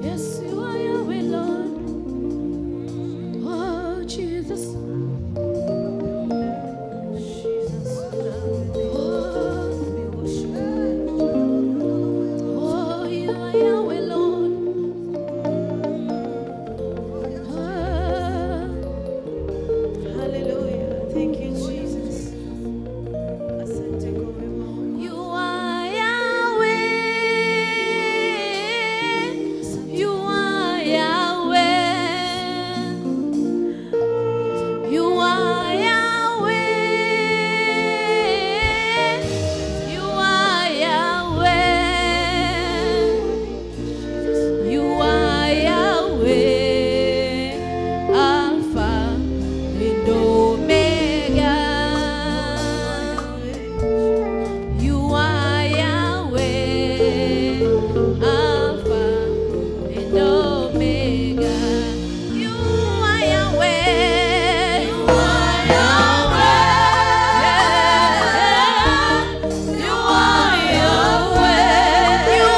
Yes, you are Yahweh, Lord. Oh, Jesus. Jesus, Oh, we worship you. oh, you are Yahweh, Lord. Oh, Hallelujah. Thank you, Jesus. Asante kwa wema wako. you are Yahweh. You are Yahweh. You are Yahweh. You are Yahweh. You are Yahweh, Alpha and Omega. You are Yahweh, Alpha and Omega. You are Yahweh. You are Yahweh. You are Yahweh. You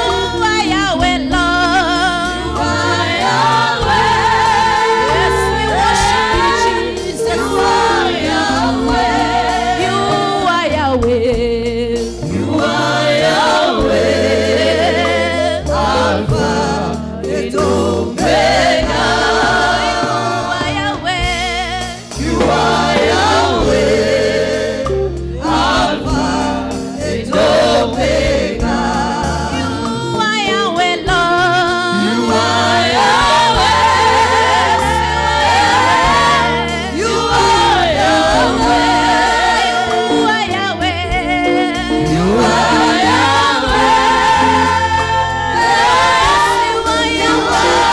are Yahweh, Lord. You are Yahweh. Yes, we worship you, Jesus. You are Yahweh. You are Yahweh. You are Yahweh. Alpha and Omega. You are Yahweh. You are Yahweh. Alpha and Omega. You are Yahweh, Lord. You are Yahweh. You are Yahweh. You are Yahweh. You are Yahweh. You are Yahweh.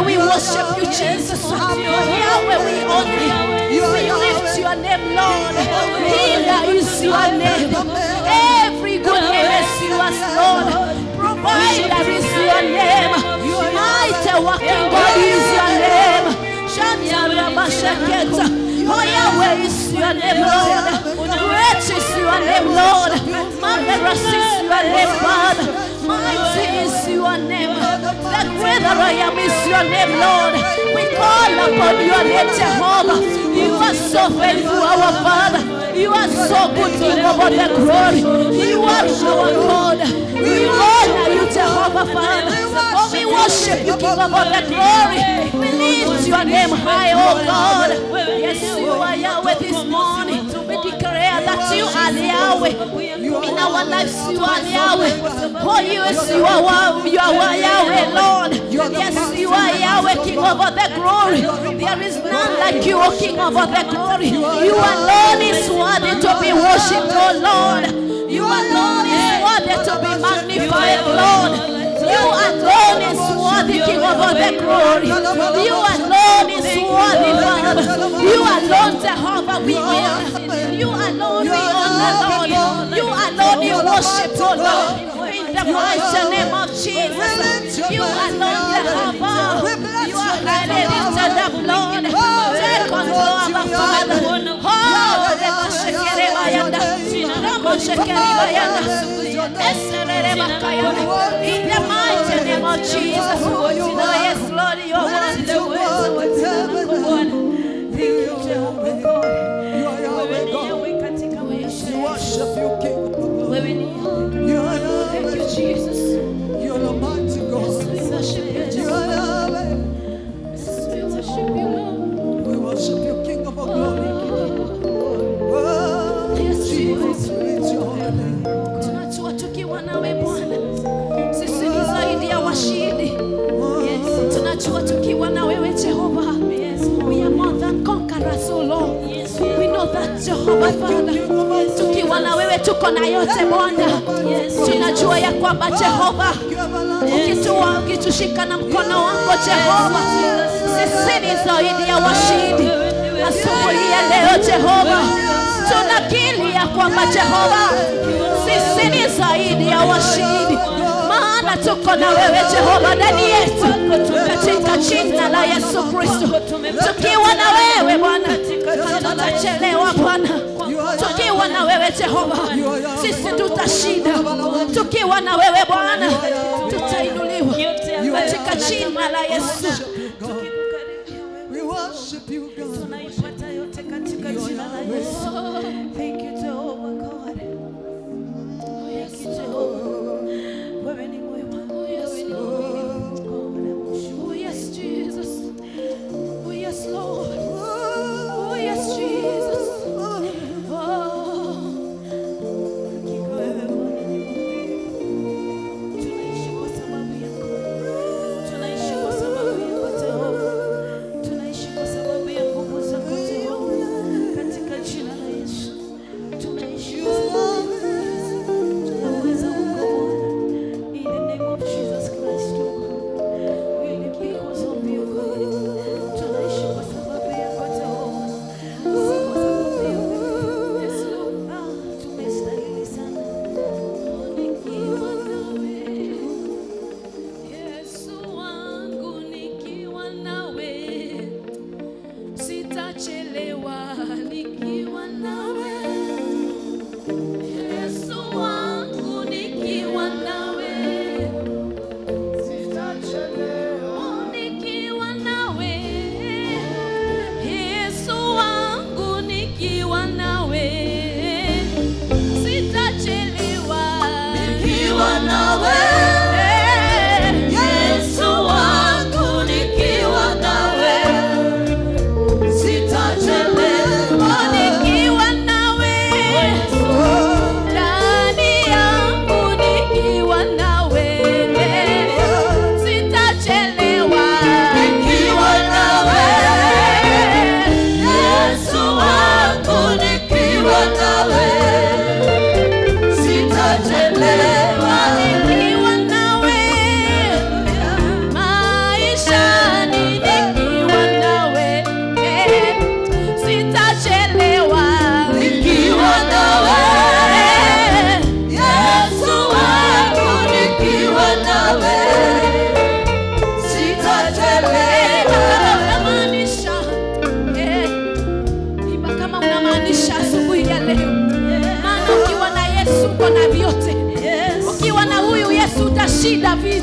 we worship you, Jesus. Yahweh, we honor you. We lift your name, Lord. Healer is your name. Every good name is yours, Lord. Provider is your name. Mighty working God is your name. Shantarabashaketa. Oh, Yahweh is your name, Lord. Great is your name, Lord. Marvelous is your name, Father. Mighty is your name. The greater I am is your name, Lord. We call upon your name, Jehovah. You are so faithful, our Father. You are so good, King of all the glory. You are our God. We honor you, Jehovah, Father. Oh, we worship you, King of all the glory. We lift your name high, oh God. Yes, you are Yahweh this morning. We declare that you are Yahweh. In our lives, you are Yahweh. Oh, yes, you are Yahweh, Lord. Yes, you are Yahweh, King of all the glory. There is none like you, O King of all the glory. You alone is worthy to be worshipped, O Lord. You alone is worthy to be magnified, Lord. You alone is worthy, King of all the glory. You alone is worthy, Father. You alone, Jehovah, we honor. You alone we honor, Lord. You alone we worship, O Lord. In the mighty name of Jesus, you alone, Jehovah. You are highly lifted up, Lord. Take control, our Father. Oh, in the mighty name of Jesus. Oh, yes, Lord, you are worthy. Thank you, Jehovah God. You are Yahweh God. We worship you, King. You are Yahweh. Thank you, Jesus. You are the mighty God. We worship you, You are Yahweh. Jesus. We worship you, Lord. We worship you, King of all glory. Oh, Yes, Jesus, we lift your holy name. Tunajua tukiwa nawe Bwana, sisi ni zaidi ya washindi. Tunajua tukiwa na wewe Jehova, we are more than conquerors, O Lord. We know that, Jehovah Father. Tukiwa na wewe tuko na yote Bwana. Tunajua ya kwamba Jehova, ukitushika na mkono wako Jehova, sisi ni zaidi ya washindi. Asubuhi ya leo Jehova, tunakiri ya kwamba Jehova, sisi ni zaidi ya washindi, maana tuko na wewe Jehova ndani yetu, katika jina la Yesu Kristo. Tukiwa na wewe Bwana, hatutachelewa Bwana. Tukiwa na wewe Jehova, sisi tutashinda. Tukiwa na wewe Bwana, tutainuliwa katika jina la Yesu. We worship you, God. Tunaipata yote katika jina la Yesu. Thank you, Jehovah God. Thank you, Jehovah. Wewe ni mwema. Wewe ni mwaminifu. Oh yes, Jesus. Oh yes, Lord. Oh yes, Jesus. Oh. Hakika wewe Bwana ni mwaminifu. Tunaishi kwa sababu yako. Tunaishi kwa sababu yako Jehova. Tunaishi kwa sababu ya nguvu zako Jehova. Katika jina la Yesu.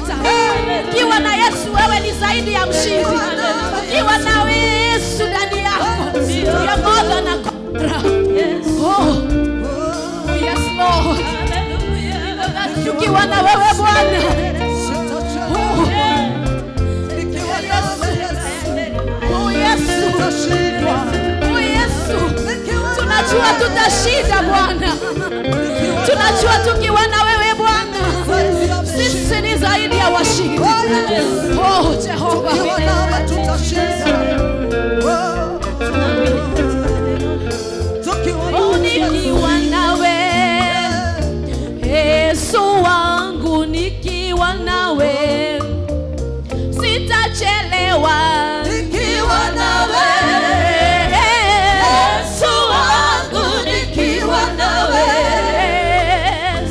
vita. Ukiwa na Yesu wewe ni zaidi ya mshindi. Ukiwa na Yesu ndani yako, you are more than a conqueror. Oh, yes Lord. Tukiwa na wewe Bwana. Oh Yesu. Oh Yesu. Tunajua tutashinda Bwana. Tunajua tukiwa na wewe Bwana, sisi ni zaidi ya washindi. Oh Jehova. Oh, nikiwa nawe Yesu wangu, nikiwa nawe sitachelewa. Nikiwa nawe Yesu wangu, nikiwa nawe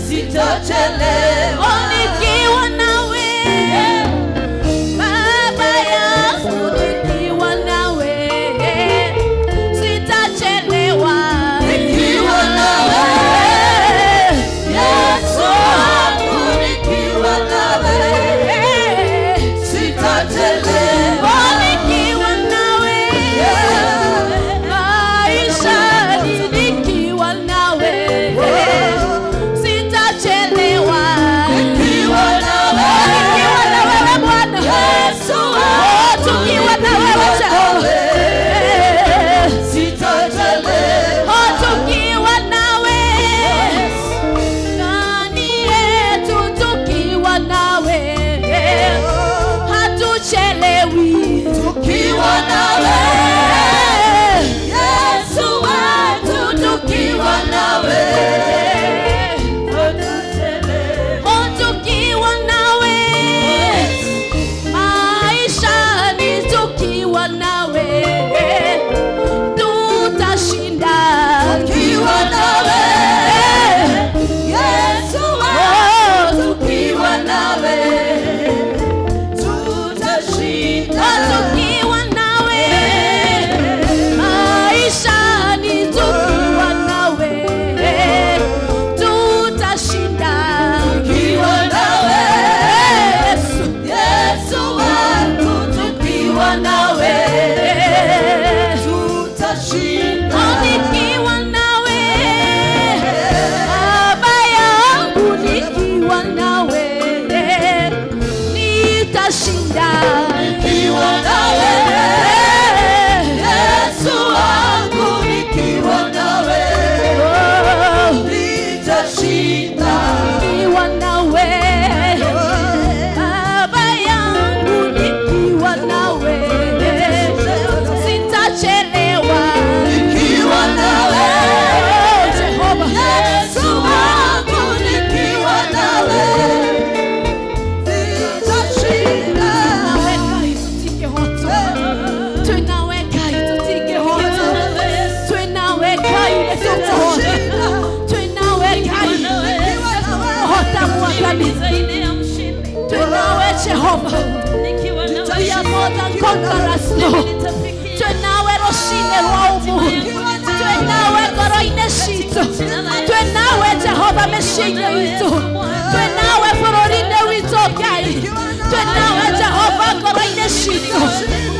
sitachelewa. Oh, nikiwa nawe Baba yangu, nikiwa nawe sitachelewa. Nikiwa nawe Yesu wangu, nikiwa nawe sitachelewa. Oh, nikiwa nawe maishani, nikiwa nawe sitachelewa. Nikiwa nawe Nikiwa na wewe Bwana Yesu Oh, tukiwa na wewe Jehova. sitachelewa. Oh, tukiwa nawe ndani yetu, tukiwa nawe hatuchelewi. Tukiwa nawe Yesu wetu, tukiwa nawe Oh, tukiwa nawe maishani, tukiwa nawe tutashinda. Tukiwa nawe Yesu wetu, tukiwa nawe tutashinda. Oh, tukiwa nawe maishani, tukiwa nawe tutashinda. Tukiwa nawe Yesu, Yesu wetu, tukiwa nawe tutashinda. Oh, nikiwa nawe Baba yangu, nikiwa nawe nitashinda. Nikiwa nawe Yesu wangu, nikiwa nawe nitashinda. Nikiwa nawe Baba yangu, nikiwa nawe sitachelewa. Nikiwa nawe Oh, Jehova. Yesu wangu, nikiwa nawe nitashinda. Tunaweka itutike hoto. Tunaweka itutike hoto. Tunaweka itutike hoto. Tunaweka hota mwakani. Tunawe Jehova. We are more than conquerors, Lord. Tunawe roshine rwaumu. Tunawe goroine shito. Tunawe Jehova meshinye wito. Tunawe fororine wito gai. Tunawe Jehova goroine shito.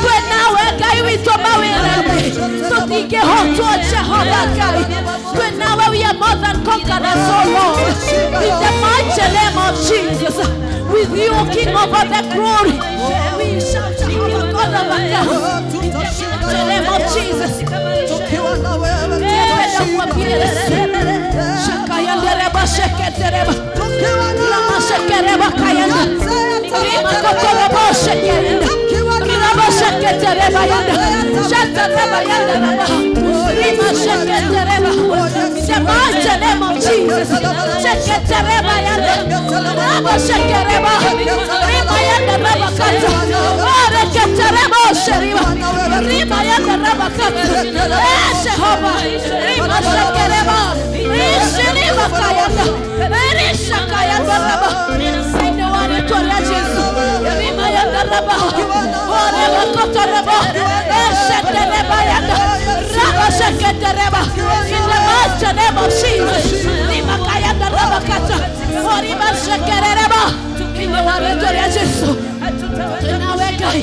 Tunawe gai wito mawirane. Tutike hoto Jehova gai. Tunawe we are more than conquerors, oh Lord. In the mighty name of Jesus. With you, King of all the glory. We shall Jehovah God of our God. In the name of Jesus. Tukiwa na wewe Napenda kuambia Yesu. Shakayandereba sheketereba. tukiwa na Rama shekereba kayanda. Rima kotorobo shekerenda. Rama sheketereba yanda. Shetereba yanda raba. Rima sheketereba. In the mighty name of Jesus. Sheketereba yanda. Rama shekereba. Rima yanda raba kata. Ore ketereba sheriba. Rima yanda raba kata. Eh Jehova. Rima shekereba. Rishiriba kayanda. Risha kayanda raba. Sende wanitoria Yesu. Rima yanda raba. Ore bakoto raba. Eshetereba yanda. Raba sheketereba. In the mighty name of Jesus. Rima kayanda raba kata. Ori bashekereba. Thĩinĩ wa rĩĩtwa rĩa Jesu. Twĩnawe Ngai,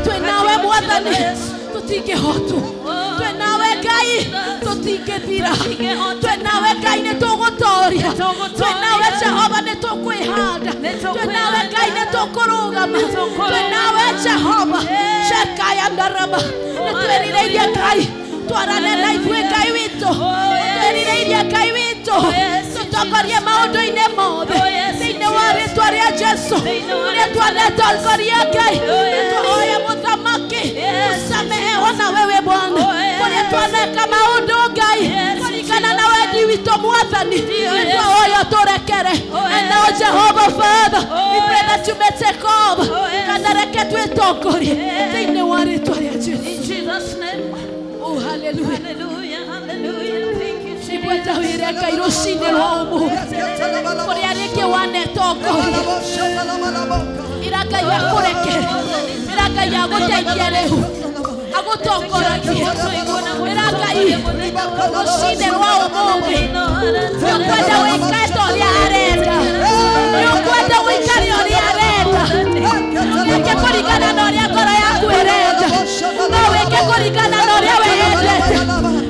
twĩnawe Mwathani, tũtingĩhotwo. Twĩnawe Ngai, tũtingĩthira. Twĩnawe Ngai, nĩtũgũtoria. Twĩnawe Jehova, nĩtũkwĩhanda. Twĩnawe Ngai, nĩtũkũrũgama. Twĩnawe Jehova, Shekaya ndarama. Nĩtwĩrirĩirie Ngai, twarane na ithuĩ Ngai witũ. Nĩtwĩrirĩirie Ngai witũ, tũtongorie maũndũ-inĩ mothe. Thĩinĩ wa rĩĩtwa rĩa Jesu, ũrĩa twanatongoria Ngai, nĩtũhoya mũthamaki ũsamehe ona wewe Bwana, kũrĩa twaneka maũndũ Ngai kũringana na wendi witũ Mwathani, nĩtũhoya tũrekere. And now Jehovah Father, we pray that you may take over, kana reke twĩtongorie thĩinĩ wa rĩĩtwa rĩa Jesu. In Jesus' name. Oh, hallelujah. Hallelujah, hallelujah. Thank you, Jesus. Nĩngwenda wĩre Ngai rũcinĩ rwa ũmũthĩ, kũrĩa rĩngĩ wanetongoria, ĩra Ngai akũrekere, ĩra Ngai agũteithie rĩu, agũtongoragie, ĩra Ngai rũcinĩ rwa ũmũthĩ, nĩũkwenda wĩikare ta ũrĩa arenda, nĩũkwenda wĩikare ũrĩa arenda, wĩke kũringana na ũrĩa ngoro yaku ĩrenda, no wĩke kũringana na ũrĩa wĩyendete.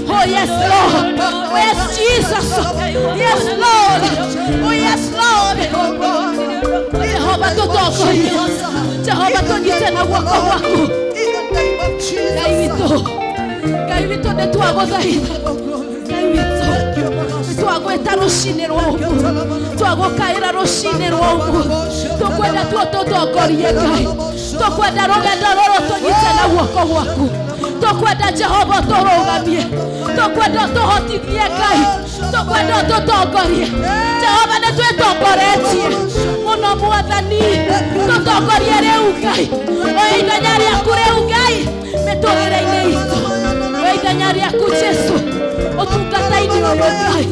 Oh yes, Lord. Oh yes, Jesus. Yes, Lord. Oh yes, Lord. Jehova tũtongorie, Jehova tũnyite na guoko gwaku. Ngai witũ, Ngai witũ nĩtwagũthaitha. Ngai witũ, nĩtwagwĩta rũcinĩ rwa ũmũthĩ, twagũkaĩra rũcinĩ rwa ũmũthĩ. Tũkwenda tuo tũtongorie Ngai, tũkwenda rũgendo rũrũ tũnyite na guoko gwaku. Tũkwenda Jehova tũrũgamie, tũkwenda tũhotithie Ngai, tũkwenda tũtongorie. Jehova nĩtwĩtongoretie mũno Mwathani, tũtongorie rĩu Ngai, oya ithenya rĩaku rĩu Ngai mĩtũrĩre-inĩ itũ, oya ithenya rĩaku Jesu ũtungata-inĩ ũyũ Ngai,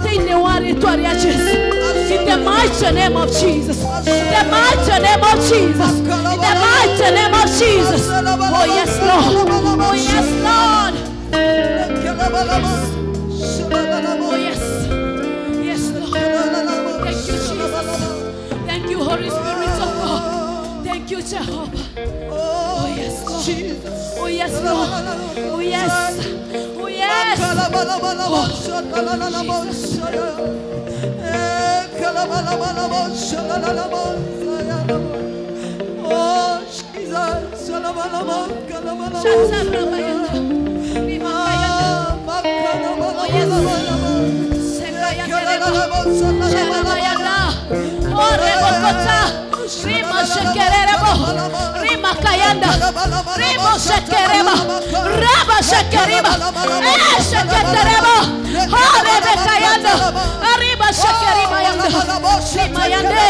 thĩinĩ wa rĩĩtwa rĩa Jesu. In the mighty name of Jesus, in the mighty name of Jesus, in the mighty name of Jesus. Oh yes, Lord. Oh yes, Lord. Oh yes. Yes, Lord. Thank you, Jesus. Thank you, Holy Spirit of God. Thank you, Jehovah. Oh yes, Lord. Oh yes, Lord. Oh yes. Oh yes. Oh, Jesus. Rima shekerebo, rima kayanda, rimo shekereba, raba shekeriba, sheketerebo, horebe kayanda, riba shekeriba yanda, rima yande,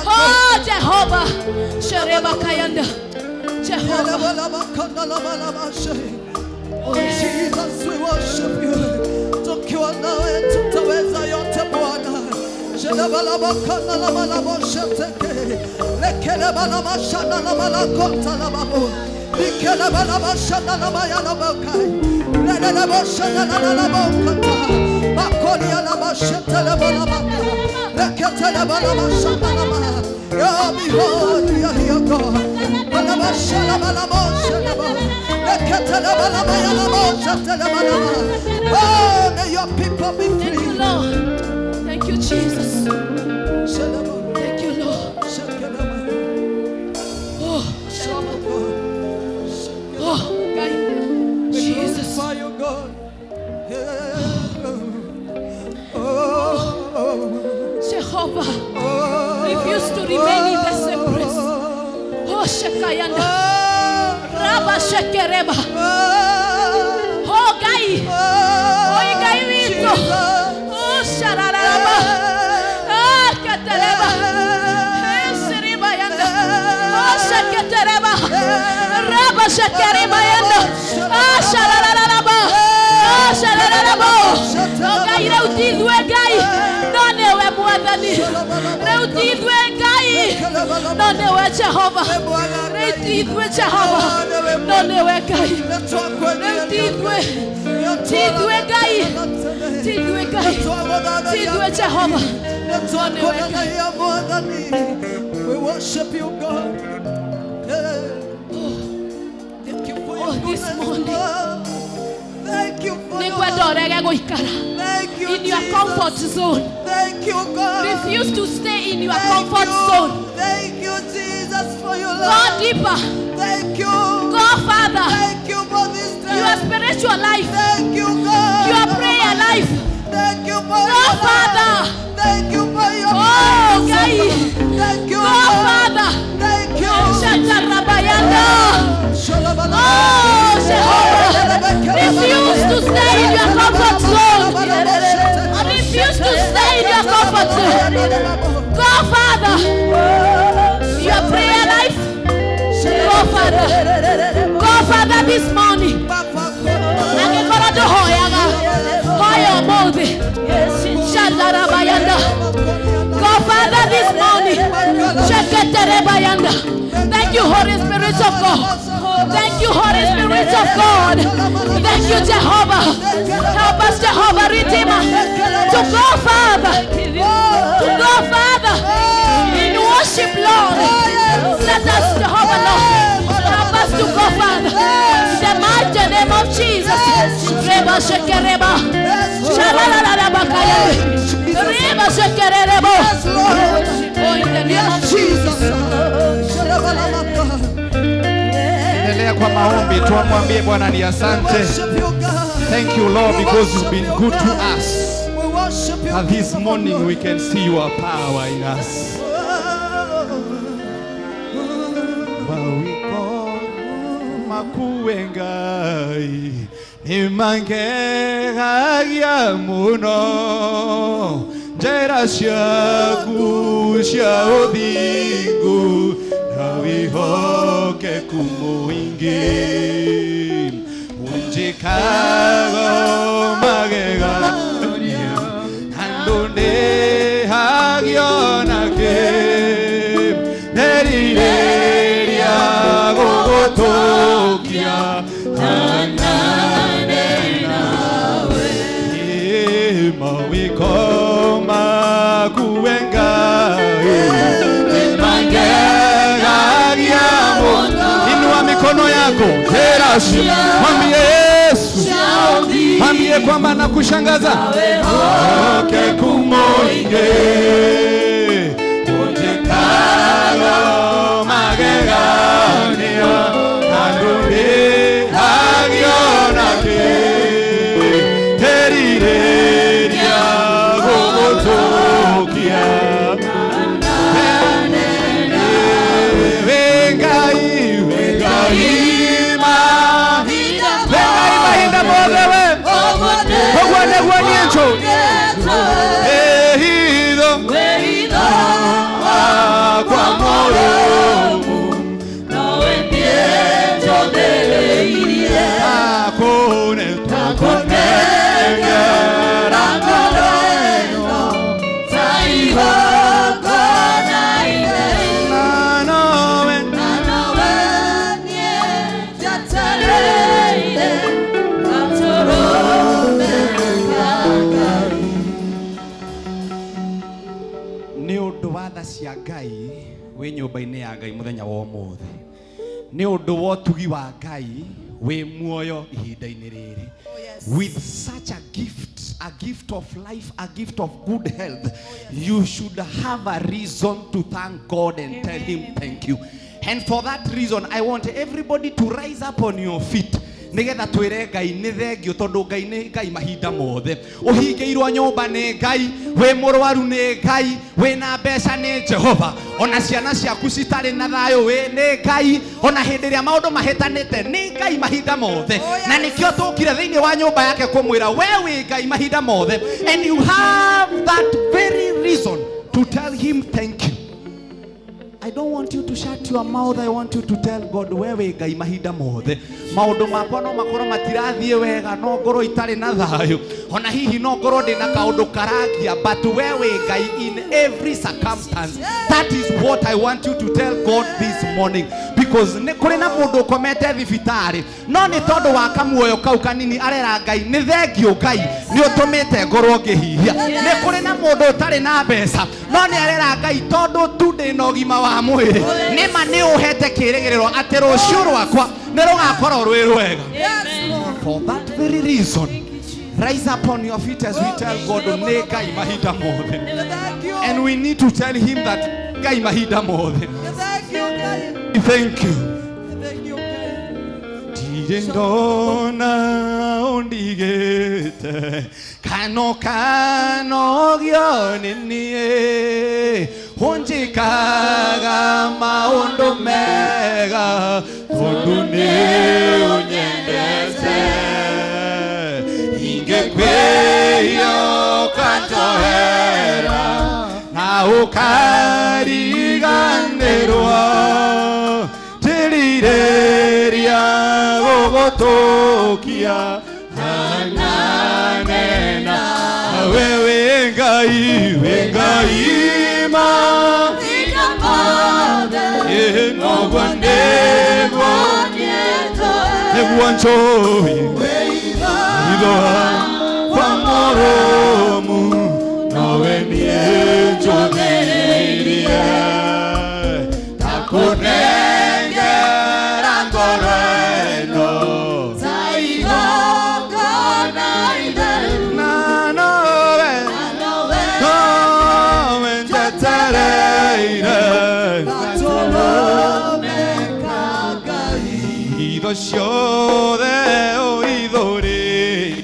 oh Jehovah, shereba kayanda, Jehovah. Oh Jesus, we worship you. Tukiwa nawe tutaweza yote Bwana. Oh, may your people be free. Thank you, Lord. Thank you, Jesus. Thank you, Lord. Oh, oh, God. Jesus. Jehovah, refuse to remain in the same place. Oh, Shekayanda. Rabba Shekereba. Oh, Gai. Oh, Gai wito. Oh, Shararaba. Ah, Katareba. Esriba yanda. Oh, Sheketereba. Rabba Shekereba yanda. Ah, Shararaba. Ah, Shararaba. Oh, Gai reutilwe Gai. No newe Mwathani. Reutilwe Gai. No newe Jehovah. Reutilwe Jehovah. No newe Ngai. Rĩu ti ithuĩ, ti ithuĩ Ngai, ti ithuĩ Ngai, ti ithuĩ Jehova. We worship you, God. Thank you for your this morning. Thank you for your Nĩngwenda ũrege gũikara Thank you, in your Jesus. comfort zone. Thank you, God. Refuse to stay in your Thank comfort you. zone. Thank you, Jesus, for your Go love. deeper. Thank you. Go further. Thank you for this day. Your spiritual life, Thank you, God. your prayer life. Thank you for Go your love. further. Thank you for your Oh, grace. Ngai. Thank you, Go God. further. Thank you. Shatarabayanda. Oh, Jehovah. Refuse to stay in your comfort zone. Refuse to stay in your comfort zone. Go further. Your prayer life. Go further. Go further this morning. Angĩkorwo ndũhoyaga, hoya ũmũthĩ. Shatarabayanda. Go further this morning. Sheketerebayanda. Thank you, Holy Spirit of God. Thank you, Holy Spirit of God. Thank you, Jehovah. Help us, Jehovah Redeemer, to go further. To go further in worship, Lord. Let us, Jehovah, Lord. Help us to go further. In the mighty name of Jesus. Reba shekereba. Shalalalalalabakaya. Reba shekerebo. Oh, in the name of Jesus. Endelea kwa maombi, tuamwambie Bwana ni asante. Thank you, Lord, because you've been good to us. We worship you. And this morning we can see your power in us. Mawiko makuwe Ngai nimangegagia muno njĩra ciaku cia ũthingu na wĩhokeku mũingĩ unjĩkaga magegania andũ ndĩhagio nakĩ nderirĩria gũgũtũkia hanane nawe mawĩko maku we Ngai nĩmangegagia mũno. Inua mikono yako terashi, mwambie Yesu, mwambie kwamba nakushangaza oke kumoinge ujikalo mageganio andũ hagio nake terirĩria gũgũtũkia Ngai we Ngai mahinda mothe we ũguo nĩguo niĩ njũĩ ehitho wakwa mũrũmu akũne takũnengera na nowe nĩ ũndũ wa tha cia Ngai wĩ nyũmba-inĩ ya Ngai mũthenya wa ũmũthĩ nĩ ũndũ wa ũtugi wa Ngai wĩ muoyo ihinda-inĩ rĩrĩ. With such a gift of life, a gift of good health, you should have a reason to thank God and tell him thank you. And for that reason, I want everybody to rise up on your feet. Nigetha twire Ngai nĩ thengio tondũ Ngai nĩ Ngai mahinda mothe. Ũhingĩirwo nyũmba nĩ Ngai, wĩ mũrwaru nĩ Ngai, wĩna mbeca nĩ Jehova. Ona ciana ciaku citarĩ na thayũ wĩ nĩ Ngai, ona hĩndĩ ĩrĩa maũndũ mahĩtanĩte nĩ Ngai mahinda mothe. Na nĩkĩo tũkire thĩinĩ wa nyũmba yake kũmwĩra we wĩ Ngai mahinda mothe. And you have that very reason to tell him thank you. I don't want you to shut your mouth. I want you to tell God wewe Ngai mahinda mothe. Maũndũ makwa no makorwo matirathiĩ wega, no ngorwo itarĩ na thayũ, ona hihi no ngorwo ndĩ na kaũndũ karangia, but wewe Ngai in every circumstance. That is what I want you to tell God this morning, because Because nĩ kũrĩ na mũndũ ũkomete thibitarĩ no nĩ tondũ wa kamuoyo kau kanini arera Ngai nĩ thengio Ngai nĩ ũtũmĩte ngorwo ngĩhihia. Nĩ kũrĩ na mũndũ ũtarĩ na mbeca no nĩ arera Ngai tondũ tu ndĩ na ũgima wa mwĩrĩ nĩ ma nĩ ũhete kĩĩrĩgĩrĩro atĩ rũciũ rwakwa nĩ rũgakorwo rwĩ rwega. For that very reason, rise up on your feet as we tell God nĩ Ngai mahinda mothe. And we need to tell him that Ngai mahinda mothe. Thank you. Ndirĩ ndona ũndigĩte kano kanogio nĩ niĩ ũnjĩkaga maũndũ mega tondũ nĩ ũnyendete ingĩkwĩhia ũkanjohera na ũkariganĩrwo tĩrirĩria gũgũtũkia ananena wewe Ngai we Ngai ma noguo nĩguo njũĩ itho kwa mũrũmu nowe niĩ njũthĩrĩirie ndakũnengera ngoro ĩno na nowe nowe njetereire itho ciothe ũithũrĩire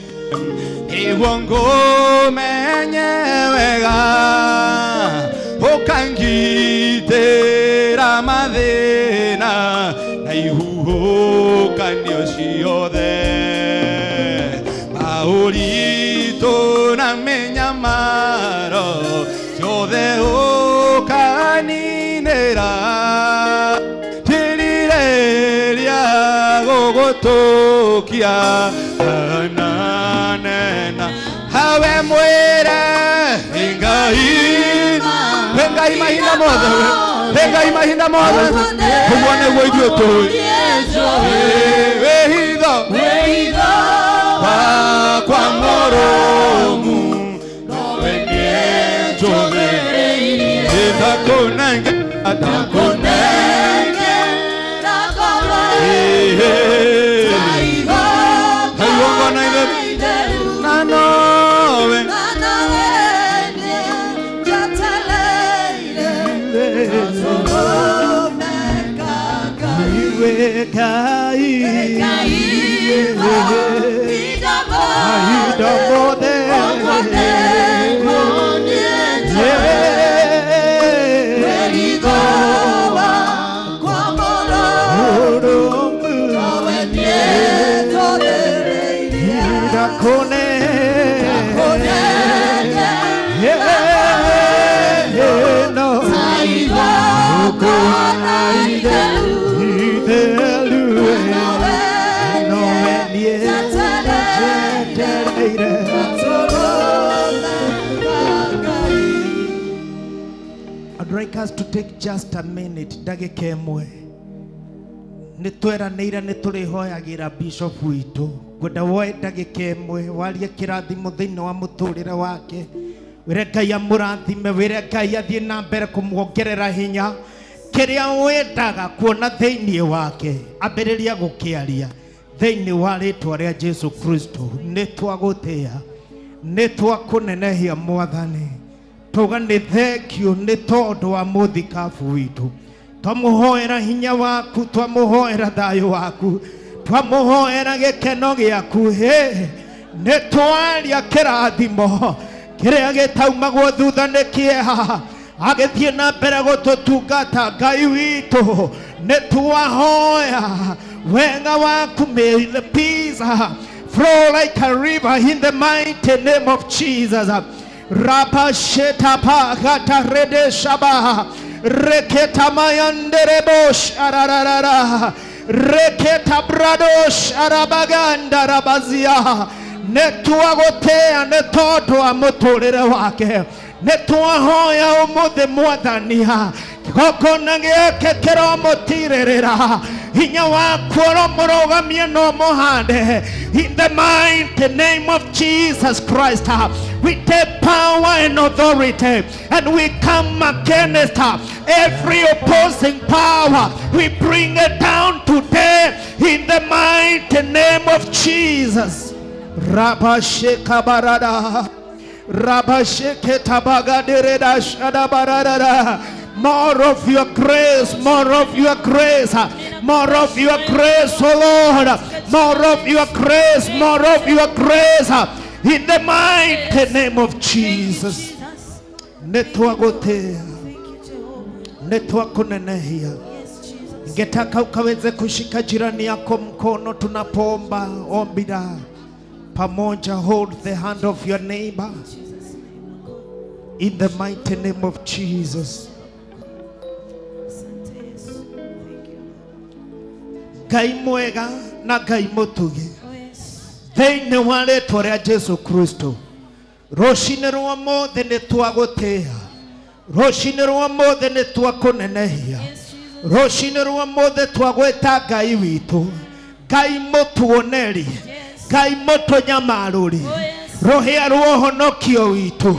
nĩguo ngũmenye wega ũkangitĩra mathĩna na ihuhũkanio ciothe maũritũ na mĩnyamaro ciothe ũkaninĩra tĩrirĩria gũgũtũkia ananena hawe mwĩre Ngai Ngai mahinda mothe Ngai mahinda mothe ũguo nĩguo ithuĩ tũĩ wĩhitho wakwa mũrũmu nowe niĩ njũthĩrĩirie ndakũnengera na nowe I'd like us to take just a minute ndagĩka ĩmwe nĩ tweranĩire nĩ tũrĩhoyagĩra bishop witũ ngwenda woe ndagĩka ĩmwe warie kĩrathimo thĩinĩ wa mũtũrĩre wake wĩre Ngai amũrathime wĩre Ngai athiĩ na mbere kũmuongerera hinya kĩrĩa wendaga kuona thĩinĩ wake ambĩrĩria gũkĩaria thĩinĩ wa rĩtwa rĩa Jesu Kristo nĩ twagũtĩa nĩ twakũnenehia Mwathani tuga nĩ thengio nĩ tondũ wa mũthikabu witũ twamũhoera hinya waku twamũhoera thayũ waku twamũhoera gĩkeno gĩaku hĩ nĩ twaria kĩrathimo kĩrĩa gĩtaumagwo thutha nĩ kĩeha agĩthiĩ na mbere gũtũtungata Ngai witũ nĩ twahoya wega waku may the peace flow like a river in the mighty name of Jesus. Rapa shetapa gata rede shaba reketa mayanderebosh ararara reketa bradosh arabaganda rabazia netwagotea netodwa muturire wake netwahoya umuthi mwathania Kĩgongona gĩake kĩromũtirĩrĩra. Hinya waku ũromũrũgamie na ũmũhande. In the mighty name of Jesus Christ, we take power and authority and we come against every opposing power. We bring it down today in the mighty name of Jesus. Rabashekabarada, Rabasheketabagadерeda shadabarada. More of your grace, more of your grace, more of your grace, O Lord. More of your grace, more of your grace. In the mighty name of Jesus. Nitwagotea, nitwakunenehia. Ningetaka ukaweze kushika jirani yako mkono tunapoomba ombi la pamoja. Hold the hand of your neighbor. In the mighty name of Jesus. Ngai mwega na Ngai mũtugi, thĩinĩ wa rĩtwa rĩa Jesu Kristo, rũcinĩ rwa mũthĩ nĩ twagũtĩĩa, rũcinĩ rwa mũthĩ nĩ twakũnenehia, rũcinĩ rwa mũthĩ twagwĩta Ngai witũ, Ngai mũtuoneri, Ngai mũtũnyamarũri, rũhĩa rwa ũhonokio witũ,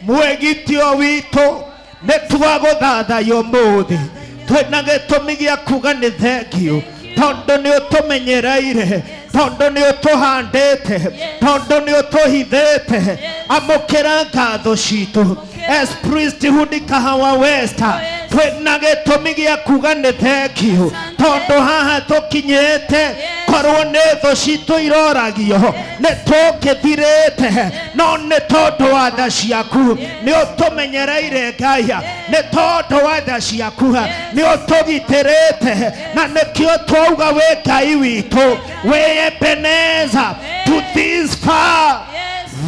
mwĩgitio witũ, nĩ twagũthathaiya ũmũthĩ. Twĩna gĩtũmi gĩa kuga nĩ thengio, tondũ nĩ ũtũmenyereire, tondũ nĩ ũtũhandĩte, tondũ nĩ ũtũhithĩte. Amũkĩra ngatho citũ as priesthood Kahawa West. Twĩna gĩtũmi gĩa kuga nĩ thengio, tondũ haha tũkinyĩte korwo nĩ thũ citũ iroragio nĩ tũkĩthirĩte, no nĩ tondũ wa tha ciaku nĩ ũtũmenyereire Ngai, nĩ tondũ wa tha ciaku nĩ ũtũgitĩrĩte, na nĩkĩo twauga wĩ Ngai witũ, wĩ Ebenezer. To this far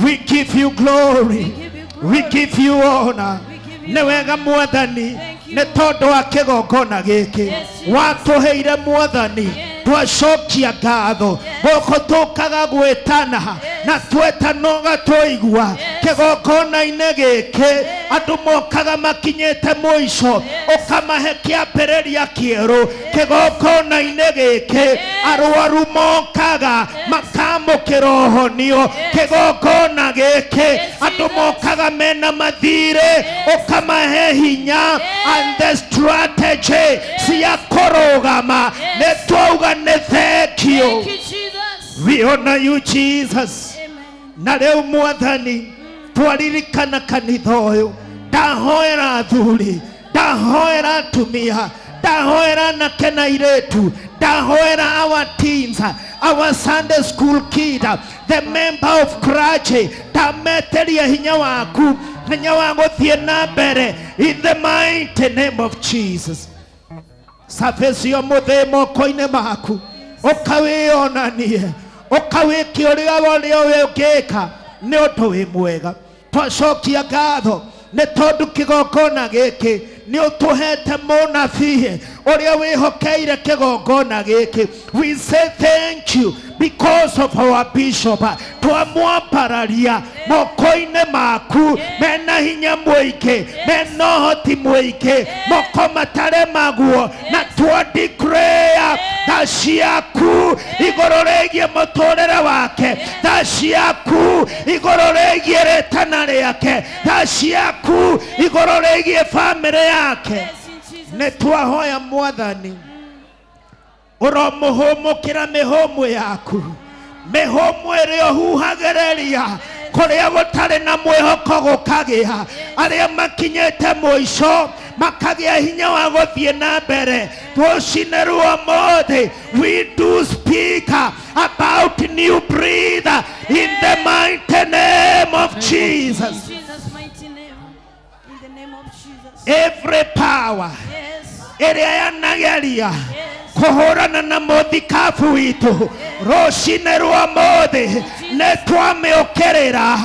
we give you glory, we give you honor. Nĩ wega Mwathani, nĩ tondũ wa kĩgongona gĩkĩ watũheire Mwathani, twacokia ngatho. Gũkũ tũkaga gwĩtana na twetana ũgatũigua. Kĩgongona-inĩ gĩkĩ andũ mokaga makinyĩte mũico, ũkamahe kĩambĩrĩria kĩerũ. Kĩgongona-inĩ gĩkĩ arwaru mokaga makamũkĩra ũhonio. Kĩgongona gĩkĩ andũ mokaga mena mathirĩ, ũkamahe hinya and the strategy cia kũrũgama. Nĩ twauga nĩ thank you. We honor you, Jesus. Na rĩu Mwathani twaririkana kanitha ũyũ, ndahoera athuri, ndahoera atumia, ndahoera anake na airĩtu, ndahoera our teens, our Sunday school kid, the member of clergy, ndameteria hinya waku, hinya wa gũthiĩ na mbere. In the mighty name of Jesus. Service yo mũthĩ moko-inĩ maku, ũkawĩonanie, ũkawĩke ũrĩa wothe ũngĩka, nĩ ũndũ wĩ mwega. Twacokia ngatho nĩ tondũ kĩgongona gĩkĩ nĩ ũtũhete mũnabii ũrĩa wĩhokeire kĩgongona gĩkĩ. We say thank you because of our bishop. Twamwambararia moko-inĩ maku mena hinya mũingĩ, mena ũhoti mũingĩ, moko mataremagwo, na twa declare tha ciaku igũrũ rĩgiĩ mũtũrĩre wake, tha ciaku igũrũ rĩgiĩ rĩtana rĩake, tha ciaku igũrũ rĩgiĩ bamĩrĩ yake. Nĩ twahoya Mwathani ũromũhũmũkĩra mĩhũmũ yaku, mĩhũmũ ĩrĩa ũhuhagĩrĩria kũrĩa gũtarĩ na mwĩhoko gũkagĩa, arĩa makinyĩte mũico makagĩa hinya wa gũthiĩ na mbere. Rũcinĩ rwa ũmũthĩ we do speak about new breath in the mighty name of Jesus. Every power ĩrĩa yanageria kũhũrana na mũthikabu witũ rũcinĩ rwa ũmũthĩ nĩ twamĩũkĩrĩra,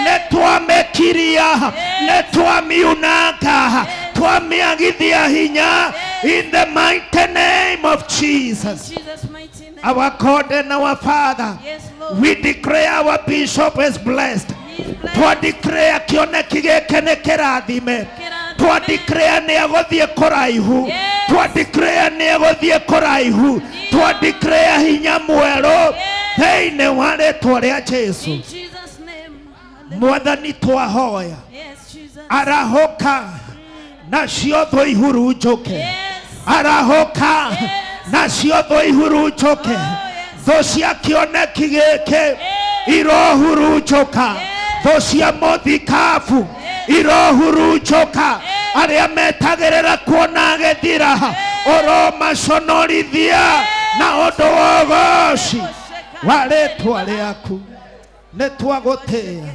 nĩ twamĩkiria, nĩ twamiunanga, twamĩagithia hinya. In the mighty name of Jesus. Our God and our Father, we declare our bishop is blessed. Twa declare kĩoneki gĩkĩ nĩ kĩrathime. Twa declare nĩ egũthiĩ kũraihu. Twa declare nĩ egũthiĩ kũraihu. Twa declare hinya mwerũ thĩinĩ wa rĩtwa rĩa Jesu. Mwathani twahoya arahũka nacio thũ ihurunjũke. Arahũka nacio thũ ihurunjũke. Thũ cia kĩoneki gĩkĩ irohurunjũka. Thũ cia mũthikabu irohurunjũka. Arĩa metagĩrĩra kuona agĩthira ũromaconorithia na ũndũ wa ũgoci wa rĩtwa rĩaku. Nĩ twagũtĩĩa,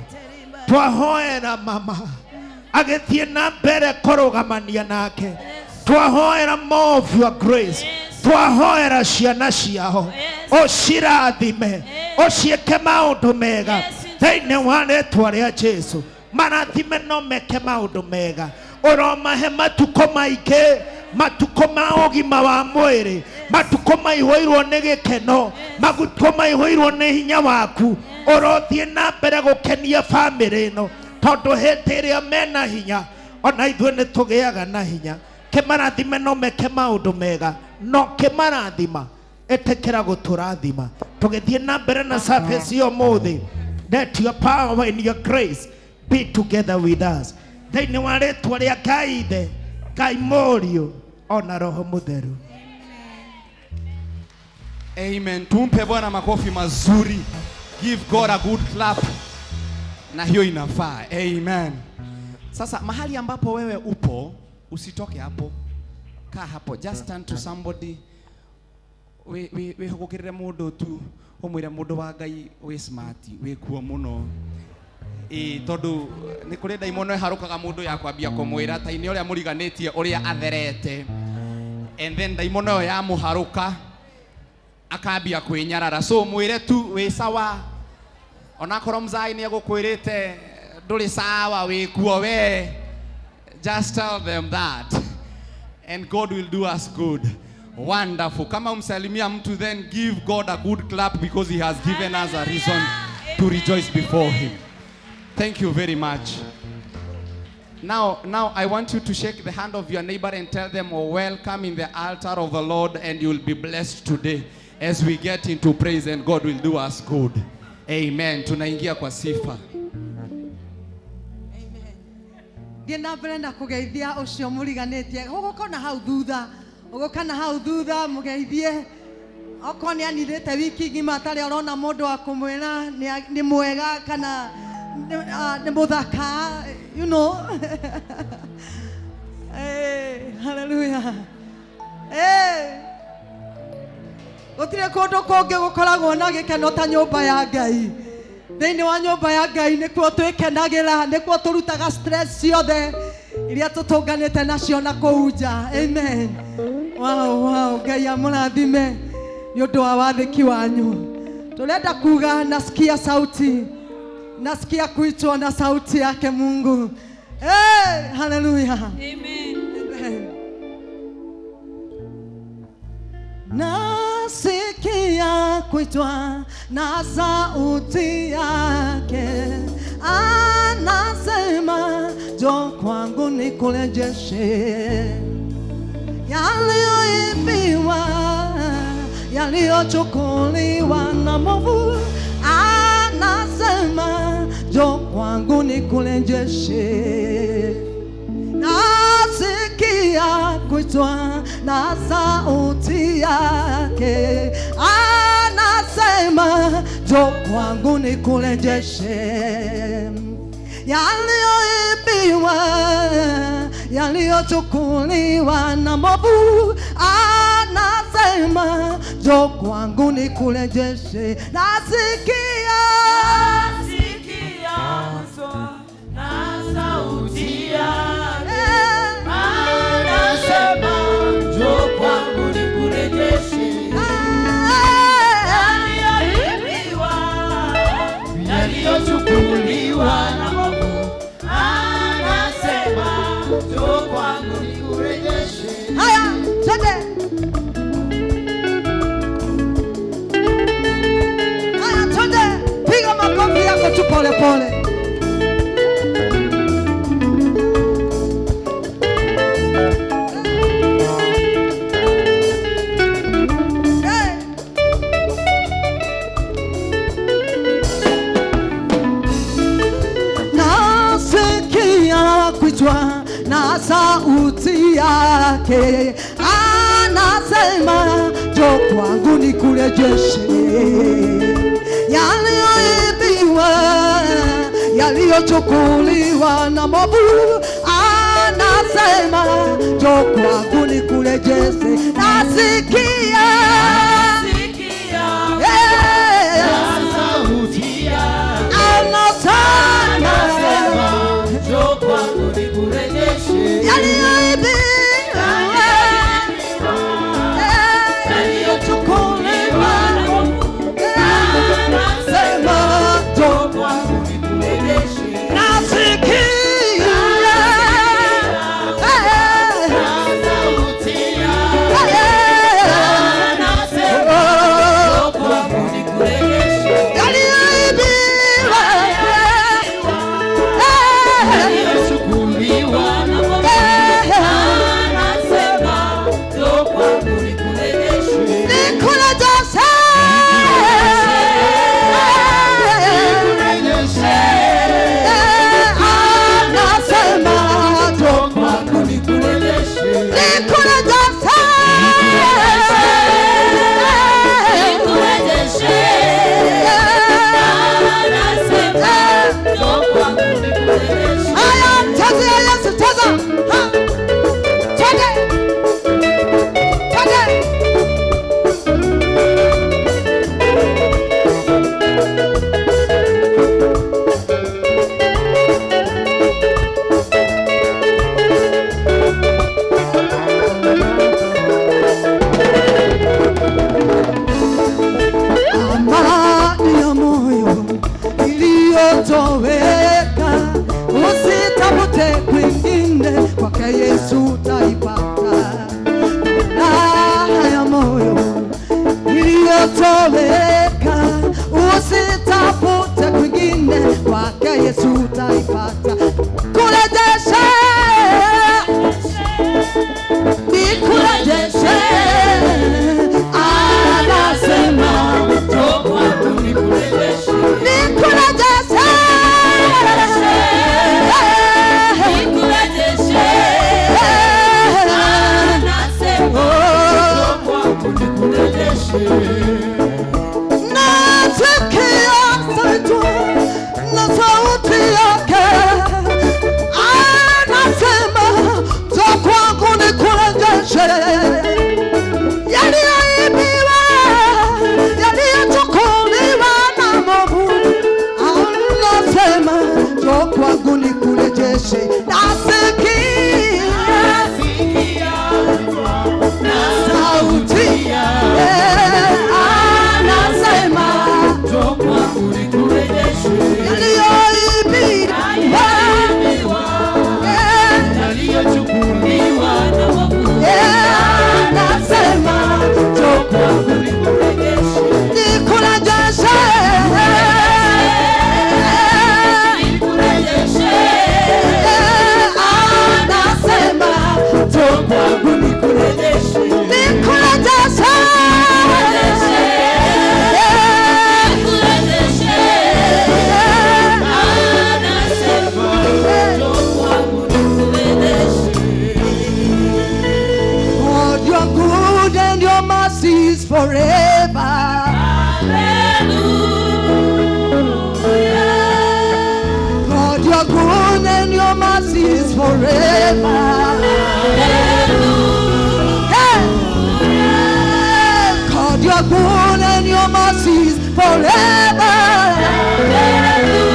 twahoera mama agĩthiĩ na mbere kũrũgamania nake. Twahoera more of your grace. Twahoera ciana ciao ũcirathime, ũciĩke maũndũ mega thĩinĩ wa rĩtwa rĩa Jesu. Marathime no meke maũndũ mega. Ũromahe matukũ maingĩ, matukũ ma ũgima wa mwĩrĩ, matukũ maihũirwo nĩ gĩkeno, matukũ maihũirwo nĩ hinya waku. Ũrothiĩ na mbere gũkenia bamĩrĩ ĩno, tondũ hĩndĩ ĩrĩa mena hinya ona ithuĩ nĩ tũgĩaga na hinya. Kĩmarathime no meke maũndũ mega, no kĩmarathima ĩtĩkĩra gũtũrathima. Tũgĩthiĩ na mbere na service ũmũthĩ, let your power and your grace be together with us. Thĩinĩ wa rĩtwa rĩa Ngai Ithe, Ngai Mũriũ ona Roho Mũtheru. Amen. Tumpe Bwana makofi mazuri. Give God a good clap. Na hiyo inafaa. Amen. Sasa mahali ambapo wewe upo, usitoke hapo. Kaa hapo. Just turn to somebody. We hukukirire mundu tu, umwire mundu wa Ngai we smart, we kuo muno. Tondu ni kuri ndaimono iharukaga mundu ya kwambia kumwira ta ini uria muriganitie uria atherete, and then ndaimono yo yamuharuka akambia kwinyarara. So mwire tu wi sawa, onakorwo mzai ni egukwirite nduri sawa, wi kuo we. Just tell them that and God will do us good. Wonderful. Kama umsalimia mtu, then give God a good clap because he has given us a reason to rejoice before him. Thank you very much. Now I want you to shake the hand of your neighbor and tell them, oh, welcome in the altar of the Lord, and you'll be blessed today as we get into praise, and God will do us good. Amen. Tunaingia kwa sifa. Amen. Ndienda mbere na kugeithia ucio muriganitie. Gugukona hau thutha. Ugukana hau thutha mugeithie. Okorwo ni anithite wiki ng'ima atarĩ orona mũndũ wa kũmwĩra nĩ mwega kana nĩ mũthaka, you know. Hey, hallelujah. Hey. Gũtirĩ kũndũ kũngĩ gũkoragwo na gĩkeno ta nyũmba ya Ngai. Thĩinĩ wa nyũmba ya Ngai nĩkuo twĩkenagĩra, nĩkuo tũrutaga stress ciothe iria tũtũnganĩte nacio na kũu nja. Amen. Wow, wow, Ngai amũrathime nĩ ũndũ wa wathĩki wanyu. Tũrenda kuga nasikia sauti, nasikia kuitwa na sauti yake Mungu. Hey, hallelujah. Amen. Amen. Nasikia kuitwa na sauti yake, anasema njoo kwangu nikurejeshe yaliyoibiwa, yaliyochukuliwa na mwovu. Anasema njoo kwangu nikurejeshe. Nasikia kuitwa na sauti yake, anasema njoo kwangu nikurejeshe yaliyoibiwa, yaliyochukuliwa na mwovu. Anasema njoo kwangu nikurejeshe. Nasikia kuitwa na sauti yake, anasema njoo kwangu nikurejeshe yaliyoibiwa, yaliyochukuliwa na mwovu. Anasema njoo kwangu nikurejeshe. Haya, twende. Haya, twende. Piga makofi yako tu pole pole. Sauti yake anasema njoo kwangu nikurejeshe yaliyoibiwa, yaliyochukuliwa na mwovu. Anasema njoo kwangu nikurejeshe. Nasikia sauti yake anasema njoo kwangu nikurejeshe yaliyoibiwa, yaliyochukuliwa na mwovu. Anasema njoo kwangu nikurejeshe. Nasikia Sauti yake anasema njoo kwangu nikurejeshe yaliyoibiwa, yaliyochukuliwa na mwovu. Anasema njoo kwangu nikurejeshe. Nikurejeshe. Anasema njoo Kwangu nikurejeshe. nikurejeshe. Nikurejeshe. Anasema njoo kwangu nikurejeshe. Haya, cheza ya Yesu, cheza. Ha. Twende. Twende. Amani ya moyo iliyotoweka, usitafute kwingine, kwake Yesu utaipata. Raha ya moyo iliyotoweka, usitafute kwingine, kwake Yesu utaipata. Kurejeshe, nikurejeshe, anasema Njoo kwangu nikurejeshe. nikurejeshe. Nikurejeshe. Anasema Njoo kwangu nikurejeshe. Nasikia sauti na sauti yake anasema njoo kwangu nikurejeshe yaliyoibiwa, yaliyochukuliwa na mwovu. Anasema njoo kwangu nikurejeshe. Nasikia sauti anasema Njoo kwangu nikurejeshe. yaliyoibiwa, Yaliyochukuliwa na mwovu. anasema njoo Kwangu nikurejeshe. nikurejeshe. nikurejeshe. Anasema Njoo kwangu nikurejeshe. nikurejeshe. Nikurejeshe. Anasema njoo kwangu nikurejeshe. God, you are good and your mercy is forever. Hallelujah. God, you are good and your mercy is forever. Hey! God, you are good and your mercy is forever.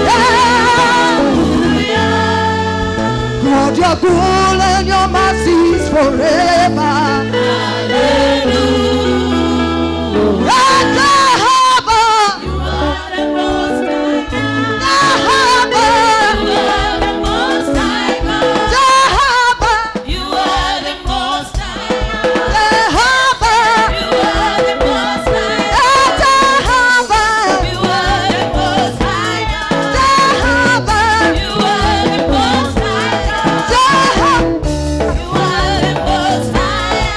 Hey! God, you are good and your mercy is forever. Hey, Jehovah, You are the most high. Jehovah, You are the most high God. Jehovah, You are the most high. Jehovah, You are the most high. Hey, Jehovah, You are the most high God. Jehovah, You are the most high God. Jehovah. You are the most high.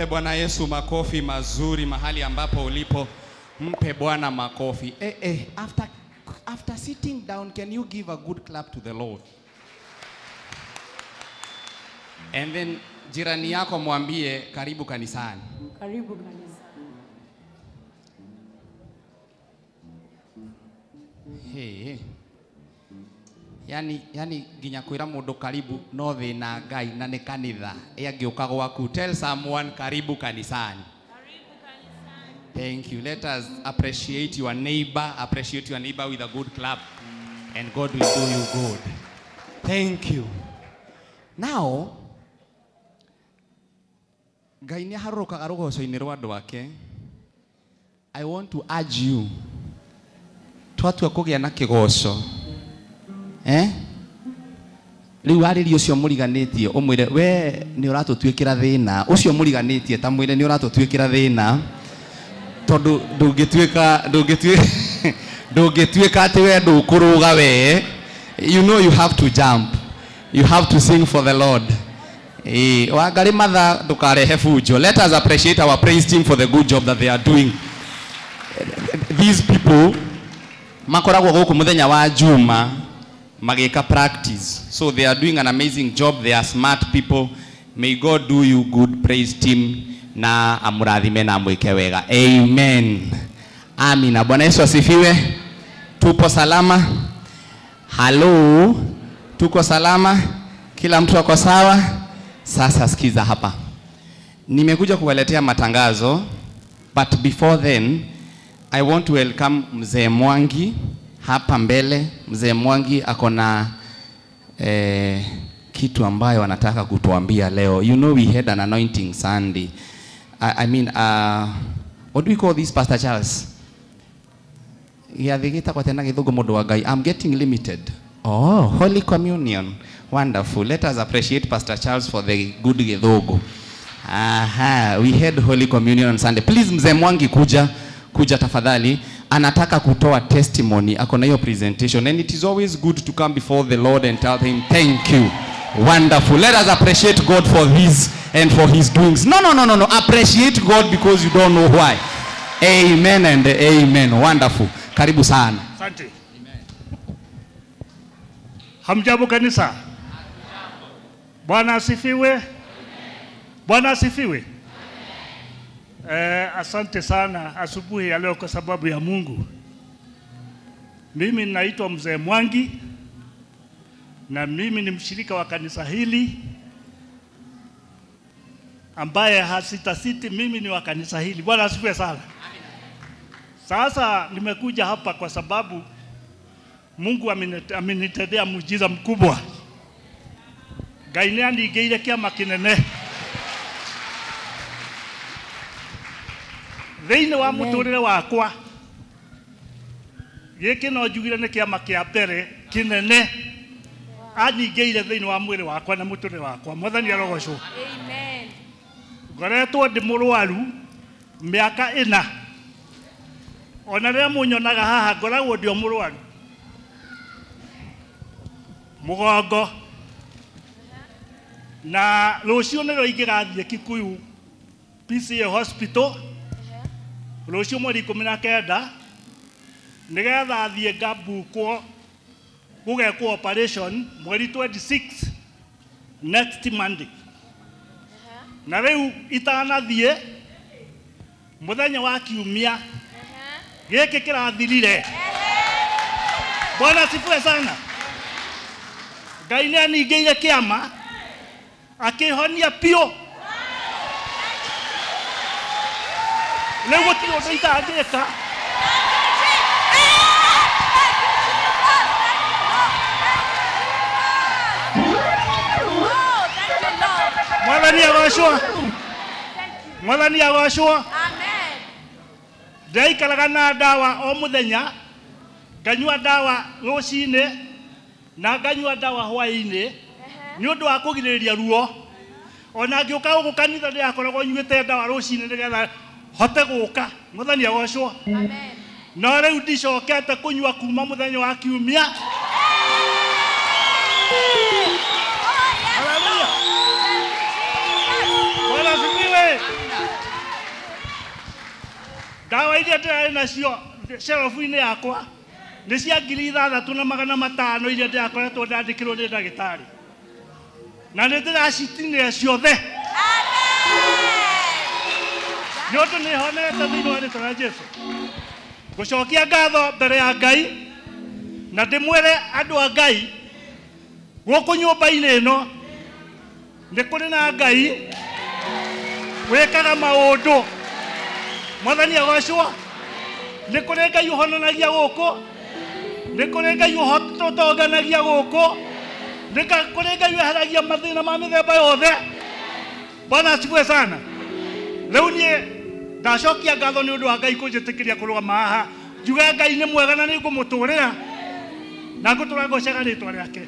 Bwana Yesu makofi mazuri mahali ambapo ulipo. Mpe Bwana makofi. After sitting down, can you give a good clap to the Lord? And then jirani yako mwambie karibu kanisani. Karibu kanisani. Hey. Yani nginya kwira mundu karibu no thina Ngai na ni kanitha angiuka gwaku. Tell someone karibu kanisani. Karibu kanisani. Thank you. Let us appreciate your neighbor. Appreciate your neighbor with a good clap, and God will do you good. Thank you. Now, Ngai nĩ aharũrũkaga rũgoco-inĩ rwa andũ ake. I want to urge you, twatua kũgĩa na kĩgoco, rĩu arĩria ũcio mũriganĩtie ũmwĩre we nĩ ũratũtuĩkĩra thĩna. Ũcio mũriganĩtie ta mwĩre nĩ ũratũtuĩkĩra thĩna, tondũ ndũngĩtuĩka atĩ we ndũkũrũga we. You know you have to jump. You have to sing for the Lord. Wangari Matha ndukarehe fujo. Let us appreciate our praise team for the good job that they are doing. These people makoragwo gũkũ mũthenya wa Juma magĩka practice. So they are doing an amazing job. They are smart people. May God do you good, praise team, na amurathime na amwĩke wega. Amen. Amina. Bwana Yesu asifiwe. Tupo salama. Hello. Tuko salama. Kila mtu ako sawa. Sasa sikiza hapa. Nimekuja kuwaletea matangazo, but before then I want to welcome Mzee Mwangi hapa mbele. Mzee Mwangi ako na kitu ambayo anataka kutuambia leo. You know we had an anointing Sunday. I mean, what do we call this, Pastor Charles? Gĩathĩ gĩtagwo tena gĩthũngũ mũndũ wa Ngai. I'm getting limited. Oh, Holy Communion. Wonderful. Let us appreciate Pastor Charles for the good gĩthũngũ. Aha, we had Holy Communion on Sunday. Please Mzee Mwangi kuja tafadhali. Anataka kutoa testimony. Ako na hiyo presentation. And it is always good to come before the Lord and tell him thank you. Wonderful. Let us appreciate God for his and for his doings. No. Appreciate God because you don't know why. Amen and amen. Wonderful. Karibu sana. Asante. Hamjambo kanisa. Bwana asifiwe. Bwana asifiwe. Asante sana asubuhi ya leo kwa sababu ya Mungu. Mimi naitwa Mzee Mwangi na mimi ni mshirika wa kanisa hili ambaye hasitasiti, mimi ni wa kanisa hili. Bwana asifiwe sana. Sasa nimekuja hapa kwa sababu Mungu amenitendea muujiza mkubwa. Ngai nĩ aningĩire kĩama kĩnene thĩinĩ wa mũtũrĩre wakwa. Gĩkĩ no njugire nĩ kĩama kĩa mbere kĩnene aningĩire thĩinĩ wa mwĩrĩ wakwa na mũtũrĩre wakwa. Mwathani arogocwo. Amen. Ngoretwo ndĩ mũrwaru mĩaka 4. Ona rĩrĩa mũnyonaga haha ngoragwo ndĩ o mũrwaru mũgongo, na rũciũ nĩrĩo ingĩgathiĩ Kikuyu PCA Hospital rũciũ mweri 19 nĩgetha thiĩ ngambukwo gũgekwo operation mweri 26 next Monday. Na rĩu itanathiĩ mũthenya wa kiumia gĩkĩ kĩrathirire. Bwana asifiwe sana. Ngai nĩ aningĩire kĩama akĩhonia piũ. Rĩu gũtirĩ ũndũ itangĩka. Mwathani agocwo. Mwathani agocwo. Amen. Ndĩraikaraga na ndawa o mũthenya, nganyua ndawa rũcinĩ na nganyua ndawa hwaĩ-inĩ nĩ ũndũ wa kũgirĩrĩria ruo. Ona ngĩũka gũkũ kanitha ndĩrakoragwo nyuĩte ndawa rũcinĩ nĩgetha hote gũka. Mwathani agocwo. Amen. No rĩu ndicokete kũnyua kuma mũthenya wa kiumia. Haleluya. Bwana asifiwe. iria ndĩrarĩ nacio shelf-inĩ yakwa nĩ cia 6500 iria ndĩrakoretwo ndandĩkĩrwo nĩ ndagĩtarĩ na nĩ ndĩracitinĩra ciothe. Nĩ ũndũ nĩ honete thĩinĩ wa rĩtwa rĩa Jesũ. Ngũcokia ngatho mbere ya Ngai na ndĩmwĩre andũ a Ngai gũkũ nyũmba-inĩ ĩno nĩ kũrĩ na Ngai wĩkaga maũndũ. Mwathani agocwo. Nĩ kũrĩ Ngai ũhonanagia gũkũ, nĩ kũrĩ Ngai ũtonganagia gũkũ, nĩ kũrĩ Ngai weheragia mathĩna ma mĩthemba yothe. Bwana asifiwe sana. Rĩu niĩ ndacokia ngatho nĩ ũndũ wa Ngai kũnjĩtĩkĩria kũrũgama haha njuge Ngai nĩ mwega na nĩ ngũmũtũrĩra na ngũtũra ngocaga rĩtwa rĩake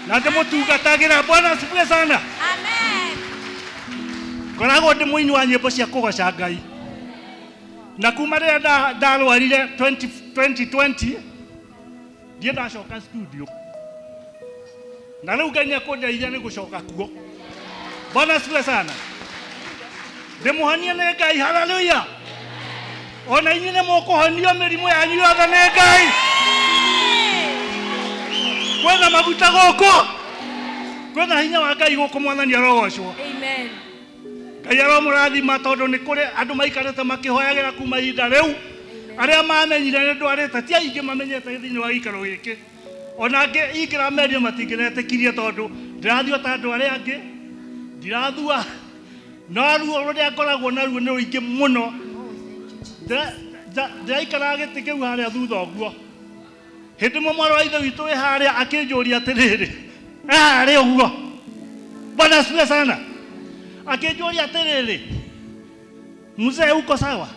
na ndĩmũtungatagĩra. Bwana asifiwe sana. Amen. Ngoragwo ndĩ mũini wa nyĩmbo cia kũgoca Ngai na kuma rĩrĩa ndarwarire 2020 ndiĩ ndacoka studio na rĩu Ngai nĩekũndeithia nĩ gũcoka kuo. Bwana asifiwe sana. Ndĩmũhonie nĩ Ngai. Haleluya. Ona inyuĩ nĩ mũkũhonio mĩrimũ yanyu yothe nĩ Ngai. Kwĩna maguta gũkũ, kwĩna hinya wa Ngai gũkũ. Mwathani arogocwo. Amen. Ngai aromũrathima tondũ nĩ kũrĩ andũ maikarĩte makĩhoyagĩra kuma ihinda rĩu. Arĩa mamenyire nĩ ndwarĩte ti aingĩ mamenyete thĩinĩ wa gĩikaro gĩkĩ. Ona angĩ ingĩramerio matingĩretĩkirie tondũ ndĩrathio ta andũ arĩa angĩ, ndirathua no ruo rũrĩa ngoragwo naruo nĩ rũingĩ mũno. Ndĩraikaraga gĩtĩ kĩu harĩa thutha ũguo. Hĩndĩ ĩmwe mwarĩ wa ithe witũ wĩ harĩa akĩnjũria atĩrĩrĩ, harĩa ũguo. Bwana asifiwe sana. Akĩnjũria atĩrĩrĩ, mzee uko sawa?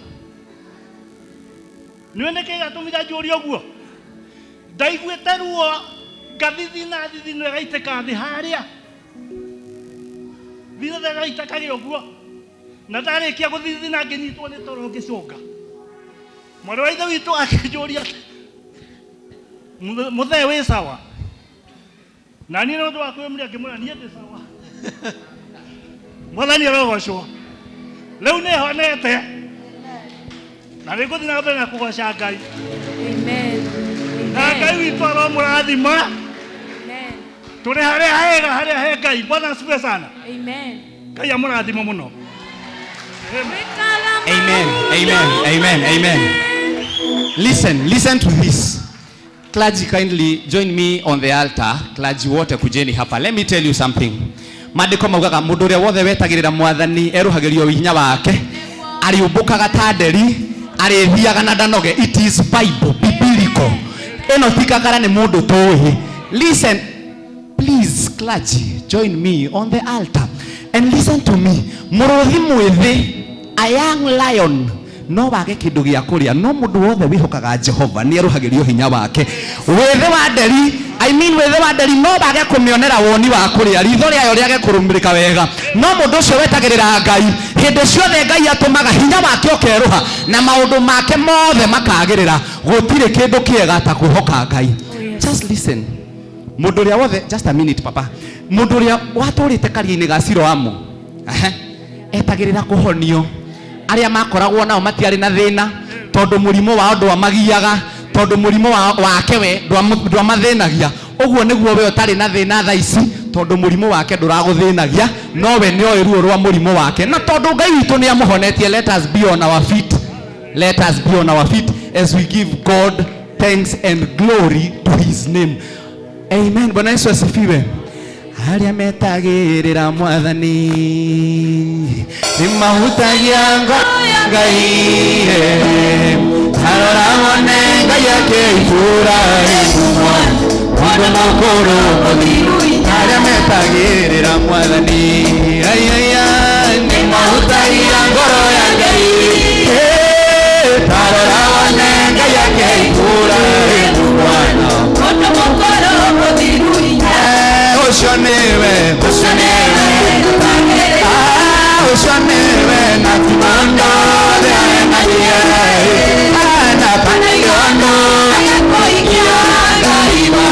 Nĩwe nĩkĩ gĩatũmire anjũrie ũguo? Ndaiguĩte ruo ngathithina thithino ĩgaitĩka thĩ harĩa thitha ĩgaitĩkagĩra ũguo na ndarĩkia gũthithina ngĩnyitwo nĩ toro ngĩcũnga. Mwarĩ wa ithe witũ akĩnjũria mũthee wĩ sawa? Na niĩ nĩ ũndũ wa kwĩyũmĩria ngĩmwĩra niĩ ndĩ sawa. Mwathani arogocwo. Rĩu nĩ honete na nĩ ngũthiĩ na mbere na kũgoca Ngai. Amen. Na Ngai witũ aromũrathima. Amen. Tũrĩ harĩa hega, harĩa he Ngai. Bwana asifiwe sana. Amen. Ngai amũrathime mũno. Amen. Amen. Amen. Amen. Listen, listen to this. Clergy, kindly join me on the altar. Clergy wote kujeni hapa. Let me tell you something. Maandĩko maugaga mũndũ ũrĩa wothe wetagĩrĩra mwathani eruhagĩrio hinya wake, arĩũmbũkaga ta nderi, arĩthiaga na ndanoge. It is Bible, biblical. Ĩno ti kakara nĩ mũndũ tũĩ. Listen, please clergy, join me on the altar and listen to me. Mũrũthi mwĩthĩ, a young lion, no wage kĩndũ gĩa kũrĩa, no mũndũ wothe wĩhokaga Jehova nĩ eruhagĩrio hinya wake. Wĩthĩ wa nderi, I mean wĩthĩ wa nderi no wage kũmĩonera woni wa kũrĩa, ritho rĩayo rĩage kũrũmĩrĩka wega, no mũndũ ũcio wetagĩrĩra Ngai hĩndĩ ciothe Ngai atũmaga hinya wake ũkerũha na maũndũ make mothe makagĩrĩra. Gũtirĩ kĩndũ kĩega ta kwĩhoka Ngai. Just listen. Mũndũ ũrĩa wothe, just a minute papa, mũndũ ũrĩa watũrĩte karia-inĩ ga Siloamu etagĩrĩra kũhonio. Arĩa makoragwo nao matiarĩ na thĩna tondũ mũrimũ wao ndwamagiaga, tondũ mũrimũ wake we ndwamathĩnagia. Ũguo nĩguo we ũtarĩ na thĩna thaa ici tondũ mũrimũ wake ndũragũthĩnagia, no we nĩoĩ ruo rwa mũrimũ wake. Na tondũ Ngai witũ nĩamũhonetie, let us be on our feet. Let us be on our feet as we give God thanks and glory to his name. Amen. Bwana Yesu asifiwe. Arĩa metagĩrĩra mwathani nĩmahutagia ngoro ya Ngai. Tarora wone Ngai akĩihũra mũndũ mũkũrũ mũthiru. Arĩa metagĩrĩra mwathani nĩmahutagia ngoro ya Ngai. Tarora wone Ngai akĩihũra mũndũ mũkũrũ mũthiru. Ũcio nĩwe, ũcio nĩwe, ũcio nĩwe, na ti mũndũ ũrĩa arenagia, na kanaigono ũcio nĩwe,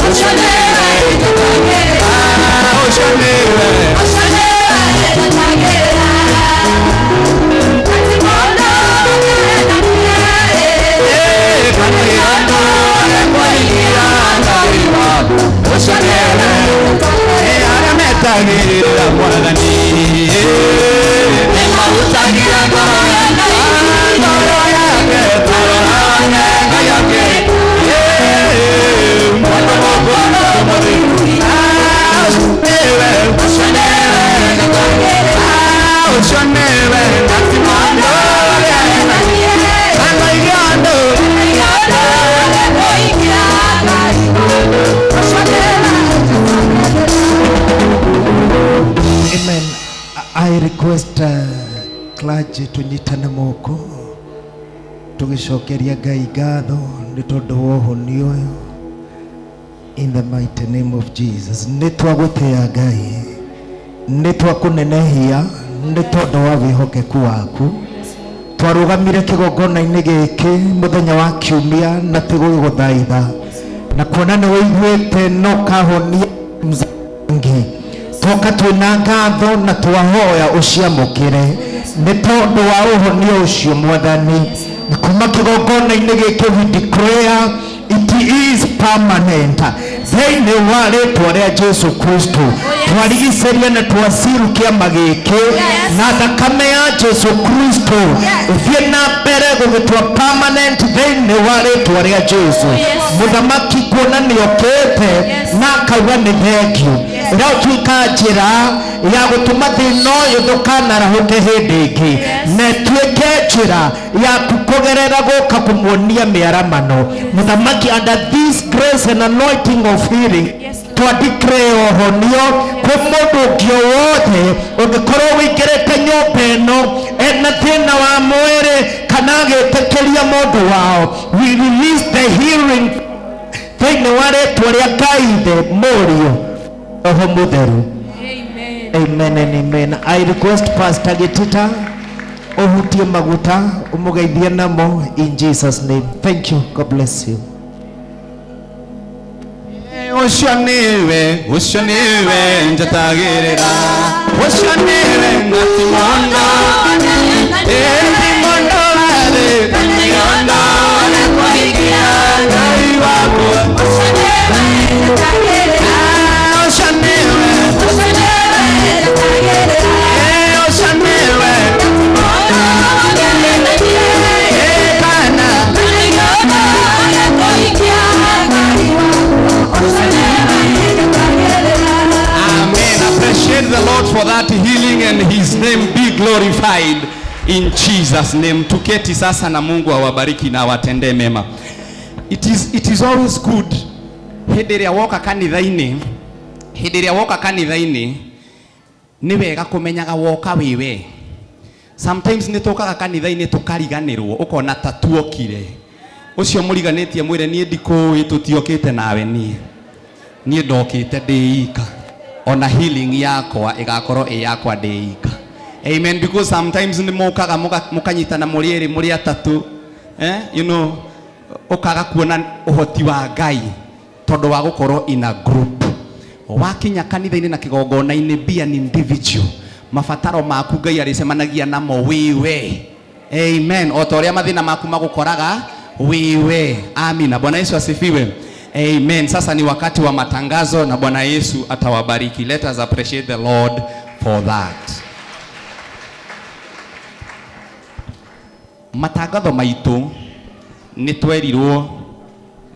ũcio nĩwe, ũcio nĩwe. Njetagĩrĩra Mwathani. Nĩmahutagia ngoro yake, tũrora Ngai yake. Mwana wakwa ũcio nĩwe Amen. I request clergy tunyitane moko tugicokeria Ngai ngatho nĩ tondũ wa ũhonio ũyũ. In the mighty name of Jesus. Nĩ twagũtĩĩa Ngai, nĩ twakũnenehia nĩ tondũ wa wĩhokeku waku. Twarũgamire kĩgongona-inĩ gĩkĩ mũthenya wa kiumia na tigũgũthaitha na kuona nĩ wĩiguĩte no kahonia mzangi twoka twĩna ngatho na twahoya ũciamũkĩre nĩ tondũ wa ũhonio ũcio Mwathani. Na kuma kĩgongona-inĩ gĩkĩ we declare it is permanent thĩinĩ wa rĩtwa rĩa Jesu Kristo. Twarigicĩria na twasiru kĩama gĩkĩ na thakame ya Jesu Kristo ũthiĩ na mbere gũgĩtua permanent thĩinĩ wa rĩtwa rĩa Jesu. Mũthamaki kuona nĩokĩte na akauga nĩ thengiũ ĩratuĩka njĩra ya gũtũma thĩna ũyũ ndũkanarahũke hĩndĩ ĩngĩ na ĩtuĩke njĩra yaku kũgerera gũka kũmuonia mĩaramano. Mũthamaki, under this grace and anointing of healing twadeclare ũhonio kwĩ mũndũ ũngĩ o wothe ũngĩkorwo wĩingĩrĩte nyũmba ĩno ena thĩna wa mwĩrĩ kana agĩtĩkĩria mũndũ wao. We release the healing thĩinĩ wa rĩtwa rĩa Ngai Ithe, Mũriũ, Roho Mũtheru. Amen and amen. I request Pastor Gitita uhutie maguta umugeithie namo in Jesus name. Thank you. God bless you. Ũcio nĩwe njetagĩrĩra, ũcio nĩwe ngatimondo, ndimondo rĩ, ndimondo kũhikia Ngai wakwa. Ũcio nĩwe njetagĩrĩra, ũcio nĩwe njetagĩrĩra, ũcio nĩwe Amen. Appreciate the Lord for that healing and his name be glorified in Jesus name. Tuketi sasa na Mungu awabariki na awatendee mema. It is always good hĩndĩ ĩrĩa woka kanitha-inĩ, hĩndĩ ĩrĩa woka kanitha-inĩ nĩ wega kũmenyaga woka wĩwe. Sometimes nĩ tũkaga kanitha-inĩ tũkariganĩrwo ũkona ta tuokire. Ũcio mũriganĩtie mwĩre niĩ ndikũĩ tũtiokĩte nawe niĩ. Niĩ ndokĩte ndĩ ika. Ona healing yakwa ĩgakorwo ĩ yakwa ndĩ ika. Amen. Because sometimes nĩ mũkaga mũkanyitana mũrĩ erĩ mũrĩ atatũ, you know, ũkaga kuona ũhoti wa Ngai tondũ wa gũkorwo in a group. Wakinya kanitha-inĩ na kĩgongona-inĩ, be an individual. Mabataro maku Ngai arĩcemanagia namo wĩwe. Amen. O ta ũrĩa mathĩna maku magũkoraga wĩwe. Amina. Bwana Yesu asifiwe. Amen. Sasa ni wakati wa matangazo na Bwana Yesu atawabariki. Let us appreciate the Lord for that. Matangatho maitũ nĩ twerirwo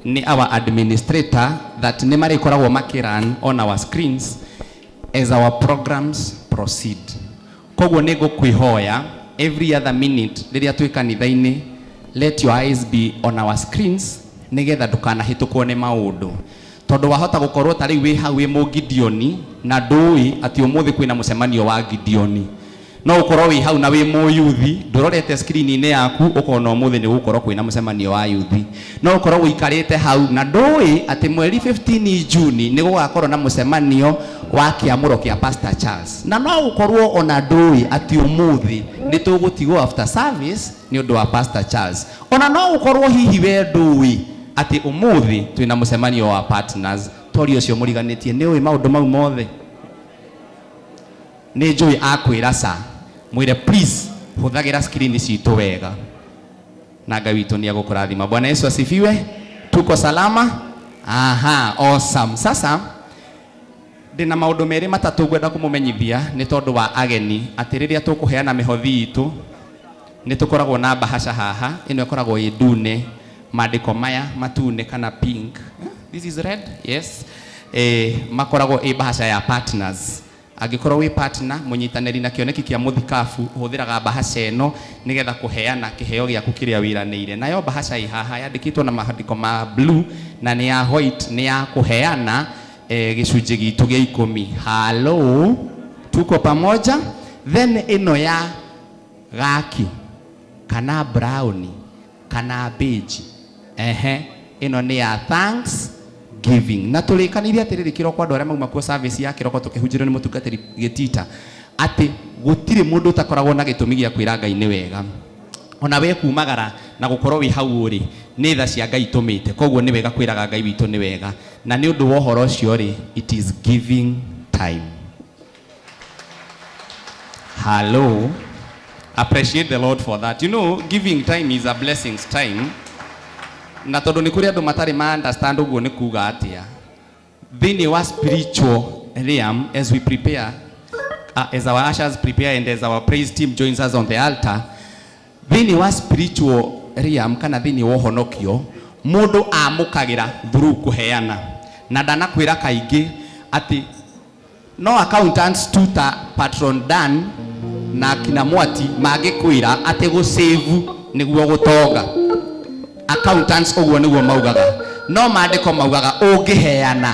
nĩ our administrator that nĩ marĩkoragwo makĩrun on our screens as our programs proceed. Koguo nĩ ngũkwĩhoya every other minute rĩrĩa twĩ kanitha-inĩ, let your eyes be on our screens nĩgetha ndũkanahĩtũkwo nĩ maũndũ. Tondũ wahota gũkorwo ta rĩu wĩ hau wĩ mũgidioni na ndũĩ atĩ ũmũthĩ kwĩna mũcemanio wa Gideoni. No ũkorwo wĩ hau na wĩ mũyuthi ndũrorete screen-inĩ yaku ũkona ũmũthĩ nĩ gũkorwo kwĩna mũcemanio wa yuthi. No ũkorwo ũikarĩte hau na ndũĩ atĩ mweri 15 June nĩ gũgakorwo na mũcemanio wa kĩamũro kĩa Pastor Charles. Na no ũkorwo ona ndũĩ atĩ ũmũthĩ nĩ tũgũtigwo after service nĩ ũndũ wa Pastor Charles. Ona no ũkorwo hihi we ndũĩ atĩ ũmũthĩ twĩna mũcemanio wa partners. Tori ũcio mũriganĩtie nĩ ũĩ maũndũ mau mothe. Nĩ njũĩ akwĩra ca mwĩre please hũthagĩra screen citũ wega na Ngai witũ nĩ egũkũrathima. Bwana Yesu asifiwe. Tuko salama. Aha, awesome. Sasa Ndĩna maũndũ merĩ matatũ ngwenda kũmũmenyithia nĩ tondũ wa ageni atĩ rĩrĩa tũkũheana mĩhothi itũ nĩ tũkoragwo na bahasha haha ĩno ĩkoragwo ĩ ndune maandĩko maya matune kana pink. This is red, yes. Makoragwo ĩ bahasha ya partners. Angĩkorwo wĩ partner mũnyitanĩri na kĩoneki kĩa mũthikabu ũhũthĩraga bahasha ĩno nĩgetha kũheana kĩheo gĩaku kĩrĩa wĩranĩire. Nayo bahasha ĩ haha yandĩkĩtwo na maandĩko ma blue na nĩ ya white, nĩ ya kũheana gĩcunjĩ gitũ gĩa 10. Hello, tuko pamoja. Then ĩno ya gaki kana brown kana beige, ehe, ĩno nĩ ya thanks giving. Na tũrĩkanĩire atĩrĩrĩ kĩroko andũ arĩa mauma kuo service ya kĩroko tũkĩhunjĩrio nĩ mũtungatĩri Gĩtita atĩ gũtirĩ mũndũ ũtakoragwo na gĩtũmi gĩa kwĩra Ngai nĩ wega. Ona we kumagara na gũkorwo wĩ hau ũrĩ nĩ tha cia Ngai itũmĩte, koguo nĩ wega kwĩraga Ngai witũ nĩ wega. Na nĩ ũndũ wa ũhoro ũcio rĩ, it is giving time. Hello, appreciate the Lord for that. You know, giving time is a blessings time. Na tondũ nĩ kũrĩ andũ matarĩ ma understand ũguo nĩ kuga atĩa. Thĩinĩ wa spiritual realm, as we prepare, as our ushers prepare and as our praise team joins us on the altar, thĩinĩ wa spiritual realm kana thĩinĩ wa ũhonokio, mũndũ amũkagĩra through kũheana. Na ndanakwĩra kaingĩ atĩ no accountants tu ta Patron Dan na kina Mwati mangĩkwĩra atĩ gũsave nĩguo gũtonga. Accountants ũguo nĩguo maugaga. No maandĩko maugaga ũngĩheana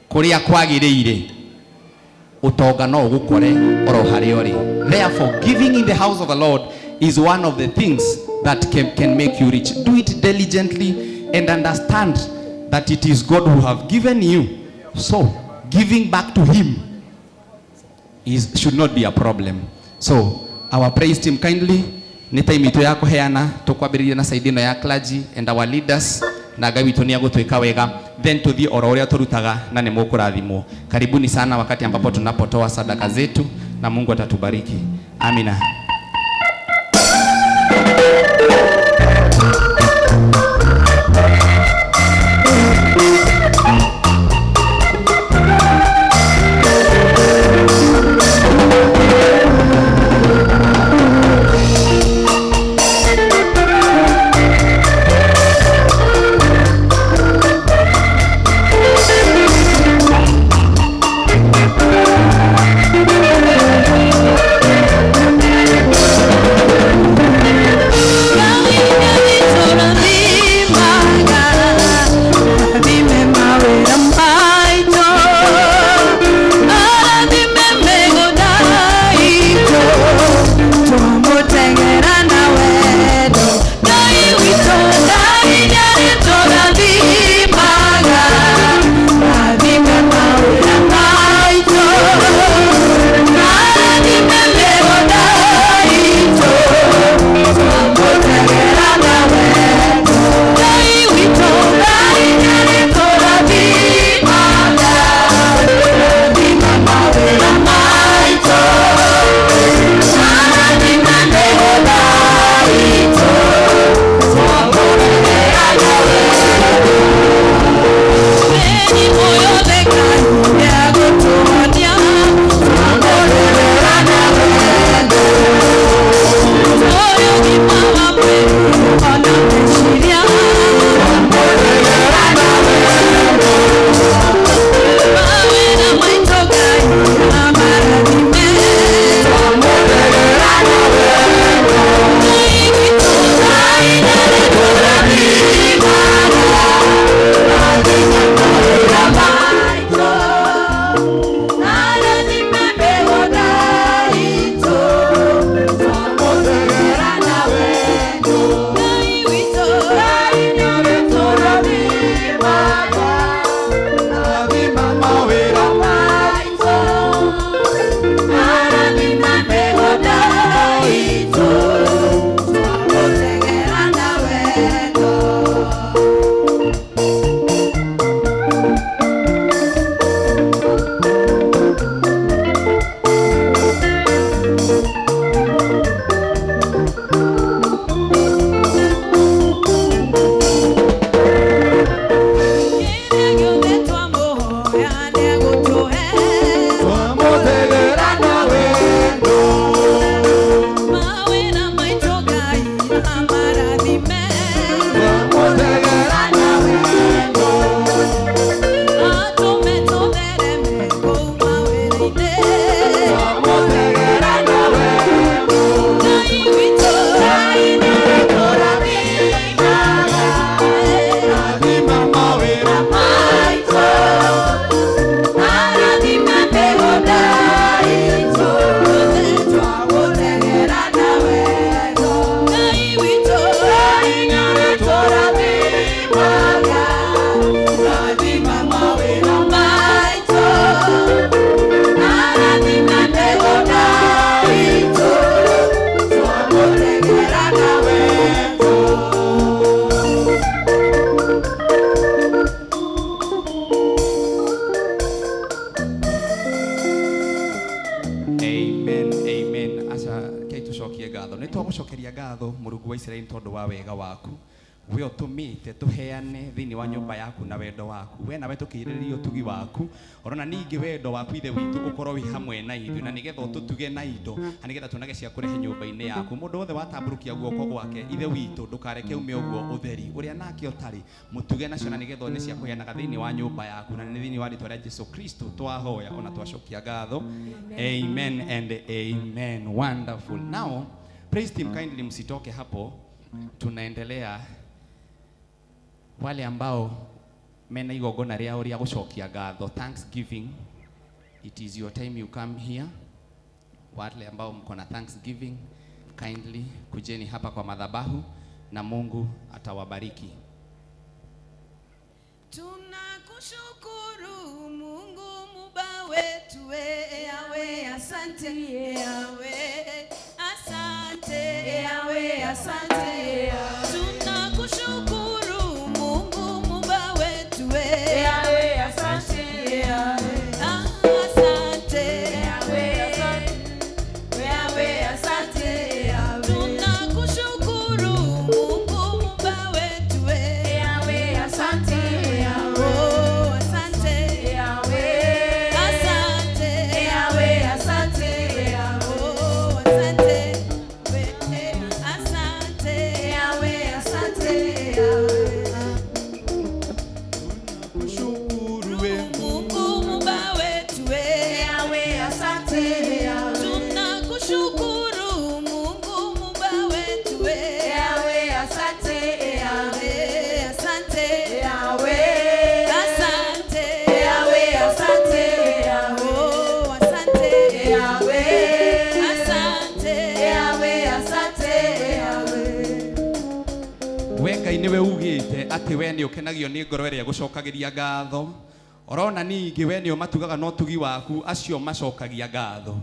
kũrĩa kwagĩrĩire ũtonga no ũgũkore oro harĩa ũrĩ. Therefore, giving in the house of the Lord is one of the things that can make you rich. Do it diligently and understand that it is God who have given you. So, giving back to him should not be a problem. So, our praise team, kindly, nĩ time itũ ya kũheana, tũkwambĩrĩria na side ĩno ya clergy and our leaders, na Ngai witũ nĩ agũtwĩka wega, then tũthiĩ oro ũrĩa tũrutaga na nĩ mũkũrathimwo. Karibuni sana wakati ambapo tunapotoa sadaka zetu na Mungu atatubariki. Amina. Thank you. ngatho. Nĩ twagũcokeria ngatho Mũrungu wa Isiraeli tondũ wa wega waku. We ũtũmĩte tũheane thĩinĩ wa nyũmba yaku na wendo waku. We nawe tũkĩirĩrĩria ũtugi waku. Orona ningĩ wendo waku Ithe witũ ũkorwo wĩ hamwe na ithuĩ na nĩgetha ũtũtuge na indo na nĩgetha tuonage cia kũrehe nyũmba-inĩ yaku. Mũndũ wothe watambũrũkia guoko gwake Ithe witũ ndũkareke ume ũguo ũtheri ũrĩa nake ũtarĩ mũtuge nacio na nĩgetha one cia kũheanaga thĩinĩ wa nyũmba yaku na nĩ thĩinĩ wa rĩtwa rĩa Jesu Kristo twahoya ona twacokia ngatho. Amen and amen. Wonderful. Now praise team, kindly msitoke hapo, tunaendelea. Wale ambao mena igongona rĩao rĩa gũcokia ngatho, thanksgiving, it is your time you come here. Wale ambao mko na thanksgiving, kindly kujeni hapa kwa madhabahu na Mungu atawabariki. Tunakushukuru Mungu Muba wetu, Yahweh, asante Yahweh, asante Yahweh, asante. Tunakushukuru Mungu Muba wetu, Yahweh, asante Yahweh, asante Yahweh, asante Yahweh, asante. Tunakushukuru Mungu Muba wetu, Yahweh, asante Yahweh, asante Yahweh, asante Yahweh, asante Yahweh, asante asante Yahweh, asante Yahweh. Tunakushukuru we Mungu Muba wetu, Yahweh, asante Yahweh. Tunakushukuru Mungu Muba wetu, Yahweh, asante Yahweh, asante Yahweh, asante Yahweh, asante Yahweh, asante Yahweh, asante Yahweh, asante Yahweh. We Ngai nĩwe ugĩte atĩ we nĩ ũkenagio nĩ ngoro ĩrĩa ĩgũcokagĩria ngatho. Orona ningĩ we nĩ ũmatugaga na ũtugi waku acio macokagia ngatho.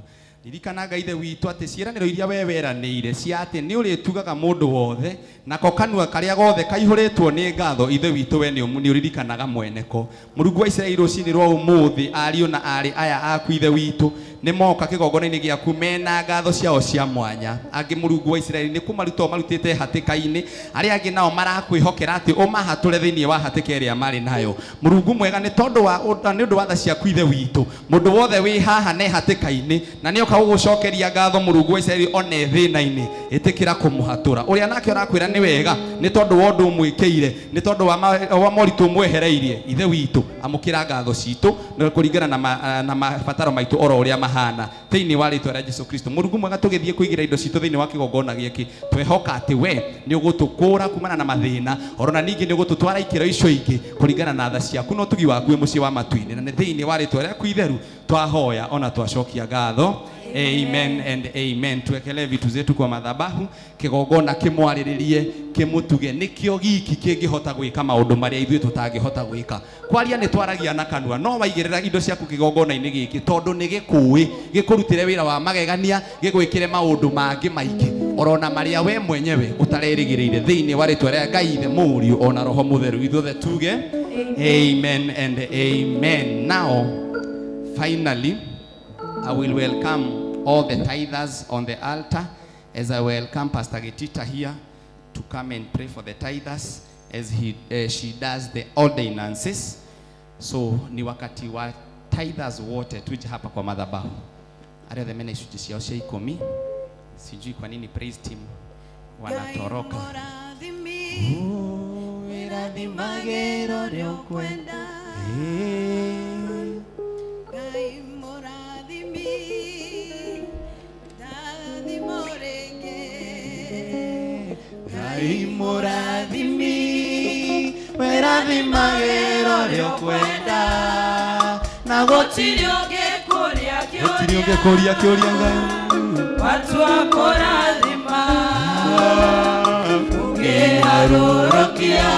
Ririkana Ngai Ithe witũ atĩ ciĩranĩro iria we weranĩire cia atĩ nĩ ũrĩtugaga mũndũ wothe nako kanua karĩa gothe kaihũrĩtwo nĩ ngatho Ithe witũ we nĩ ũririkanaga mweneko. Mũrungu wa Isiraeli rũcinĩ rwa ũmũthĩ ariũ na aarĩ aya aku Ithe witũ nĩ moka kĩgongona-inĩ gĩaku mena ngatho ciao cia mwanya. Angĩ Mũrungu wa Isiraeli nĩ kũmaruta ũmarutĩte hatĩka-inĩ, arĩa angĩ nao marakwĩhokera atĩ ũmahatũre thĩinĩ wa hatĩka ĩrĩa marĩ nayo. Mũrungu mwega nĩ tondũ wa nĩ ũndũ wa tha ciaku Ithe witũ mũndũ wothe wĩ haha ne hatĩka-inĩ na nĩ oka gũgũcokeria ngatho Mũrungu wa Isiraeli one thĩna-inĩ ĩtĩkĩra kũmũhatũra. Ũrĩa nake ũrakwĩra nĩ wega nĩ tondũ wa ũndũ ũmwĩkĩire nĩ tondũ wa moritũ ũmwehereirie Ithe witũ amũkĩra ngatho citũ na kũringana na mabataro maitũ oro ũrĩa mahana thĩinĩ wa rĩtwa rĩa Jesu Kristo. Mũrungu mwega tũgĩthiĩ kũigĩra indo citũ thĩinĩ wa kĩgongona gĩkĩ twehoka atĩ we nĩ ũgũtũkũra kumana na mathĩna orona ningĩ nĩ ũgũtũtwara ikĩro icio ingĩ kũringana na tha ciaku na ũtugi waku wĩ mũciĩ wa matu-inĩ na nĩ thĩinĩ wa rĩtwa rĩaku itheru twahoya ona twacokia ngatho. Amen and amen. Tuwekelee vitu zetu kwa madhabahu kigongona kimwarĩrĩrie kĩmũtuge nĩkĩo giki kĩngĩhota gwĩka maũndũ marĩa ithuĩ tũtangĩhota gwĩka. Kwaria nĩ twaragia na kanua no waigĩrĩra indo ciaku kĩgongona-inĩ gĩkĩ tondũ nĩ gĩkũĩ gĩkũrutĩre wĩra wa magegania gĩgwĩkĩre maũndũ mangĩ maingĩ orona marĩa we mwenyewe ũtarerĩgĩrĩire thĩinĩ wa rĩtwa rĩa Ngai Ithe Mũriũ ona Roho Mũtheru. Ithuothe tuge amen and amen. Now finally I will welcome all the tithers on the altar as I welcome Pastor Getita here to come and pray for the tithers as she does the ordinances. So ni wakati wa tithers wote tuje hapa kwa madhabahu. Arĩa othe mena icunjĩ ciao cia ikũmi, sijui kwa nini praise team wanatoroka. Ngai mũrathimi wĩrathimagĩra ũrĩa ũkwenda na gũtirĩ ũngĩkũria kĩũria Ngai watu akũrathima ũngĩharũrũkia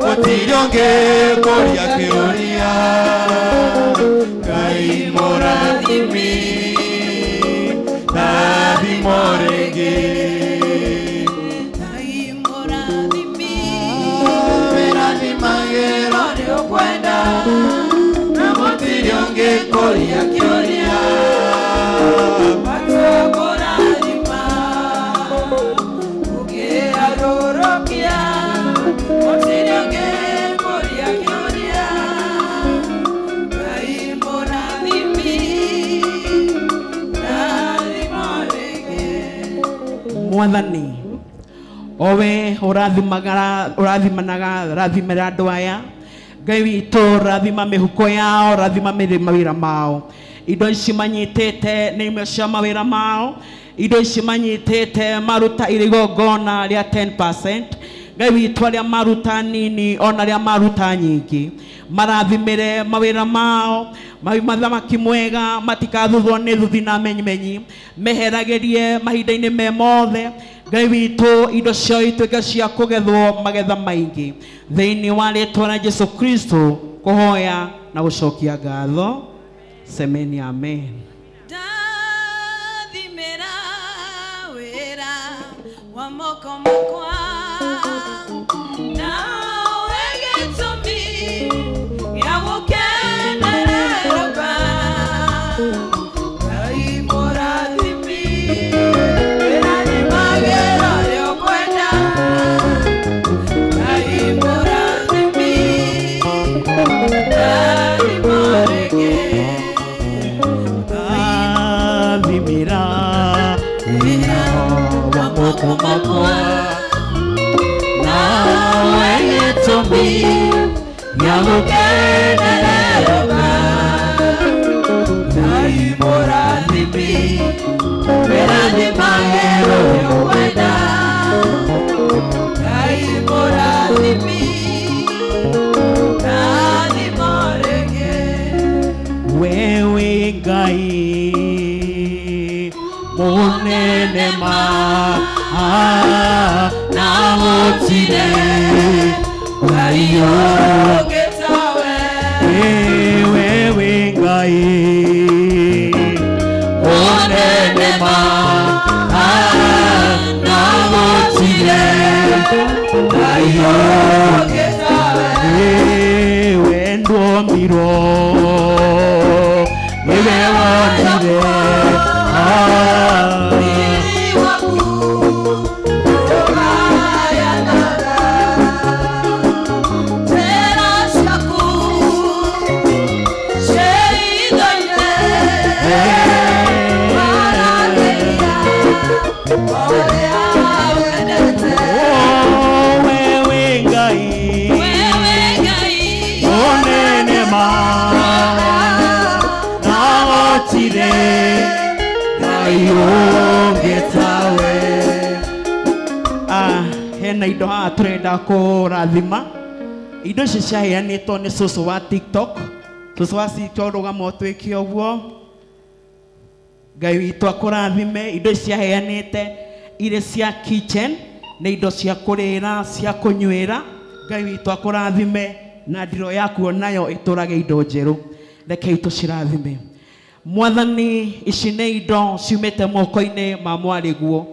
gũtirĩ ũngĩkũria kĩũria Ngai mũrathimi rathimo rĩngĩ. Na gũtirĩ ũngĩkũria kĩũria watu akũrathima Mwathani owe ũrathimanaga rathimĩra andũ aya Ngai witũ rathima mĩhuko yao rathima mawĩra mao indo ici manyitĩte nĩ imwe cia mawĩra mao indo ici manyitĩte maruta irĩ igongona rĩa 10% Ngai witũ arĩa maruta nini ona arĩa maruta nyingĩ marathimĩre mawĩra mao mathamaki mwega matikathuthwo nĩ thuthi na menyimenyi meheragĩrie mahinda-inĩ me mothe Ngai witũ indo ciao ituĩke cia kũgethwo magetha maingĩ thĩinĩ wa rĩtwa rĩa Jesu Kristo kũhoya na gũcokia ngatho semeni amen. Ndathimĩra wĩra wa moko makwa nawe gĩtũmi gĩa gũkenererũka Ngai mũrathimi wĩra nĩ magĩra ũrĩa ũkwenda Ngai mũrathimi ndathima rĩngĩ Ndathimĩra wĩra wa moko makwa nawe gĩtũmi gĩa gũkenererũka Ngai mũrathimi wĩra nĩ magĩra ũrĩa ũkwenda Ngai mũrathimi ndathima rĩngĩ Wewe Ngai munene ma na gũtirĩ Ngai ũngĩ tawe wewe Ngai munene ma na gũtirĩ Ngai ũngĩ tawe wendwombirwo niwe wonire Mwili waku ũgayanaga njĩra ciaku ciĩ hitho-inĩ waragĩria ũrĩa wendete wewe Ngai Wewe Ngai munene ma na gũtirĩ Ngai ũngĩ tawe. Hena indo haha tũrenda kũrathima indo ici ciaheanĩtwo nĩ cũcũ wa TikTok cũcũ wa TikTok rũgama ũtuĩke ũguo Ngai witũ akũrathime indo ici ciaheanĩte irĩ cia kitchen nĩ indo cia kũrĩra cia kũnyuĩra Ngai witũ akũrathime na ndiro yaku onayo ĩtũrage indo njerũ rekei tũcirathime Mwathani ici nĩ indo ciumĩte moko-inĩ ma mwarĩguo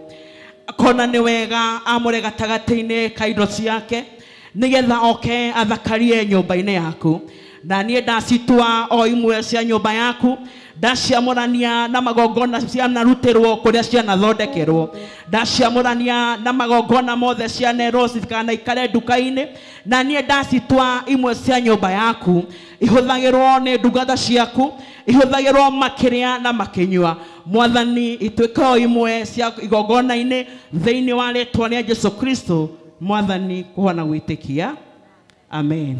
akona nĩ wega amũre gatagatĩ-inĩ ka indo ciake nĩgetha oke athakarie nyũmba-inĩ yaku na niĩ ndacitua o imwe cia nyũmba yaku ndaciamũrania na magongona cianarutĩrwo kũrĩa cianathondekerwo ndaciamũrania na magongona mothe cianerwo citikanaikare nduka-inĩ na niĩ ndacitua imwe cia nyũmba yaku ihũthagĩrwo nĩ ndungata ciaku ihũthagĩrwo makĩrĩa na makĩnyua Mwathani ituĩke o imwe cia igongona-inĩ thĩinĩ wa rĩtwa rĩa Jesu Kristo Mwathani kũhona gwĩtĩkia amen.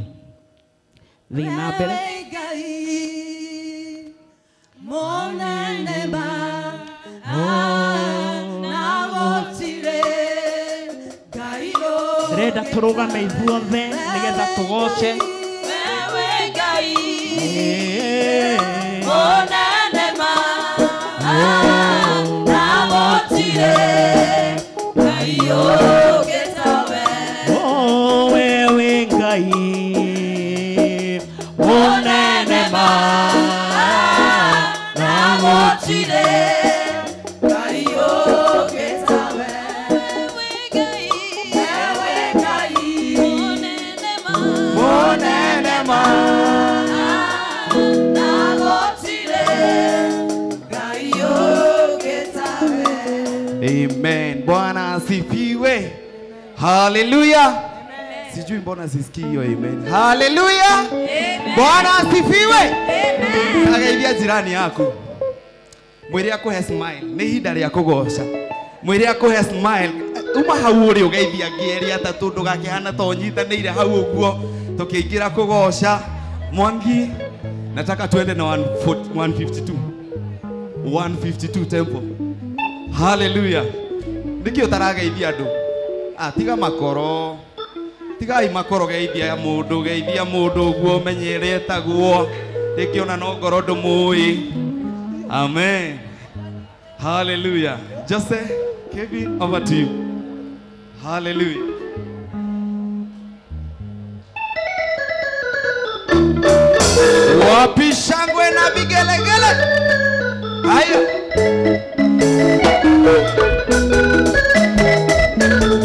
Thiĩ na mbere. Wewe Ngai munene ma na gũtirĩ Ngai Ndĩrenda tũrũgame ithuothe nĩgetha tũgoce Wewe Ngai munene ma na gũtirĩ Ngai ũngĩ tawe Wewe Ngai munene ma na gũtirĩ Ngai ũngĩ tawe Wewe Ngai munene ma Munene ma na gũtirĩ Ngai ũngĩ tawe. Amen. Bwana asifiwe. Haleluya. Sijui mbona sisikii hiyo amen. Haleluya. Bwana asifiwe. Amen. Ageithia jirani yaku. Mwĩre akũhe smile. Nĩ ihinda rĩa kũgoca. Mwĩre akũhe smile. Uma hau ũrĩ ũgeithia angĩ erĩ atatũ ndũgakĩhana ta ũnyitanĩire hau ũguo tũkĩingĩra kũgoca. Mwangi, nataka tuende na 152. 152 tempo. Hallelujah. Nĩkĩ ũtarageithia andũ? Ah, tiga makoro. Tigai makoro, geithia mũndũ, geithia mũndũ ũguo ũmenye ũrĩa etagwo. Rĩngĩ ona no ngoro ndũmũĩ. Amen. Hallelujah. Jose, Kevin, over to you. Hallelujah. Wapi shangwe na vigelegele? Haya.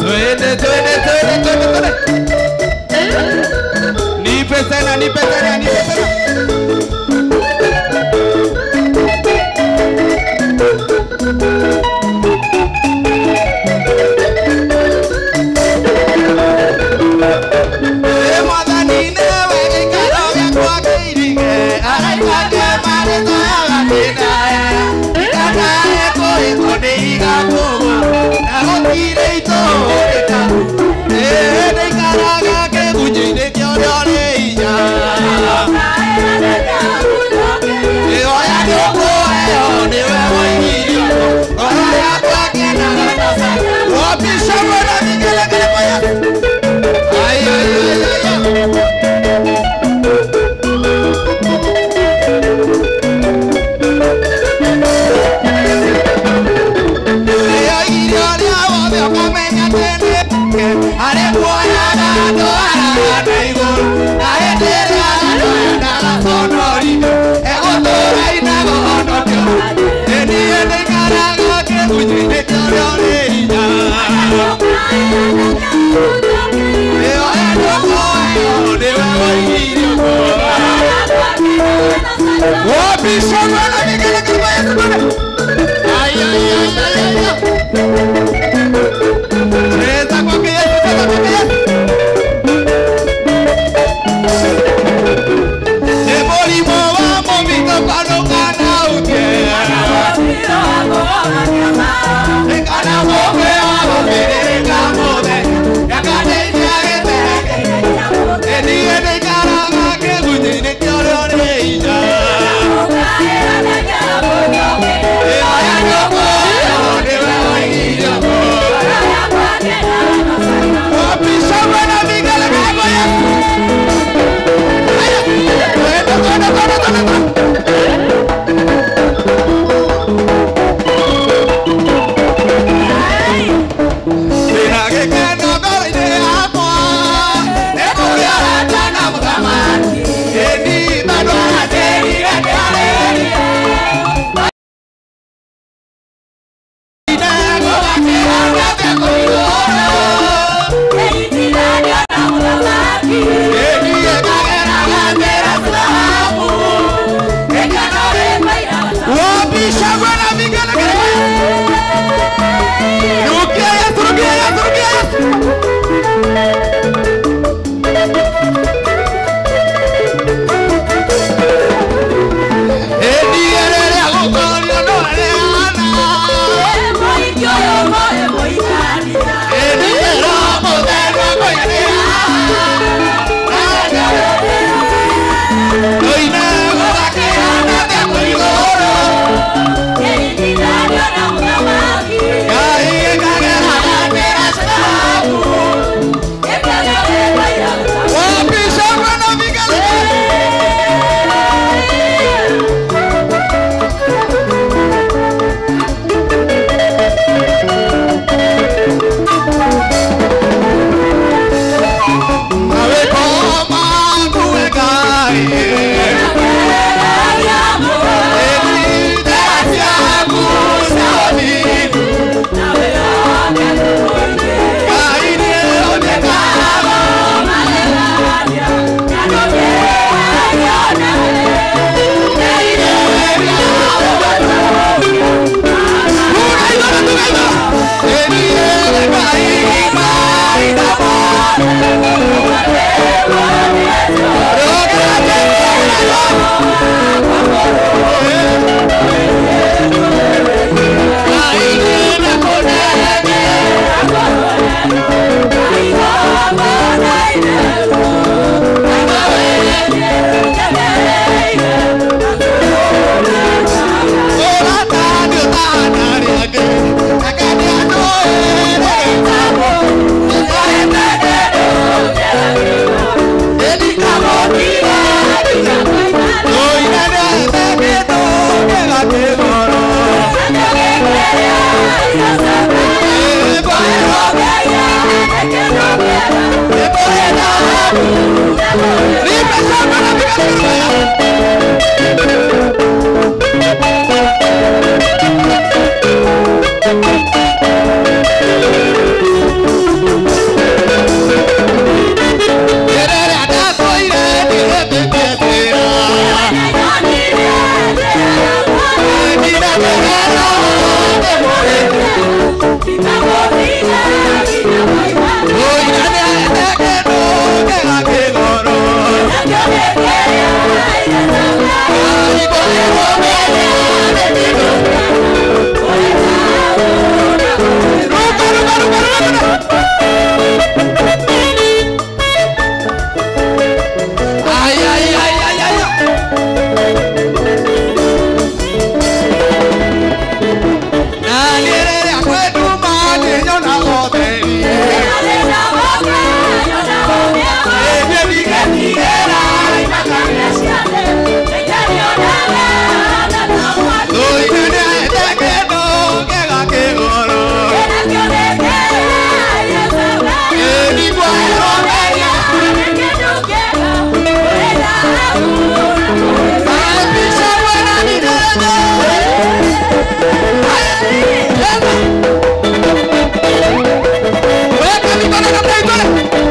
Twende, twende, twende, twende, twende. Nipe tena, nipe tena, nipe tena. Mwathani nĩwe gĩikaro gĩakwa kĩirige, araika marĩtwa. Weka mikono namna hii, twende.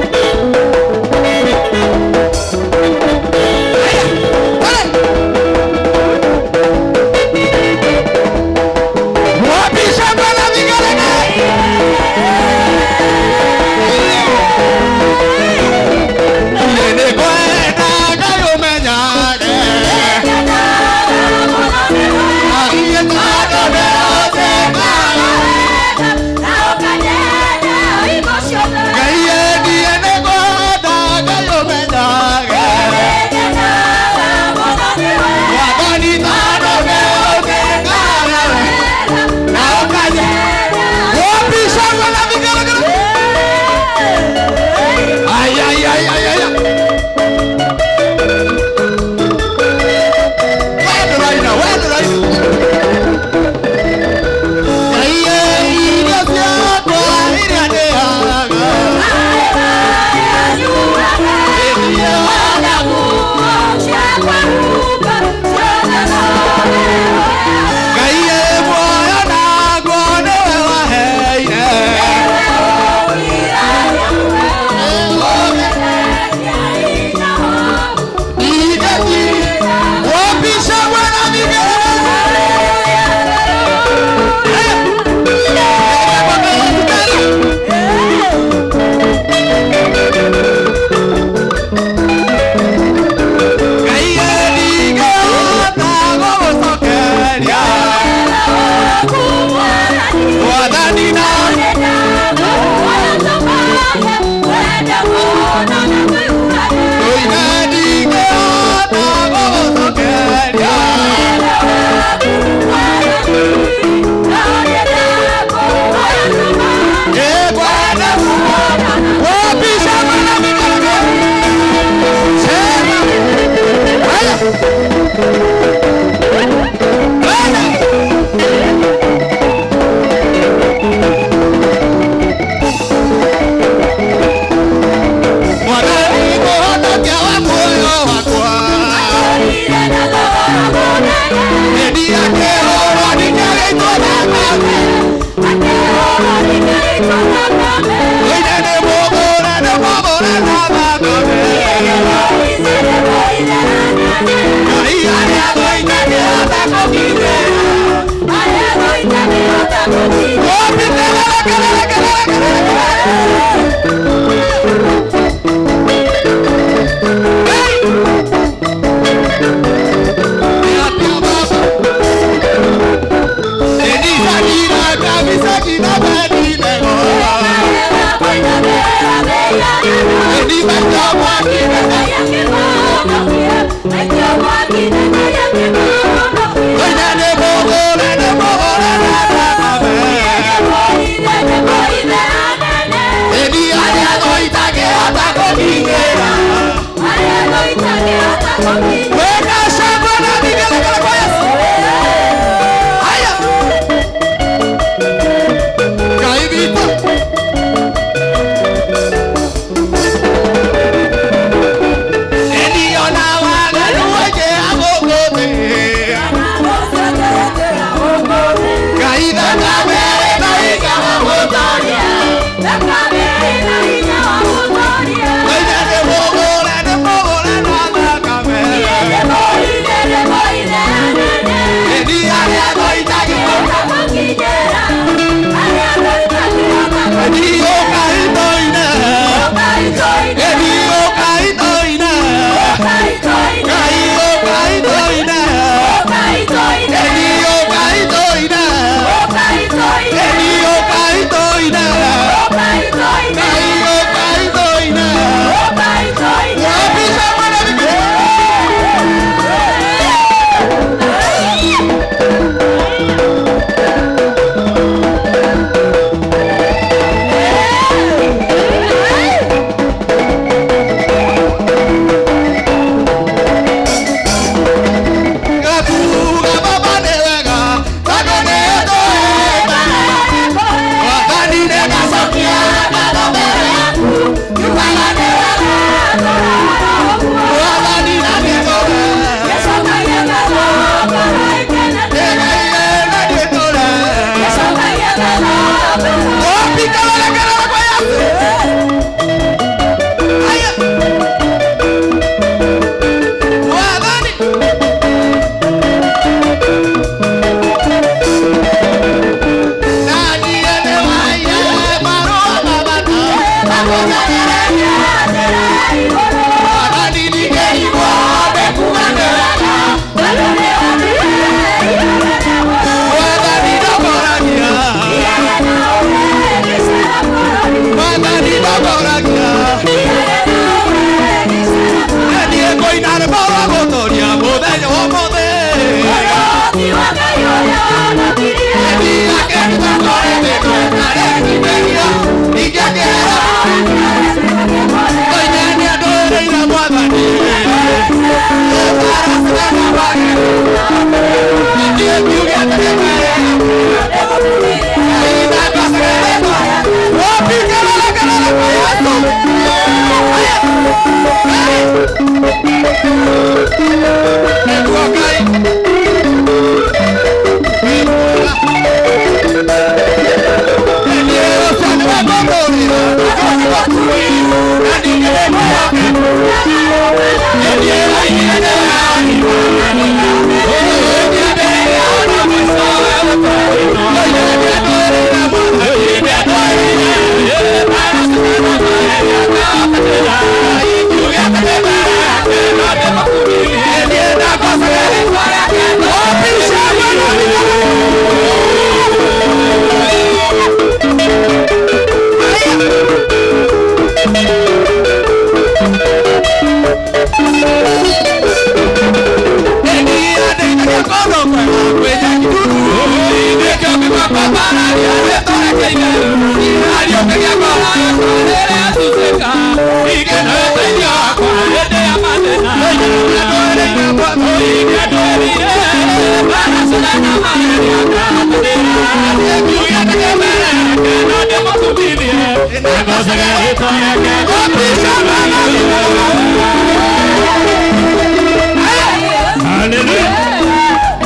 Hallelujah.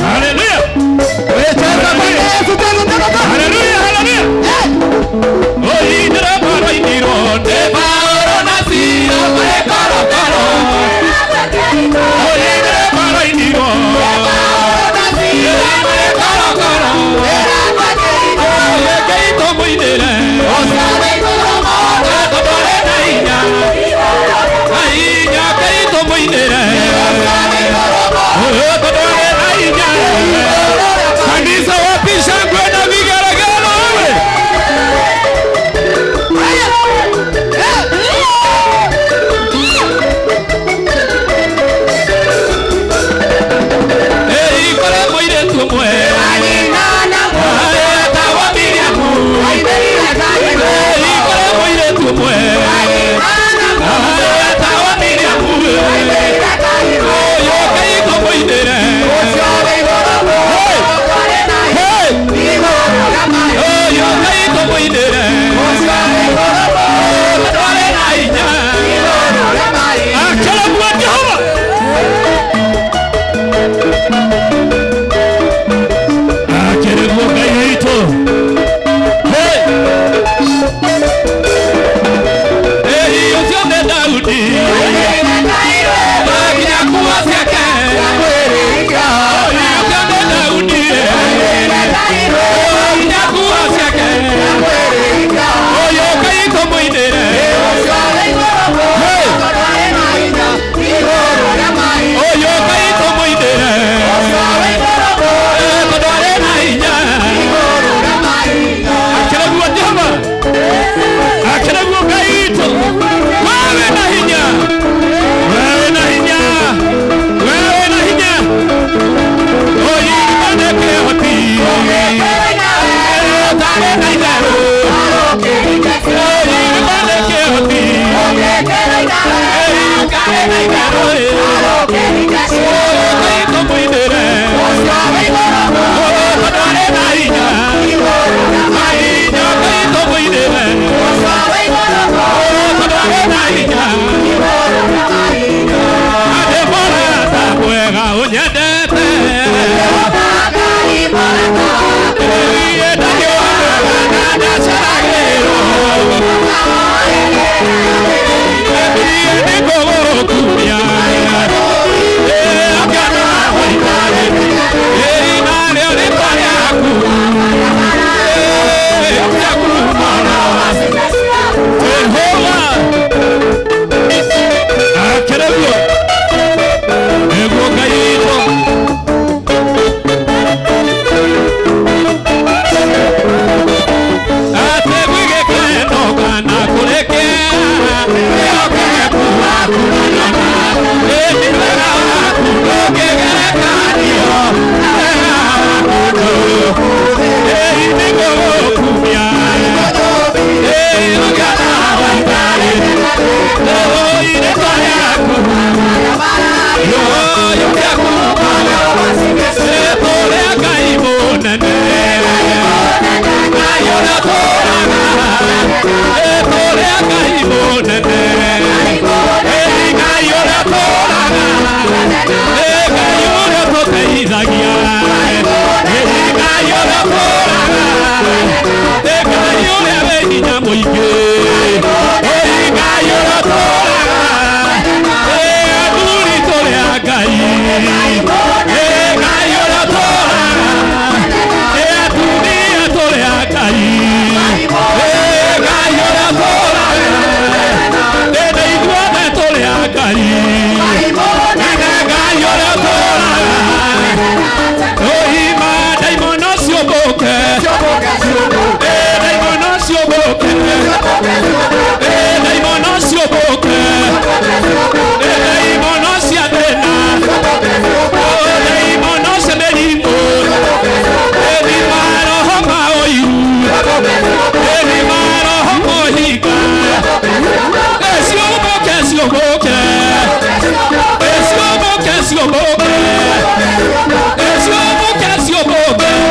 Hallelujah. Hallelujah. Hallelujah. Kanisa wapi shangwe na vigelegele wewe? Ei, kore moire tumwe. Ei, kore moire tumwe. It's your book, it's your book.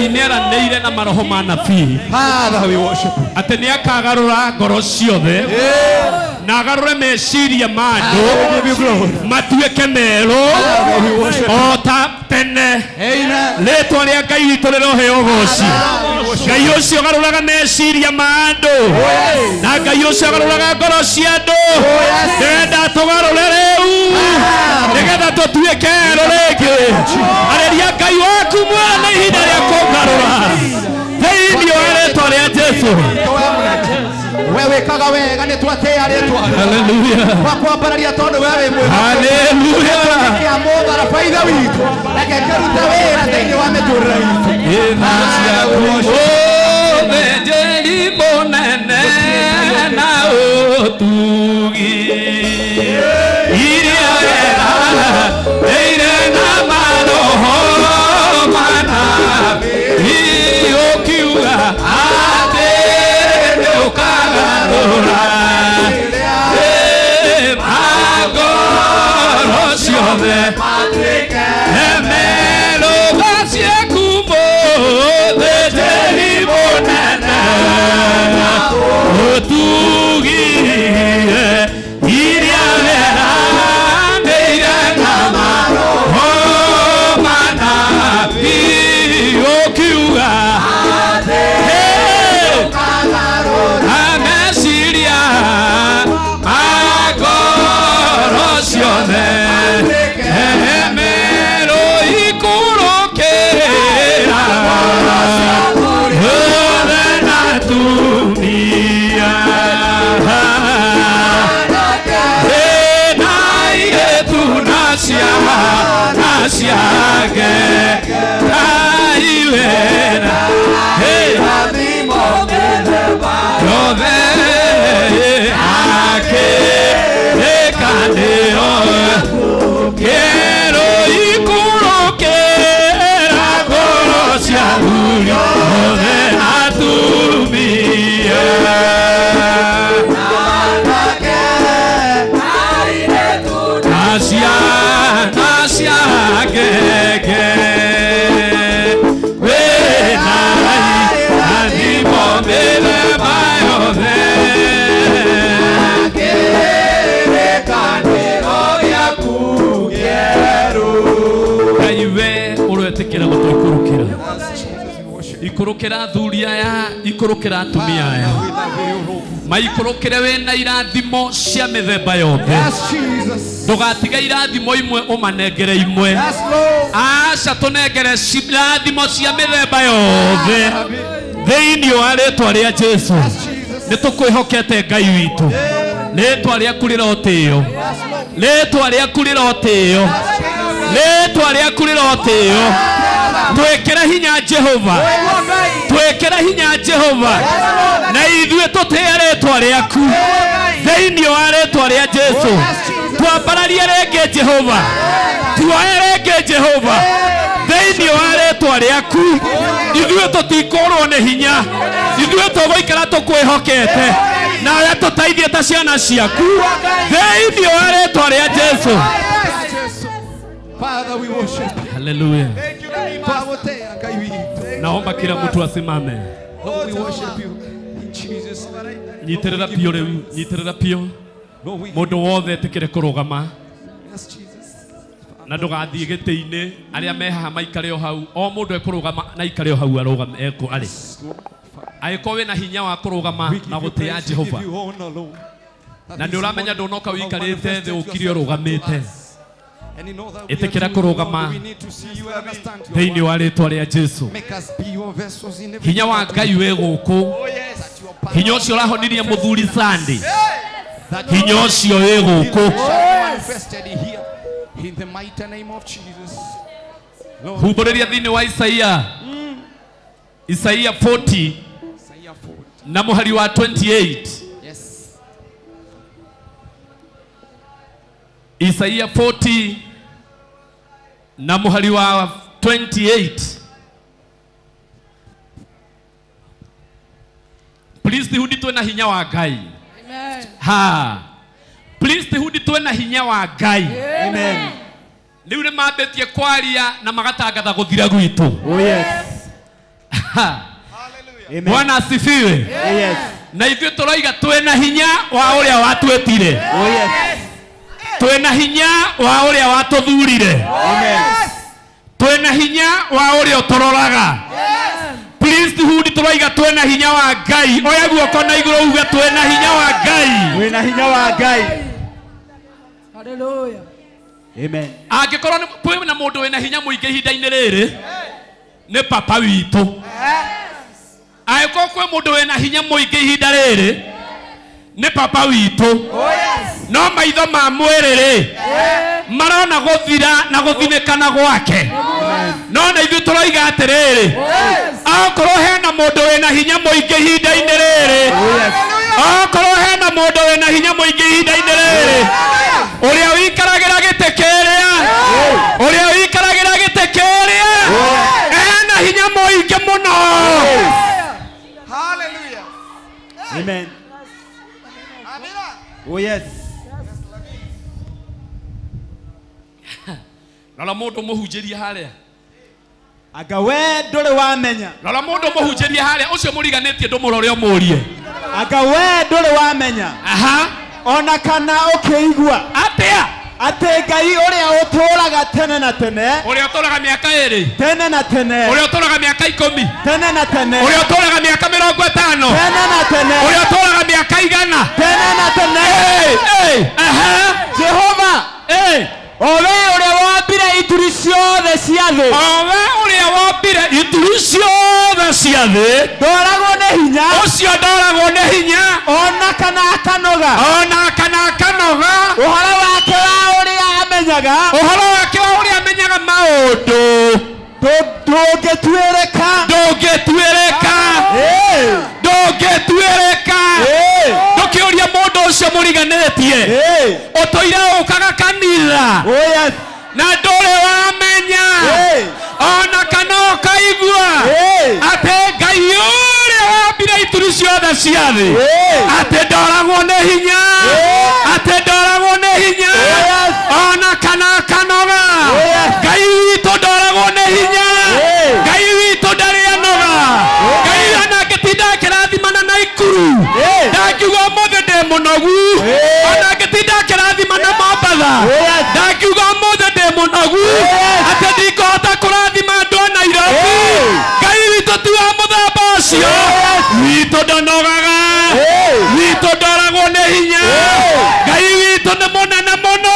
Ngai nĩaranĩire na maroho ma nabii. Father, we worship you. Atĩ nĩakagarũra ngoro ciothe na agarũre meciria ma andũ matuĩke merũ o ta tene. Rĩtwa rĩa Ngai witũ rĩroheo ũgoci. Ngai ũcio ũgarũraga meciria ma andũ na Ngai ũcio ũgarũraga ngoro cia andũ, ndĩrenda tũgarũre rĩu nĩgetha tũtuĩke erũ rĩngĩ. Arĩria Ngai waku mwene ihinda rĩa kũngarũra thĩinĩ wa rĩtwa rĩa Jesũ. Wewe kaga wega nĩ twatĩa rĩtwa. Hallelujah. Kwa kwambararia tondũ we wĩ mwega. Hallelujah. Kĩa mũtharaba ithe witũ, reke kĩrute wĩra thĩinĩ wa mĩtũrĩre itũ. Ũthĩnjĩri mũnene na ũtugi iria wĩra na maroho manabii ũkiuga atĩ nĩũkagarũra ngoro ciothe emerũga ciaku mũthĩnjĩri mũnene ũtugi iria weranĩire na maroho manabii ũkiuga meciria ma ngoro ciothe emerũ ikũrũkĩra othe na atumia na airĩtu na ciana ciake Ngai wĩna yothe akĩrĩkanĩro kĩero ikũrũkĩra ngoro cia athuri othe atumia na ciana ciake wĩna irathimo mĩthemba yothe Ngai we ũretĩkĩra gũtũikũrũkĩra ikũrũkĩra athuri aya ikũrũkĩra atumia aya maikũrũkĩre wĩna irathimo cia mĩthemba yothe. Ndũgatiga irathimo imwe ũmanengere imwe. Aca tũnengere irathimo cia mĩthemba yothe thĩinĩ wa rĩtwa rĩa Jesũ. Nĩ tũkwĩhokete Ngai witũ, rĩtwa rĩaku rĩrotĩo, rĩtwa rĩaku rĩrotĩo, rĩtwa rĩaku rĩrotĩo. Twĩkĩre hinya Jehova, twĩkĩre hinya Jehova, na ithuĩ tũtĩe rĩtwa rĩaku thĩinĩ wa rĩtwa rĩa Jesũ. Twambararie rĩngĩ Jehova, tuoe rĩngĩ Jehova thĩinĩ wa rĩtwa rĩaku. Ithuĩ tũtikũrwo nĩ hinya, ithuĩ tũgũikara tũkwĩhokete nawe tũteithie ta ciana ciaku thĩinĩ wa rĩtwa rĩa Jesũ. Father, we worship you. Hallelujah. Twagũtĩa Ngai witũ. Naomba kila mtu asimame. Lord, we worship you in Jesus' name. Nyitĩrĩra biũ rĩu, nyitĩrĩra biũ. Lord, we Mũndũ wothe etĩkĩre kũrũgama yes, Jesus. na ndũgathiĩ gĩtĩ-inĩ. Arĩa me haha maikare o hau, o mũndũ ekũrũgama na aikare o hau arũgame ekũ arĩ. Angĩkorwo wĩna hinya wa kũrũgama We give na you gũtĩa praise, we Jehova give you honor, Lord. That na this nĩ ũramenya morning ndũnoka you have ũikarĩte manifested thĩ ũkire yourself unto ũrũgamĩte. us. And you know that we are Ĩtĩkĩra children, kũrũgama Lord, we need to see you and understand your thĩinĩ word. wa rĩtwa rĩa Jesũ. Make us be your vessels in everything Hinya wa that we Ngai wĩ gũkũ, that your power hinya ũcio ũrahonirie mũthuri Sunday, that hinya ũcio wĩ gũkũ. shall be manifested here in the mighty name of Jesus. Lord, Humbũrĩria thĩinĩ wa Isaia, Isaia 40 Isaiah 40. na mũhari wa 28. Yes. Isaia 40 na mũhari wa 28. Priesthood twĩna hinya wa Ngai. Ha. Priesthood twĩna hinya wa Ngai. Amen. Rĩu nĩ mambĩtie kwaria na magatangatha gũthira gwitũ. Oh yes. Bwana asifiwe. Yes. Na ithuĩ tũroiga twĩna hinya wa ũrĩa watwĩtire. Oh yes. Twĩna hinya wa ũrĩa watũthurire. Amen. Twĩna hinya wa ũrĩa ũtũroraga. Priesthood tũroiga twĩna hinya wa Ngai. Oya guoko na igũrũ uge twĩna hinya wa Ngai. Twĩna hinya wa Ngai. Hallelujah. Amen. Angĩkorwo kwĩna mũndũ wĩna hinya mũingĩ ihinda-inĩ rĩrĩ nĩ papa witũ. Angĩkorwo kwĩ mũndũ wĩna hinya mũingĩ ihinda rĩrĩ nĩ papa witũ. No maitho ma mwĩrĩ rĩ marona gũthira na gũthinĩkana gwake. No na ithuĩ tũroiga atĩrĩrĩ, akorwo hena mũndũ wĩna hinya mũingĩ ihinda-inĩ rĩrĩ, akorwo hena mũndũ wĩna hinya mũingĩ ihinda-inĩ rĩrĩ, ũrĩa ũikaragĩra gĩtĩ kĩrĩa, ũrĩa ũikaragĩra gĩtĩ kĩrĩa, ena hinya mũingĩ mũno. Hallelujah. Amen. Oh yes. Rora mũndũ mũhunjĩrie harĩa. Anga we ndũrĩ wamenya. Rora mũndũ mũhunjĩrie harĩa ũcio mũriganĩtie ndũmũrore ũmũrie. Anga we ndũrĩ wamenya. Aha. Ona kana ũkĩigua. Atĩa? Atĩ Ngai ũrĩa ũtũũraga tene na tene. Ũrĩa ũtũũraga mĩaka 2. Tene na tene. Ũrĩa ũtũũraga mĩaka 10. Tene na tene. Ũrĩa ũtũũraga mĩaka 50. Tene na tene. Ũrĩa ũtũũraga mĩaka 100. Tene na tene. Aha. Jehova. Owe ũrĩa wombire ituri ciothe cia thĩ. Owe ũrĩa wombire ituri ciothe cia thĩ. Ndoragwo nĩ hinya. Ũcio ndoragwo nĩ hinya. Ona kana akanoga. Ona kana akanoga. Ũhoro wake wa ũrĩa amenyaga. Ũhoro wake wa ũrĩa amenyaga maũndũ. Ndũngĩtuĩrĩka. Ndũngĩtuĩrĩka. Ndũngĩtuĩrĩka. Ndũkĩũria mũndũ ũcio mũriganĩtie. Ũtũire ũkaga kanitha. Na ndũrĩ wamenya. Ona kana ũkaigua. Atĩ Ngai ũrĩa wombire ituri ciothe cia thĩ. Atĩ ndoragwo nĩ hinya. Atĩ ndoragwo nĩ hinya. Ona kana akanoga. Ngai witũ ndoragwo nĩ hinya. Ngai witũ ndarĩ anoga. Ngai ona angĩtinda akĩrathimana na Ikuru. Ndangiuga ũmũthĩ ndĩ mũnogu. Ona angĩtinda akĩrathimana Mombatha. Ndangiuga ũmũthĩ ndĩ mũnogu. Atĩ ndikũhota kũrathima andũ a Nairobi. Ngai witũ ti wa mũthemba ũcio. Witũ ndanogaga. Witũ ndoragwo nĩ hinya. Ngai witũ nĩ mũnene mũno.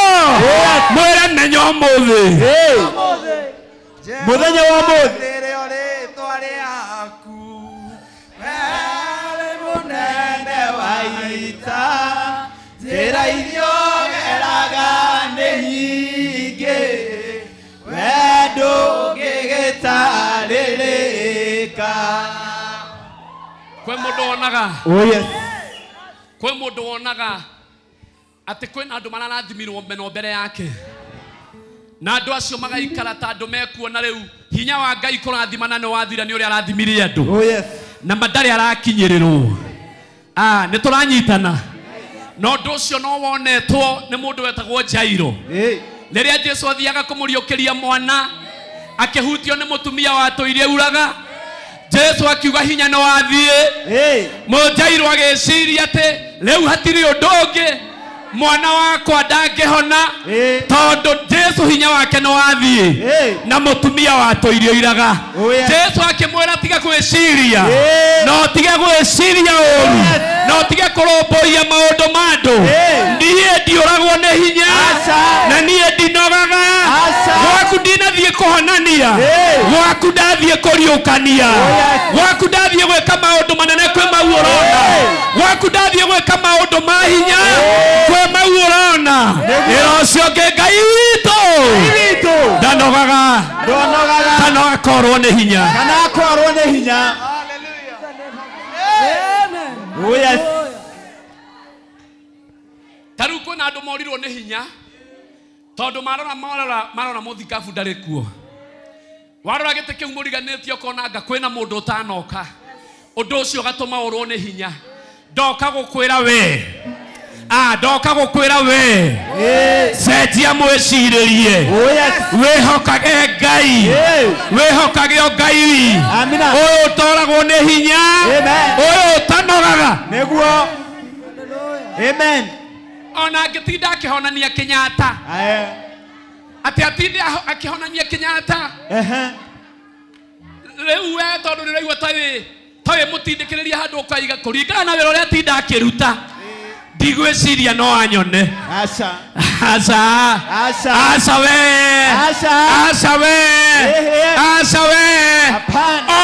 Mwĩre menya ũmũthĩ. Mũthenya wa ũmũthĩ. Njĩra iria ũgeraga nĩ nyingĩ, we ndũngĩgĩtarĩrĩka. Kwĩ mũndũ wonaga. Oh yes. Kwĩ mũndũ wonaga atĩ kwĩna andũ mararathimirwo meno mbere yake. Na andũ acio magaikara ta andũ mekuona rĩu hinya wa Ngai kũrathimana nĩ wathira nĩ ũrĩa arathimirie andũ. Oh yes. Na madarĩ arakinyĩrĩrwo. Nĩ tũranyitana. No ũndũ ũcio no wonetwo nĩ mũndũ wetagwo Jairo. Rĩrĩa Jesu athiaga kũmũriũkĩria mwana akĩhutio nĩ mũtumia watũire uraga, Jesu akiuga hinya no wathiĩ. Jairo agĩciria atĩ rĩu hatirĩ ũndũ ũngĩ, mwana wakwa ndangĩhona tondũ Jesu hinya wake no wathiĩ na mũtumia watũire iraga. Jesu akĩmwĩra tiga gwĩciria, no tige gwĩciria ũru, no tige kũrũmbũiya maũndũ ma andũ. Niĩ ndiũragwo nĩ hinya na niĩ ndinogaga. Gwaku ndinathiĩ kũhonania, gwaku ndathiĩ kũriũkania, gwaku ndathiĩ gwĩka maũndũ manene kwĩ mau ũrona, gwaku ndathiĩ gwĩka maũndũ ma hinya kwĩ mau ũrona. Ĩra ũcio ũngĩ Ngai witũ ndanogaga kana akorwo nĩ hinya. Kana akorwo nĩ hinya. Oh yes. Ta rĩu kwĩna andũ morirwo nĩ hinya tondũ marora mũthikabu ndarĩ kuo. Warora gĩtĩ kĩu mũriganĩtie ũkona anga kwĩna mũndũ ũtanoka. Ũndũ ũcio ũgatũma ũrwo nĩ hinya. Ndoka gũkwĩra we Ndoka gukwira we cenjia mwiciririe wihokage Ngai wihokage o Ngai uyu utoragwo ni hinya uyu utanogaga niguo. Amen. Ona angitinda akihonania Kenyatta ati atinde akihonania Kenyatta riu we tondu niraigua tawi mutindikiriria handu ukaiga kuringana na wira uria atinda akiruta ndigwiciria no anyone. Aca. Aca. Aca. Aca we. Aca. Aca we. Aca we.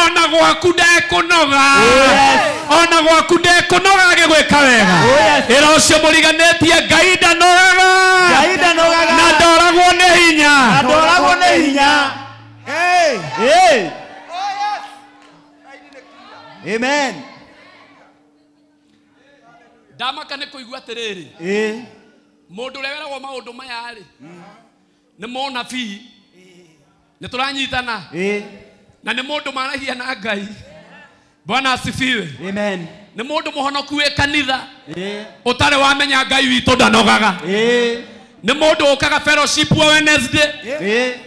Ona gwaku ndekunoga. Ona gwaku ndekunoga agĩgwĩka wega. Ĩra ũcio mũriganĩtie Ngai ndanogaga. Ngai ndanogaga. Na ndoragwo nĩ hinya. Na ndoragwo nĩ hinya. Hey. Hey. Amen. Ndamaka nĩ kũigua atĩrĩrĩ mũndũ ũrĩa weragwo maũndũ maya rĩ nĩ mũnabii nĩ tũranyitana na nĩ mũndũ maragia na Ngai. Bwana asifiwe. Amen. Nĩ mũndũ mũhonoku wĩ kanitha ũtarĩ wamenya Ngai witũ ndanogaga. Nĩ mũndũ ũkaga fellowship wa Wednesday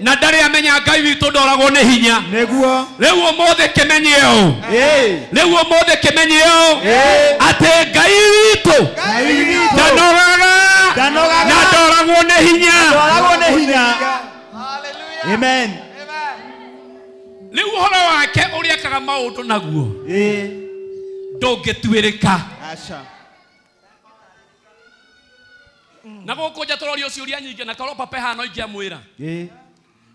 na ndarĩ amenya Ngai witũ ndoragwo nĩ hinya. Nĩguo. Rĩu ũmũthĩ kĩmenye ũũ. Rĩu ũmũthĩ kĩmenye ũũ atĩ Ngai witũ ndanogaga na ndoragwo nĩ hinya. Ndoragwo nĩ hinya. Amen. Rĩu ũhoro wake ũrĩa ekaga maũndũ naguo ndũngĩtuĩrĩka. Aca. Na gũkũ nja tũrorio ciũria nyingĩ na korwo papa hano ingĩamwĩra.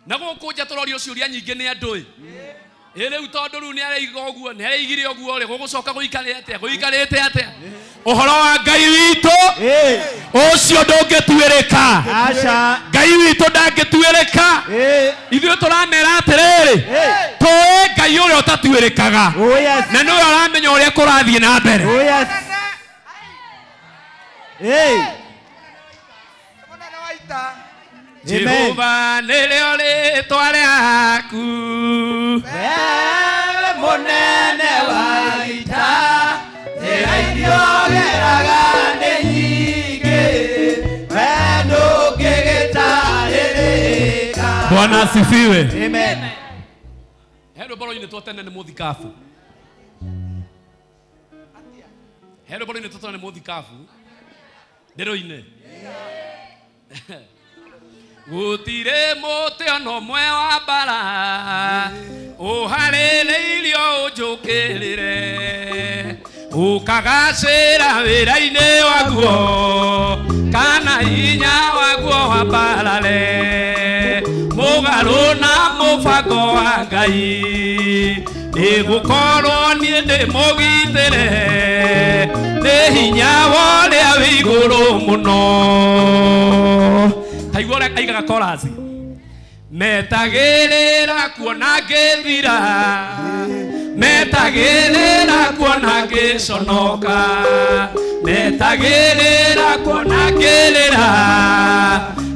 Na gũkũ nja tũrorio ciũria nyingĩ nĩ andũ ĩ rĩu tondũ rĩu nĩareiga ũguo nĩareigire ũguo rĩ gũgũcoka gũikarĩte atĩa gũikarĩte atĩa ũhoro wa Ngai witũ ũcio ndũngĩtuĩrĩka. Aca. Ngai witũ ndangĩtuĩrĩka. Ithuĩ tũramera atĩrĩrĩ tũĩ Ngai ũrĩa ũtatuĩrĩkaga na nĩwe ũramenya ũrĩa kũrathiĩ na mbere. Jehova nĩrĩo rĩĩtwa rĩaku wewe mũnene wa ita njĩra iria ũgeraga nĩ nyingĩ we ndũngĩgĩtarĩrĩka. Bwana asifiwe. Amen. He rwĩmbo rũinĩtwo tene nĩ mũthikabu. He rwĩmbo rũinĩtwo tene nĩ mũthikabu ndĩrũine. Gũtirĩ mũtĩ ona ũmwe wa mbara ũharĩrĩirio ũnjũkĩrĩre ũkagacĩra wĩra-inĩ waguo kana hinya waguo wambarare mũgarũ na mũbango wa Ngai nĩgũkorwo niĩ ndĩ mũgitĩre nĩ hinya wa ũrĩa wĩ igũrũ mũno. Taigua ũrĩa aigaga chorus metagĩrĩra kuona ngĩthira metagĩrĩra kuona ngĩconoka metagĩrĩra kuona ngĩrĩra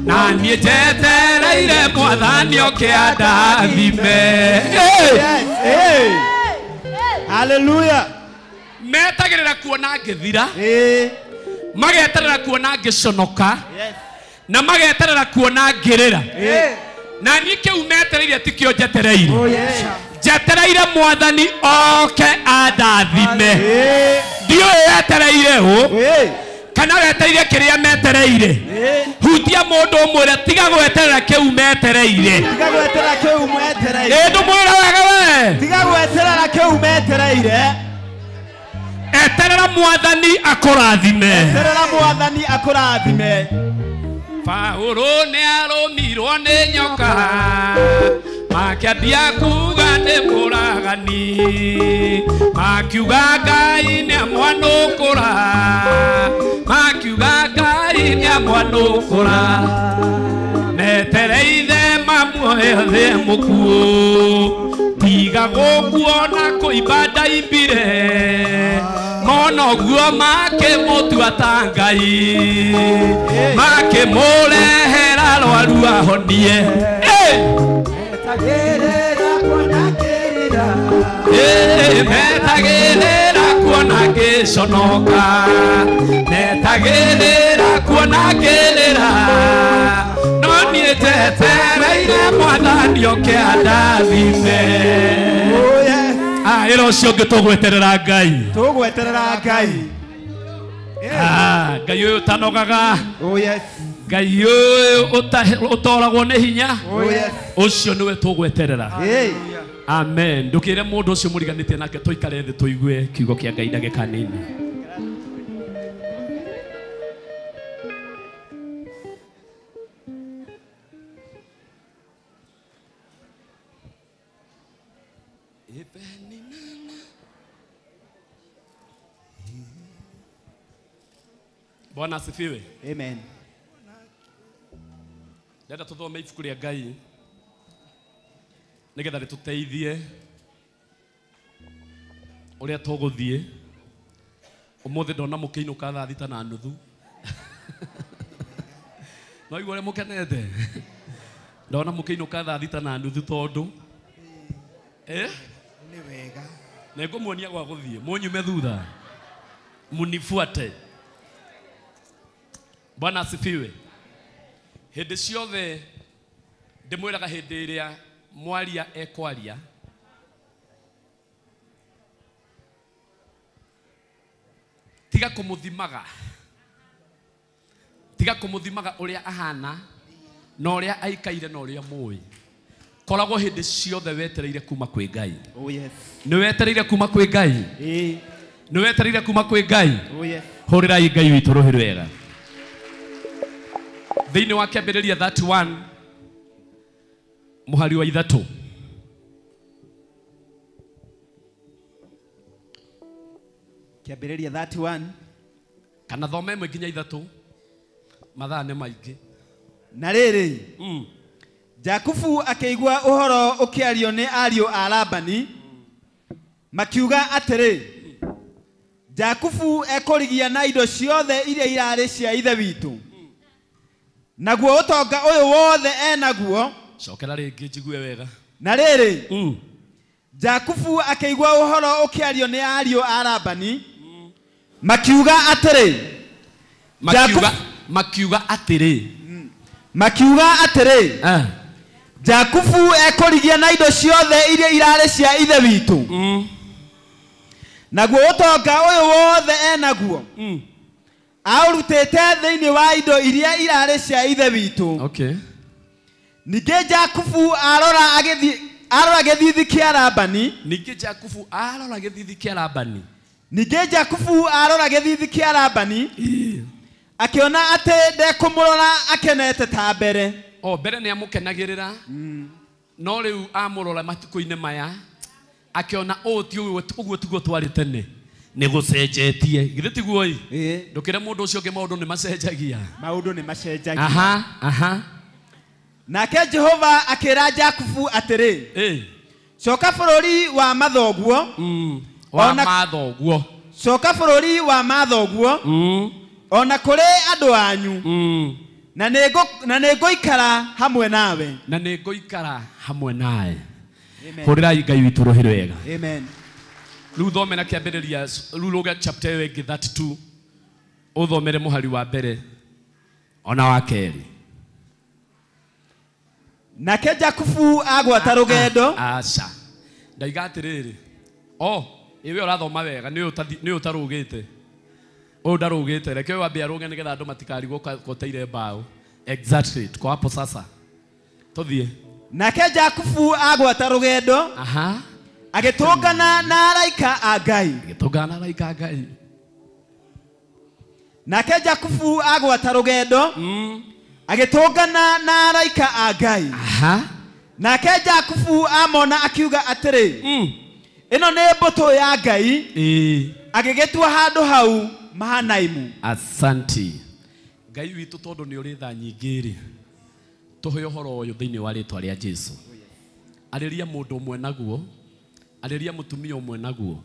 na niĩ njetereire Mwathani oke andathime. Hallelujah. Metagĩrĩra kuona ngĩthira mageterera kuona ngĩconoka na mageterera kuona ngĩrĩra na niĩ kĩu metereire tikĩo njetereire. Njetereire Mwathani oke andathime. Ndiũĩ wetereire ũ kana wetereire kĩrĩa metereire. Hutia mũndũ ũmwĩre tiga gweterera kĩu metereire. Tiga gweterera kĩu metereire. Ĩ ndũmwĩre wega we. Tiga gweterera kĩu metereire. Eterera Mwathani akũrathime. Eterera Mwathani akũrathime. Paũlũ nĩarũmirwo nĩ nyoka makĩambia kuga nĩ mũragani makiuga Ngai nĩamwanũkũra makiuga Ngai nĩamwanũkũra metereire mamuoe thĩ mũkuũ tiga gũkuona kũimba ndaimbire mono guo makĩmũtua ta Ngai makĩmũrehera rwaru ahonie. Metagĩrĩra kuona kuona ngĩconoka netagĩrĩra kuona ngĩrĩra no niĩ njetereire mwathani oke andathime. Ĩra ũcio ũngĩ tũgweterera Ngai. Tũgweterera Ngai. Ngai ũyũ ũtanogaga. Oh yes. Ngai ũyũ ũtoragwo nĩ hinya. Oh yes. Ũcio nĩwe tũgweterera. Amen. Ndũkĩre mũndũ ũcio mũriganĩtie nake tũikare thĩ tũigue kiugo kĩa Ngai ndagĩka nini. Bwana asifiwe. Amen. Ndenda tuthome ibuku rĩa Ngai nigetha rĩtũteithie ũrĩa tũgũthiĩ. Ũmũthĩ ndona mũkĩinũka thaa 6:30. No igua ũrĩa mũkenete. Ndona mũkĩinũka thaa 6:30 tondũ nĩ wega. Nĩngũmuonia gwa gũthiĩ, mũnyume thutha, munifuate. Bwana asifiwe. Hĩndĩ ciothe ndĩmwĩraga hĩndĩ ĩrĩa mwaria ekwaria tiga kũmũthimaga, tiga kũmũthimaga ũrĩa ahana na ũrĩa aikaire na ũrĩa mũĩ. Koragwo hĩndĩ ciothe wetereire kuma kwĩ Ngai. Oh yes. Nĩ wetereire kuma kwĩ Ngai. Nĩ wetereire kuma kwĩ Ngai. Oh yes. Hũrĩrai Ngai witũ rũhĩ rwega. Thĩinĩ wa kĩambĩrĩria 31 mũhari wa 3. Kĩambĩrĩria 31 kana thome ĩmwe nginya 3, mathaa nĩ maingĩ. Na rĩrĩ, Jakubu akĩigua ũhoro ũkĩario nĩ ariũ a Labani, makiuga atĩrĩ, Jakubu ekũrigia na indo ciothe iria irarĩ cia ithe witũ, naguo ũtonga ũyũ wothe enaguo. Cokera rĩngĩ njigue wega. Na rĩrĩ, Jakubu akĩigua ũhoro ũkĩario nĩ ariũ a Labani, makiuga atĩrĩ, makiuga atĩrĩ, makiuga atĩrĩ, Jakubu ekũrigia na indo ciothe iria irarĩ cia ithe witũ, naguo ũtonga ũyũ wothe enaguo aũrutĩte thĩinĩ wa indo iria irarĩ cia ithe witũ. Okay. Ningĩ Jakubu arora gĩthithi kĩa Labani. Ningĩ Jakubu arora gĩthithi kĩa Labani. Ningĩ Jakubu arora gĩthithi kĩa Labani, akĩona atĩ ndekũmũrora akenete ta mbere. O mbere nĩ amũkenagĩrĩra, no rĩu amũrora matukũ-inĩ maya akĩona ũũ ti ũguo tiguo twarĩ tene, nĩ gũcenjetie. Githĩ tiguo ĩ? Ndũkĩre mũndũ ũcio ũngĩ maũndũ nĩ macenjagia. Maũndũ nĩ macenjagia. Aha, aha. Nake Jehova akĩra Jakubu atĩrĩ, coka bũrũri wa mathoguo, wa mathoguo, coka bũrũri wa mathoguo, ona kũrĩ andũ anyu, na nĩngũikara hamwe nawe. Na nĩngũikara hamwe nawe. Hũrĩrai Ngai witũ rũhĩ rwega. Amen. Rĩu thome na kĩambĩrĩria, rĩu rũge chapter ĩyo ĩngĩ 32, ũthomere mũhari wa mbere ona wa kerĩ. Nake Jakubu agwata rũgendo. Aca. Ndaiga atĩrĩrĩ, o ĩwe ũrathoma wega, nĩ ũyũ ũtarũgĩte. Ũyũ ndarũgĩte, reke ũyũ wambe arũge nĩgetha andũ matikarigwo koteire mbaũ. Exactly, tuko hapo sasa. Tũthiĩ. Nake Jakubu agwata rũgendo. Aha. Agĩtũngana na araika a Ngai. Agĩtũngana na araika a Ngai. Nake Jakubu agwata rũgendo. Agĩtũngana na araika a Ngai. Aha. Nake Jakubu amona akiuga atĩrĩ, ĩno nĩ mbũtũ ya Ngai. Agĩgĩtua handũ hau Mahanaimu. Asanti. Ngai witũ tondũ nĩ ũrĩ tha nyingĩ rĩ, tũhe ũhoro ũyũ thĩinĩ wa rĩtwa rĩa Jesu. Arĩria mũndũ ũmwe naguo, arĩria mũtumia ũmwe naguo,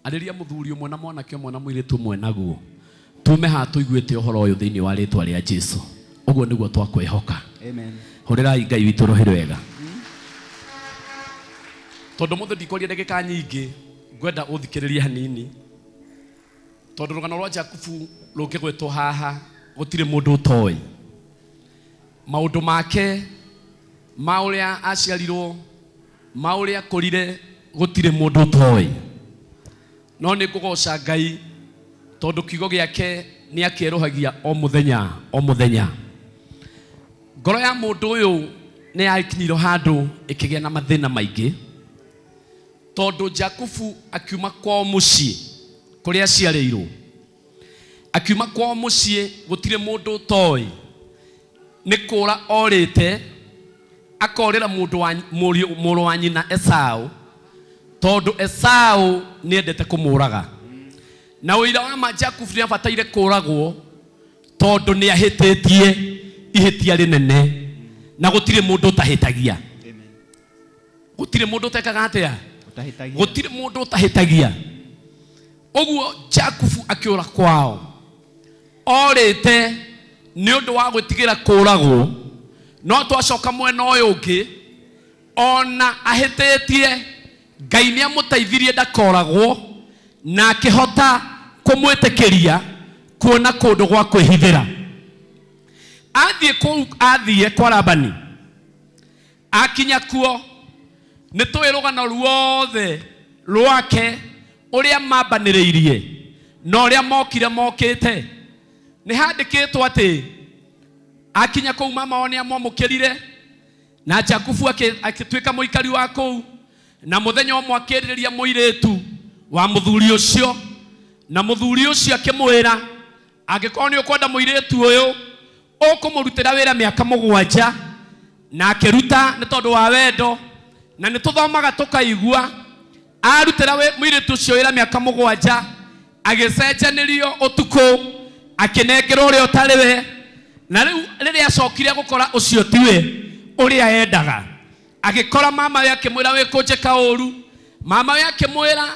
arĩria mũthuri ũmwe na mwanake ũmwe na mũirĩtu ũmwe naguo. Tume haha tũiguĩte ũhoro ũyũ thĩinĩ wa rĩtwa rĩa Jesu. Ũguo nĩguo twakwĩhoka. Amen. Hũrĩrai Ngai witũ rũhĩ rwega. Tondũ mũthĩ ndikwaria ndagĩka nyingĩ, ngwenda ũthikĩrĩrie hanini. Tondũ rũgano rwa Jakubu rũngĩgwetwo haha gũtirĩ mũndũ ũtoĩ. Maũndũ make ma ũrĩa aciarirwo, ma ũrĩa akũrire, gũtirĩ mũndũ ũtoĩ. No nĩ ngũgoca Ngai tondũ kiugo gĩake nĩ akĩerũhagia o mũthenya o mũthenya. Ngoro ya mũndũ ũyũ nĩ yakinyirwo handũ ĩkĩgĩa na mathĩna maingĩ, tondũ Jakubu akiuma kwao mũciĩ kũrĩa aciarĩirwo, akiuma kwao mũciĩ gũtirĩ mũndũ ũtoĩ, nĩ kũra orĩte akorĩra mũndũ wa mũrũ wa nyina Esau, tondũ Esau nĩendete kũmũraga. Na ũira wa ma Jakubu nĩ abataire kũragwo tondũ nĩ ahĩtĩtie ihĩtia rĩnene, na gũtirĩ mũndũ ũtahĩtagia. Gũtirĩ mũndũ ũtekaga atĩa? Gũtirĩ mũndũ ũtahĩtagia. Ũguo Jakubu akĩũra kwao orĩte nĩ ũndũ wa gwĩtigĩra kũragwo. No twacoka mwena ũyũ ũngĩ, ona ahĩtĩtie Ngai nĩ amũteithirie ndakoragwo, na akĩhota kũmwĩtĩkĩria kuona kũndũ gwa kwĩhithĩra. Athiĩ kũu, athiĩ kwa Labani, akinya kuo nĩ tũĩ rũgano ruothe rwake ũrĩa mambanĩrĩirie na ũrĩa mokire mokĩte. Nĩ handĩkĩtwo atĩ akinya kũu mama wao nĩ amwamũkĩrire, na Jakubu agĩtuĩka mũikari wa kũu, na mũthenya ũmwe akĩrĩrĩria mũirĩtu wa mũthuri ũcio, na mũthuri ũcio akĩmwĩra angĩkorwo nĩ ũkwenda mũirĩtu ũyũ ũkũmũrutĩra wĩra mĩaka 7, na akĩruta nĩ tondũ wa wendo. Na nĩ tũthomaga tũkaigua arutĩra mũirĩtu ũcio wĩra mĩaka 7, agĩcenjanĩrio ũtukũ, akĩnengerwo ũrĩa ũtarĩ we. Na rĩu rĩrĩa acokire gũkora ũcio tiwe ũrĩa endaga, agĩkora mama we akĩmwĩra wĩ kũnjĩka ũru. Mama we akĩmwĩra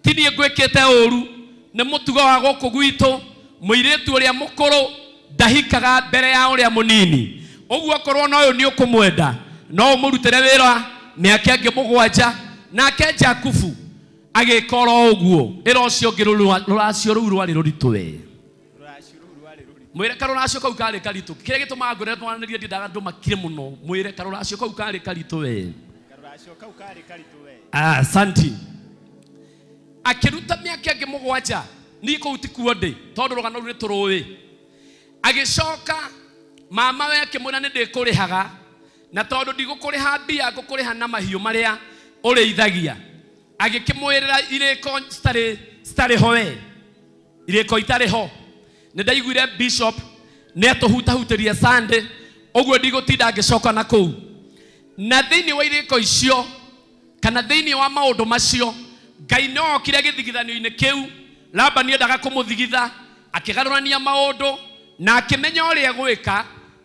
ti niĩ ngwĩkĩte ũru, nĩ mũtugo wa gũkũ gwitũ, mũirĩtu ũrĩa mũkũrũ ndahikaga mbere ya ũrĩa mũnini, ũguo okorwo na ũyũ nĩ ũkũmwenda no ũmũrutĩre wĩra mĩaka ĩngĩ 7. Nake Jakubu agĩka oro ũguo. Ĩra ũcio ũngĩ rũracio rũu rwarĩ rũritũ we. Mwĩre karũracio kau karĩ karitũ. Kĩrĩa gĩtũmaga ngwĩre twaranĩrie ndiendaga andũ makire mũno. Mwĩre karũracio kau karĩ karitũ we. Asanti. Akĩruta mĩaka ĩngĩ 7, niĩ kũu ti kuo ndĩ tondũ rũgano rũu nĩ tũrũĩ. Agĩcoka mama we akĩmwĩra nĩ ndĩkũrĩhaga, na tondũ ndigũkũrĩha mbia ngũkũrĩha na mahiũ marĩa ũrĩithagia. Agĩkĩmwĩrĩra irĩko citarĩ ho we, irĩko itarĩ ho. Nĩ ndaiguire bishop nĩ atũhutahutĩria Sunday, ũguo ndigũtinda ngĩcoka na kũu. Na thĩinĩ wa irĩko icio kana thĩinĩ wa maũndũ macio, Ngai no okire gĩthigithanio-inĩ kĩu. Labani endaga kũmũthigitha, akĩgarũrania maũndũ na akĩmenya ũrĩa gwĩka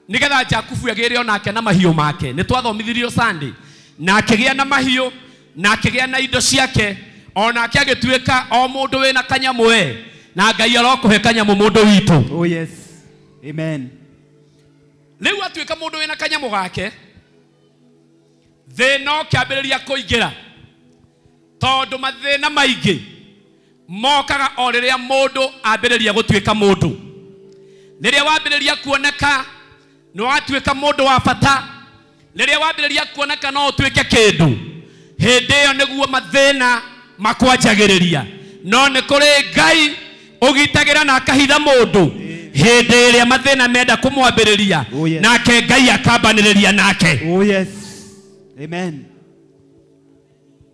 nĩgetha Jakubu agĩre onake na mahiũ make. Nĩ twathomithirio Sunday, na akĩgĩa na mahiũ na akĩgĩa na indo ciake, onake agĩtuĩka o mũndũ wĩna kanyamũ we. Na Ngai arokũhe kanyamũ mũndũ witũ. Oh yes. Amen. Rĩu atuĩka mũndũ wĩna kanyamũ gake, thĩna ũkĩambĩrĩria kũingĩra, tondũ mathĩna maingĩ mokaga o rĩrĩa mũndũ ambĩrĩria gũtuĩka mũndũ. Rĩrĩa wambĩrĩria kuoneka nĩ watuĩka mũndũ wa bata, rĩrĩa wambĩrĩria kuoneka no ũtuĩke kĩndũ, hĩndĩ ĩyo nĩguo mathĩna makwanjagĩrĩria. No nĩ kũrĩ Ngai ũgitagĩra na akahitha mũndũ hĩndĩ ĩrĩa mathĩna menda kũmwambĩrĩria, nake Ngai akambanĩrĩria nake. Oh yes. Amen.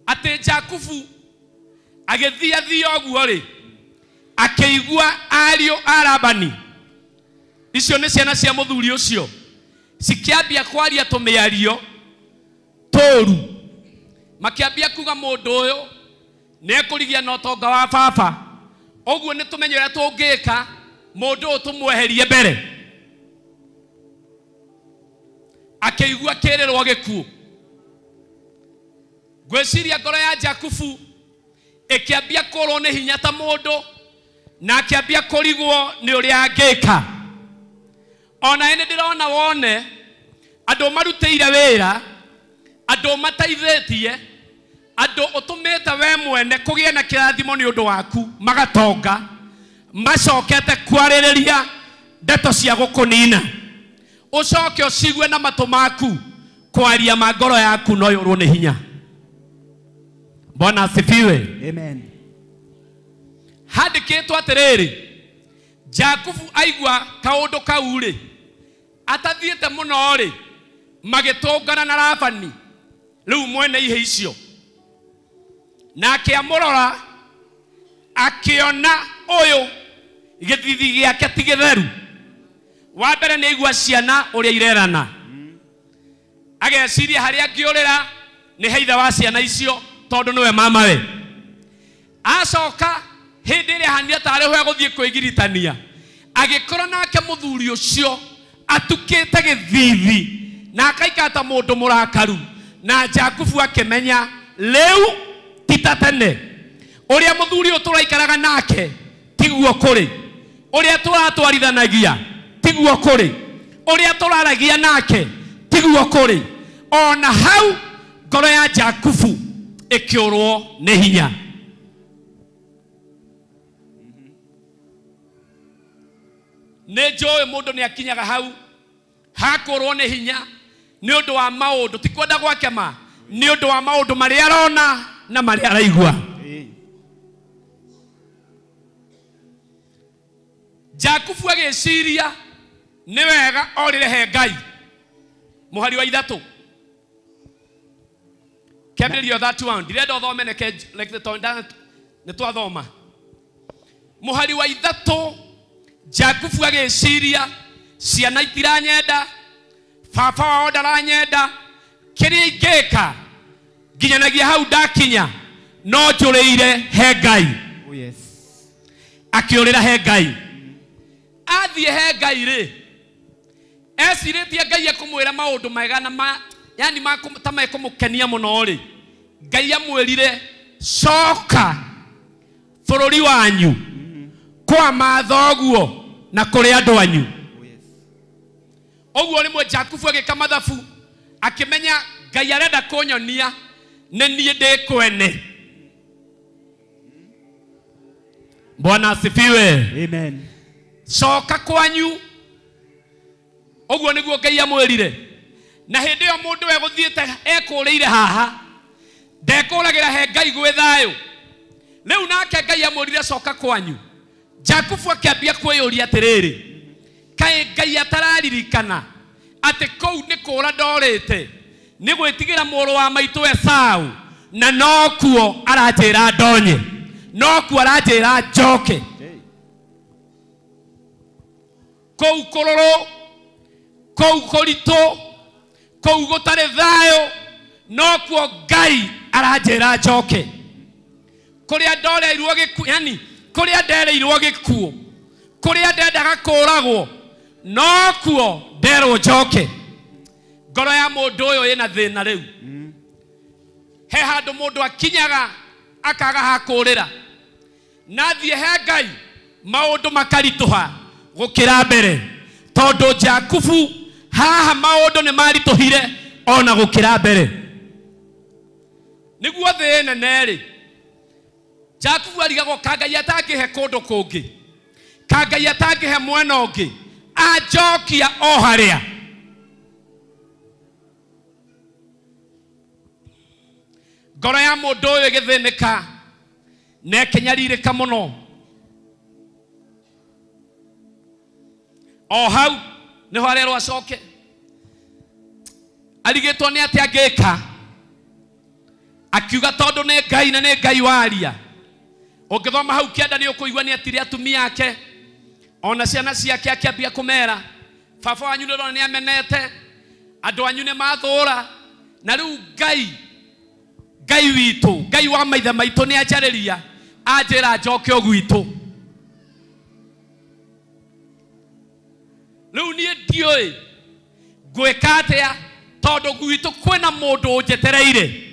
Atĩ Jakubu agĩthiathia ũguo rĩ, akĩigua ariũ a Labani, icio nĩ ciana cia mũthuri ũcio, cikĩambia kwaria tũmĩario tũru. Makĩambia kuga mũndũ ũyũ nĩ ekũrigia na ũtonga wa baba, ũguo nĩ tũmenye ũrĩa tũngĩka mũndũ ũyũ tũmweherie mbere. Akĩigua kĩrĩrwo gĩkuũ. Ngwĩciria ngoro ya Jakubu ĩkĩambia kũrwo nĩ hinya ta mũndũ, na akĩambia kũrigwo nĩ ũrĩa angĩka. Ona nĩ ndĩrona wone andũ marutĩire wĩra, andũ mateithĩtie, andũ ũtũmĩte we mwene kũgĩe na kĩrathimo nĩ ũndũ waku magatonga, Macokete kwarĩrĩria ndeto cia gũkũnina. Ũcoke ũcigue na matũ maku, kwaria ma ngoro yaku no yũrwo nĩ hinya. Bwana asifiwe. Amen. Handĩkĩtwo atĩrĩrĩ, Jakubu aigua kaũndũ kau rĩ, atathiĩte mũno rĩ, magĩtũngana na Labani rĩu mwene ihe icio. Nake amũrora akĩona ũyũ gĩthithi gĩake ti gĩtheru. Wa mbere nĩ aigua ciana ũrĩa irerana, ageciria harĩa angĩũrĩra nĩ he ithe wa ciana icio tondũ nĩwe mamawe. Acoka hĩndĩ ĩrĩa ahanire tarĩ ho egũthiĩ kwĩgiritania, agĩkora nake mũthuri ũcio atukĩte gĩthithi na akaikara ta mũndũ mũrakaru. Na Jakubu akĩmenya rĩu ti ta tene, ũrĩa mũthuri ũyũ tũraikaraga nake tiguo kũrĩ, ũrĩa tũratwarithanagia tiguo kũrĩ, ũrĩa tũraragia nake tiguo kũrĩ. Ona hau ngoro ya Jakubu ĩkĩũrwo nĩ hinya. Nĩ njũĩ mũndũ nĩ akinyaga hau hakũrwo nĩ hinya nĩ ũndũ wa maũndũ, ti kwenda gwake ma, nĩ ũndũ wa maũndũ marĩa arona na marĩa araigua. Jakubu agĩciria nĩ wega orĩre he Ngai. Mũhari wa 3 kĩambĩrĩrio 31, ndirenda ũthome nĩ twathoma. Mũhari wa 3, Jakubu agĩciria ciana itiranyenda, baba wao ndaranyenda, kĩrĩa ingĩka nginyanagia hau ndakinya no njũrĩire he Ngai. Oh yes. Akĩũrĩra he Ngai. Athiĩ he Ngai rĩ, ecirĩtie Ngai ekũmwĩra maũndũ mega na ma, yani ta mekũmũkenia mũno rĩ, Ngai amwĩrire coka bũrũri wanyu kwa mathoguo na kũrĩ andũ anyu. Ũguo rĩmwe Jakubu agĩka mathabu akĩmenya Ngai arenda kũnyonia nĩ niĩ ndĩ kwene. Bwana asifiwe. Amen. Coka kwanyu. Ũguo nĩguo Ngai amwĩrire. Na hĩndĩ ĩyo mũndũ egũthiĩte ekũrĩire haha, ndekũragĩra he Ngai gwĩ thayũ. Rĩu nake Ngai amwĩrire coka kwanyu. Jakubu akĩambia kwĩyũria atĩrĩrĩ, kaĩ Ngai atararirikana atĩ kũu nĩ kũra ndorĩte nĩ gwĩtigĩra mũrũ wa maitũ Esau, na nokuo aranjĩra ndonye, nokuo aranjĩra njoke. Kũu kũrũrũ, kũu kũritũ, kũu gũtarĩ thayũ, nokuo Ngai aranjĩra njoke. Kũrĩa ndoreirwo gĩkuũ, yani kũrĩa ndereirwo gĩkuũ, kũrĩa ndendaga kũragwo, nokuo nderwo njoke. Ngoro ya mũndũ ũyũ ĩna thĩna rĩu. He handũ mũndũ akinyaga akaga ha kũrĩra, na athiĩ he Ngai maũndũ makaritũha gũkĩra mbere, tondũ Jakubu haha maũndũ nĩ maritũhire ona gũkĩra mbere. Nĩguo thĩ nene rĩ, Jakubu arigagwo ka Ngai atangĩhe kũndũ kũngĩ, ka Ngai atangĩhe mwena ũngĩ, anjokia o harĩa. Ngoro ya mũndũ ũyũ ĩgĩthĩnĩka na ĩkĩnyarirĩka mũno. O hau nĩho arerwo acoke. Arigĩtwo nĩ atĩa angĩka, akiuga tondũ nĩ Ngai na nĩ Ngai waria. Ũngĩthoma hau kĩanda nĩ ũkũigua nĩ etire atumia ake ona ciana ciake, akĩambia kũmera baba wanyu nĩ ũrona nĩ amenete, andũ anyu nĩ mathũra, na rĩu Ngai, Ngai witũ, Ngai wa maithe maitũ nĩ anjarĩria anjĩra njoke o gwitũ. Rĩu niĩ ndiũĩ ngwĩka atĩa tondũ gwitũ kwĩna mũndũ ũnjetereire.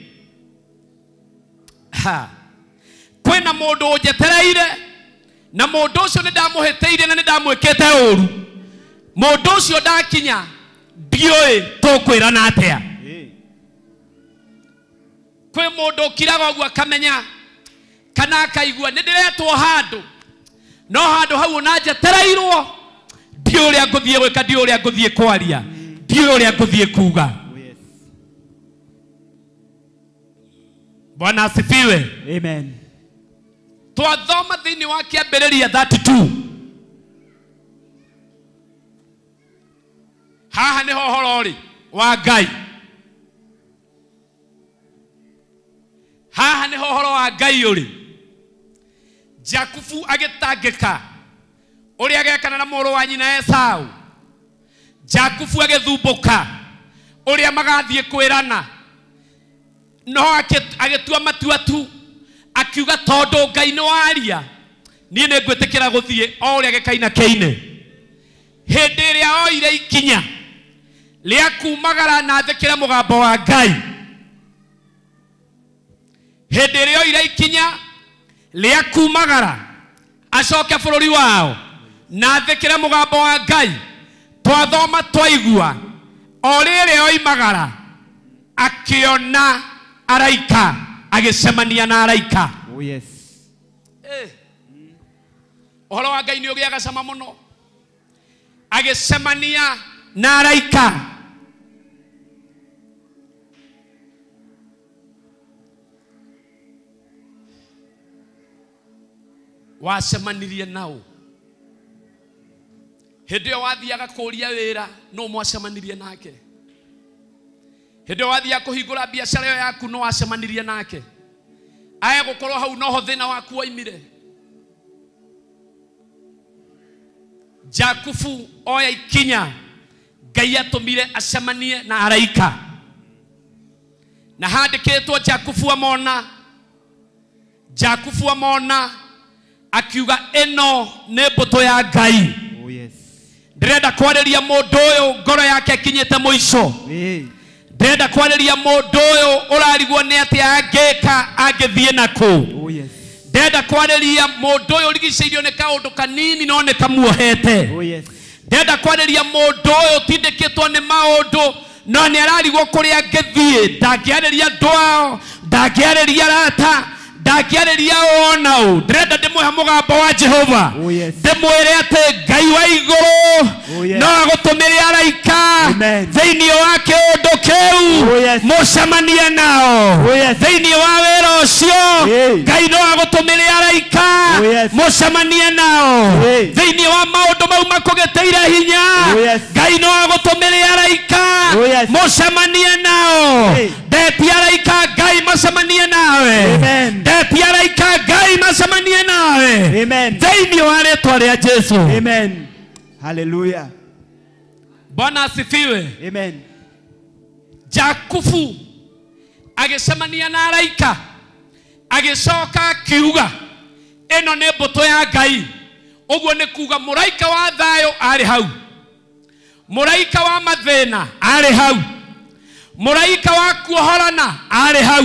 Ha. Kwĩna mũndũ ũnjetereire, na mũndũ ũcio nĩ ndamũhĩtĩirie na nĩ ndamwĩkĩte ũru. Mũndũ ũcio ndakinya ndiũĩ tũkwĩrana atĩa. Kwĩ mũndũ ũkiraga ũguo akamenya kana akaigua nĩ ndĩretwo handũ, No handũ hau ona njetereirwo ndiũĩ ũrĩa ngũthiĩ gwĩka, ndiũĩ ũrĩa ngũthiĩ kwaria, ndiũĩ ũrĩa ngũthiĩ kuga. Bwana asifiwe. Amen. Twathoma thĩinĩ wa kĩambĩrĩria 32. Haha nĩho ũhoro ũrĩ wa Ngai. Haha nĩho ũhoro wa Ngai ũrĩ. Jakubu agĩtangĩka ũrĩa agekana na mũrũ wa nyina Esau. Jakubu agĩthumbũka ũrĩa magathiĩ kwĩrana. No agĩtua matua tu, akiuga tondũ Ngai nĩ waria, niĩ nĩ ngwĩtĩkĩra gũthiĩ o ũrĩa gĩkaina kĩine. Hĩndĩ ĩrĩa oire ikinya rĩa kumagara na athĩkĩre mũgambo wa Ngai, hĩndĩ ĩrĩa oire ikinya rĩa kumagara acoke bũrũri wao na athĩkĩre mũgambo wa Ngai, twathoma twaigua o rĩrĩa oimagara akiona araika, agĩcemania na araika. Oh yes. Ũhoro wa Ngai nĩ ũgĩaga cama mũno. Agĩcemania na araika. Wacemanirie nao hĩndĩ ĩyo wathiaga kũria wĩra, no mwacemanirie nake. Hĩndĩ ĩyo wathiaga kũhingũra biacara ĩyo yaku, no wacemanirie nake. Aya gũkorwo hau noho thĩna waku waimire. Jakubu oya ikinya, Ngai atũmire acemanie na araika. Na handĩkĩtwo Jakubu amona, Jakubu amona akiuga ĩno nĩ mbũtũ ya Ngai. Oh yes. Ndĩrenda kwarĩria mũndũ ũyũ ngoro yake ĩkinyĩte mũico. Ndĩrenda kwarĩria mũndũ ũyũ ũrarigwo nĩ atĩa angĩka angĩthiĩ nakũ. Oh yes. Ndĩrenda kwarĩria mũndũ ũyũ ũrigicĩirio nĩ kaũndũ kanini no nĩ kamuohete. Oh yes. Ndĩrenda kwarĩria mũndũ ũyũ ũtindĩkĩtwo nĩ maũndũ no nĩ ararigwo kũrĩa angĩthiĩ, ndangĩarĩria andũ ao, ndangĩarĩria arata, ndangĩarĩria ona ũ. Ndĩrenda ndĩmũhe mũgambo wa Jehova. Oh yes. Ndĩmwĩre atĩ Ngai wa igũrũ Oh yes. no agũtũmĩre araika Amen. thĩinĩ wa kĩũndũ kĩu Oh yes. mũcemanie nao. Oh yes. Thĩinĩ wa wĩra ũcio Hey. Ngai no agũtũmĩre araika Oh yes. mũcemanie nao. Hey. Thĩinĩ wa maũndũ mau makũgĩtĩire hinya Oh yes. Ngai no agũtũmĩre araika Oh yes. mũcemanie nao. Hey. Ndetia araika Ngai macemanie nawe. Amen. Ndetia araika Ngai macemanie nawe. Amen. Thĩinĩ wa rĩtwa rĩa Jesu. Amen. Hallelujah. Bwana asifiwe. Amen. Jakubu agĩcemania na araika, agĩcoka akiuga ĩno nĩ mbũtũ ya Ngai. Ũguo nĩ kuga mũraika wa thayũ arĩ hau, mũraika wa mathĩna arĩ hau, mũraika wa kuohorana arĩ hau,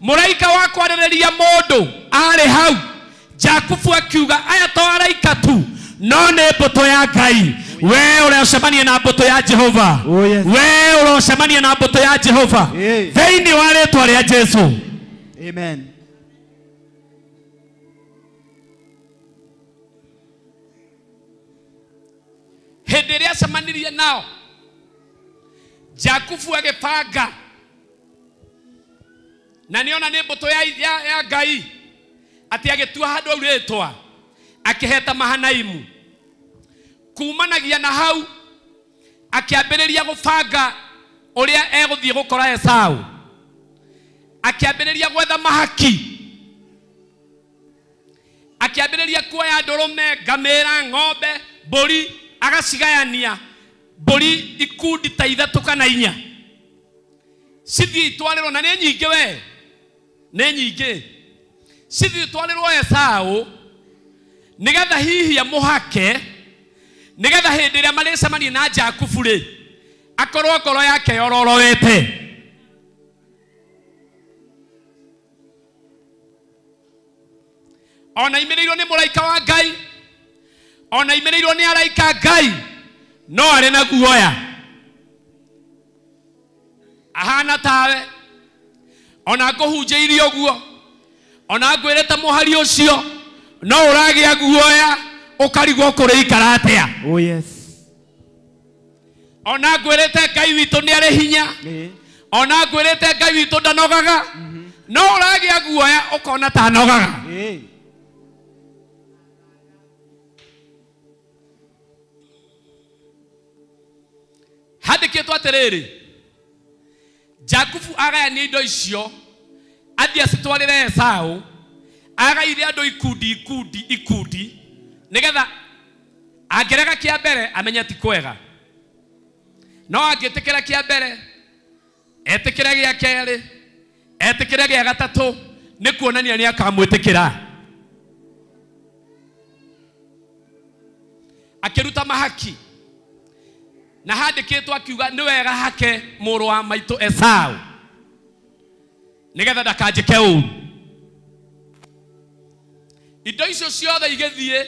mũraika wa kwarĩrĩria mũndũ arĩ hau. Jakubu akiuga aya to araika tu no nĩ mbũtũ ya Ngai. We ũracemania na mbũtũ ya Jehova. Oh yes. We ũracemania na mbũtũ ya Jehova Hey. thĩinĩ wa rĩtwa rĩa Jesu. Amen. Hĩndĩ ĩrĩa acemanirie nao, Jakubu agĩbanga na nĩona nĩ mbũtũ ya Ngai, atĩ agĩtua handũ hau rĩtwa akĩheta Mahanaimu. Kumanagia na hau akĩambĩrĩria gũbanga ũrĩa egũthiĩ gũkora Esau. Akĩambĩrĩria gwetha mahaki, akĩambĩrĩria kuoya ndũrũme, ngamĩra, ng'ombe, mbũri, agacigayania mbũri ikundi ta ithatũ kana inya cithiĩ itwarĩrwo, na nĩ nyingĩ we, nĩ nyingĩ, cithiĩ itwarĩrwo Esau nĩgetha hihi amũhake, nĩgetha hĩndĩ ĩrĩa marĩcemania na Jakubu rĩ akorwo ngoro yake yororowete. Ona imĩrĩirwo nĩ mũraika wa Ngai, ona imĩrĩirwo nĩ araika Ngai, no arĩ na guoya ahana tawe. Ona ngũhunjĩirie ũguo, ona ngwĩrĩte mũhari ũcio, No ũragĩa guoya ũkarigwo kũrĩikara atĩa. Oh yes. Ona ngwĩrĩte Ngai witũ nĩ arĩ hinya. Ona ngwĩrĩte Ngai witũ ndanogaga. No ũragĩa guoya ũkona ta anogaga. Handĩkĩtwo atĩrĩrĩ, Jakubu agayania indo icio athiĩ acitwarĩre Esau, agaire andũ ikundi ikundi ikundi nĩgetha angĩrega kĩa mbere amenye ti kwega, no angĩtĩkĩra kĩa mbere etĩkĩre gĩa kerĩ etĩkĩre gĩa gatatũ nĩ kuonania nĩ akamwĩtĩkĩra. Akĩruta mahaki na handĩkĩtwo akiuga nĩ wega hake mũrũ wa maitũ Esau nĩgetha ndakanjĩke ũru. Indo icio ciothe igĩthiĩ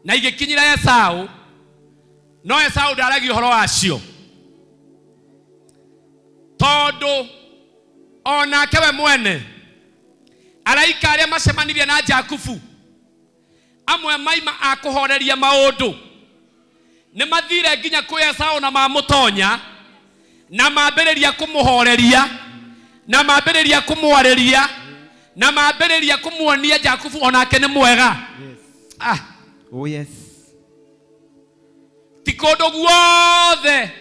na igĩkinyĩra Esau, no Esau ndaragia ũhoro wacio tondũ onake we mwene araika arĩa macemanirie na Jakubu amwe maima a kũhoreria maũndũ nĩ mathire nginya kwĩ Esau na mamũtonya na mambĩrĩria kũmũhoreria na mambĩrĩria kũmwarĩria na mambĩrĩria kũmuonia Jakubu onake nĩ mwega. Ah. Oh yes. Ti kũndũ guothe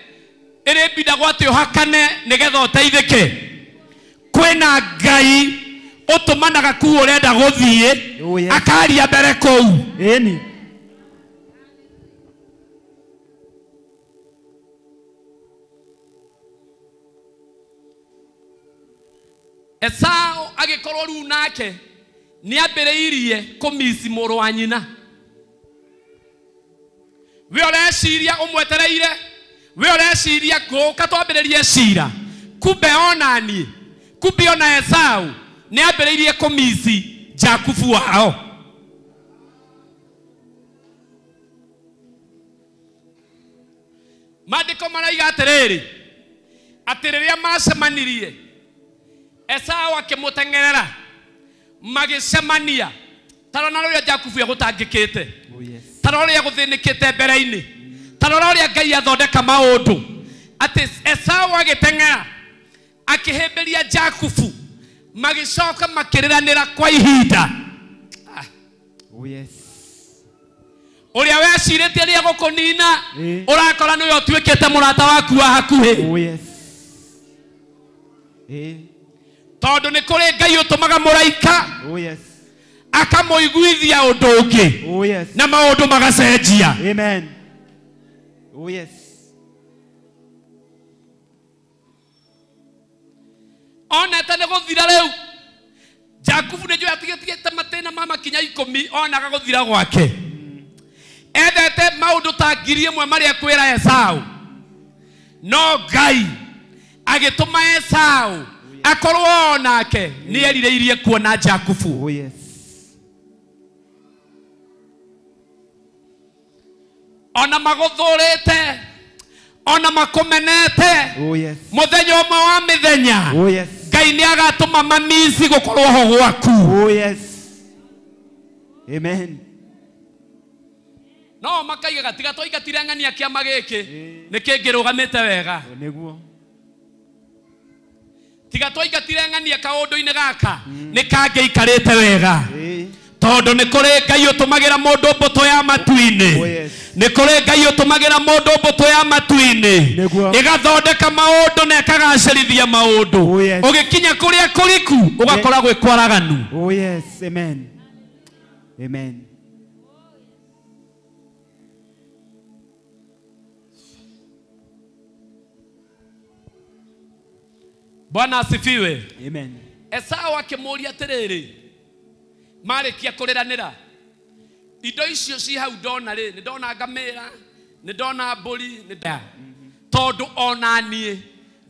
ĩrĩmbindagwo atĩ ũhakane nĩgetha ũteithĩke. Kwĩna Ngai ũtũmanaga kuu ũrenda gũthiĩ akaria mbere kũu. Ĩni. Esau agĩkorwo rĩu nake nĩambĩrĩirie kũmici mũrũ wa nyina. We ũreciria ũmwetereire, we ũreciria ngũka twambĩrĩrie cira, kumbe ona niĩ, kumbe ona Esau nĩambĩrĩirie kũmici Jakubu wao. Maandĩko maraiga atĩrĩrĩ, atĩ rĩrĩa macemanirie Esau akĩmũteng'erera magĩcemania. Ta rora ũrĩa Jakubu egũtangĩkĩte, ta rora ũrĩa egũthĩnĩkĩte mbere-inĩ, ta rora ũrĩa Ngai athondeka maũndũ. Atĩ Esau agĩteng'era akĩhĩmbĩria Jakubu, magĩcoka makĩrĩranĩra kwa ihinda. Oh yes. Ũrĩa wecirĩtie nĩ egũkũnina ũrakora nĩwe ũtuĩkĩte mũrata waku wa hakuhĩ. Oh yes. Tondũ nĩ kũrĩ Ngai ũtũmaga mũraika. Oh yes. Akamũiguithia ũndũ ũngĩ. Oh yes. Na maũndũ magacenjia. Amen. Oh yes. Onete nĩ gũthira rĩu. Jakubu nĩ njũĩ atigĩtigĩte matĩna ma makinya 10 onaga gũthira gwake. Endete maũndũ ta 1000 marĩa kwĩra Esau. No Ngai agĩtũma Esau akorwo onake nĩ erirĩirie kuona Jakubu. Oh yes. Ona magũthũrĩte, ona makũmenete. Oh yes. Mũthenya ũmwe wa mĩthenya. Oh yes. Ngai nĩ agatũma mamici gũkorwo ho gwaku. Oh yes. Amen. No makaigaga tiga twaingatire ng'ania kĩama gĩkĩ nĩ kĩngĩrũgamĩte wega. Nĩguo. Tiga twaingatire ng'ania kaũndũ-inĩ gaka nĩ kangĩikarĩte wega. Tondũ nĩ kũrĩ Ngai ũtũmagĩra mũndũ mbũtũ ya matu-inĩ. Nĩ kũrĩ Ngai ũtũmagĩra mũndũ mbũtũ ya matu-inĩ ĩgathondeka maũndũ na ĩkagacĩrithia maũndũ. Ũgĩkinya kũrĩa kũriku ũgakora gwĩ kwaraganu. Oh yes. Amen. Amen. Bwana asifiwe. Amen. Esau akĩmũũria atĩrĩrĩ, marĩkia kũrĩranĩra, indo icio ci hau ndona rĩ, nĩ ndona ngamĩra, nĩ ndona mbũri, tondũ ona niĩ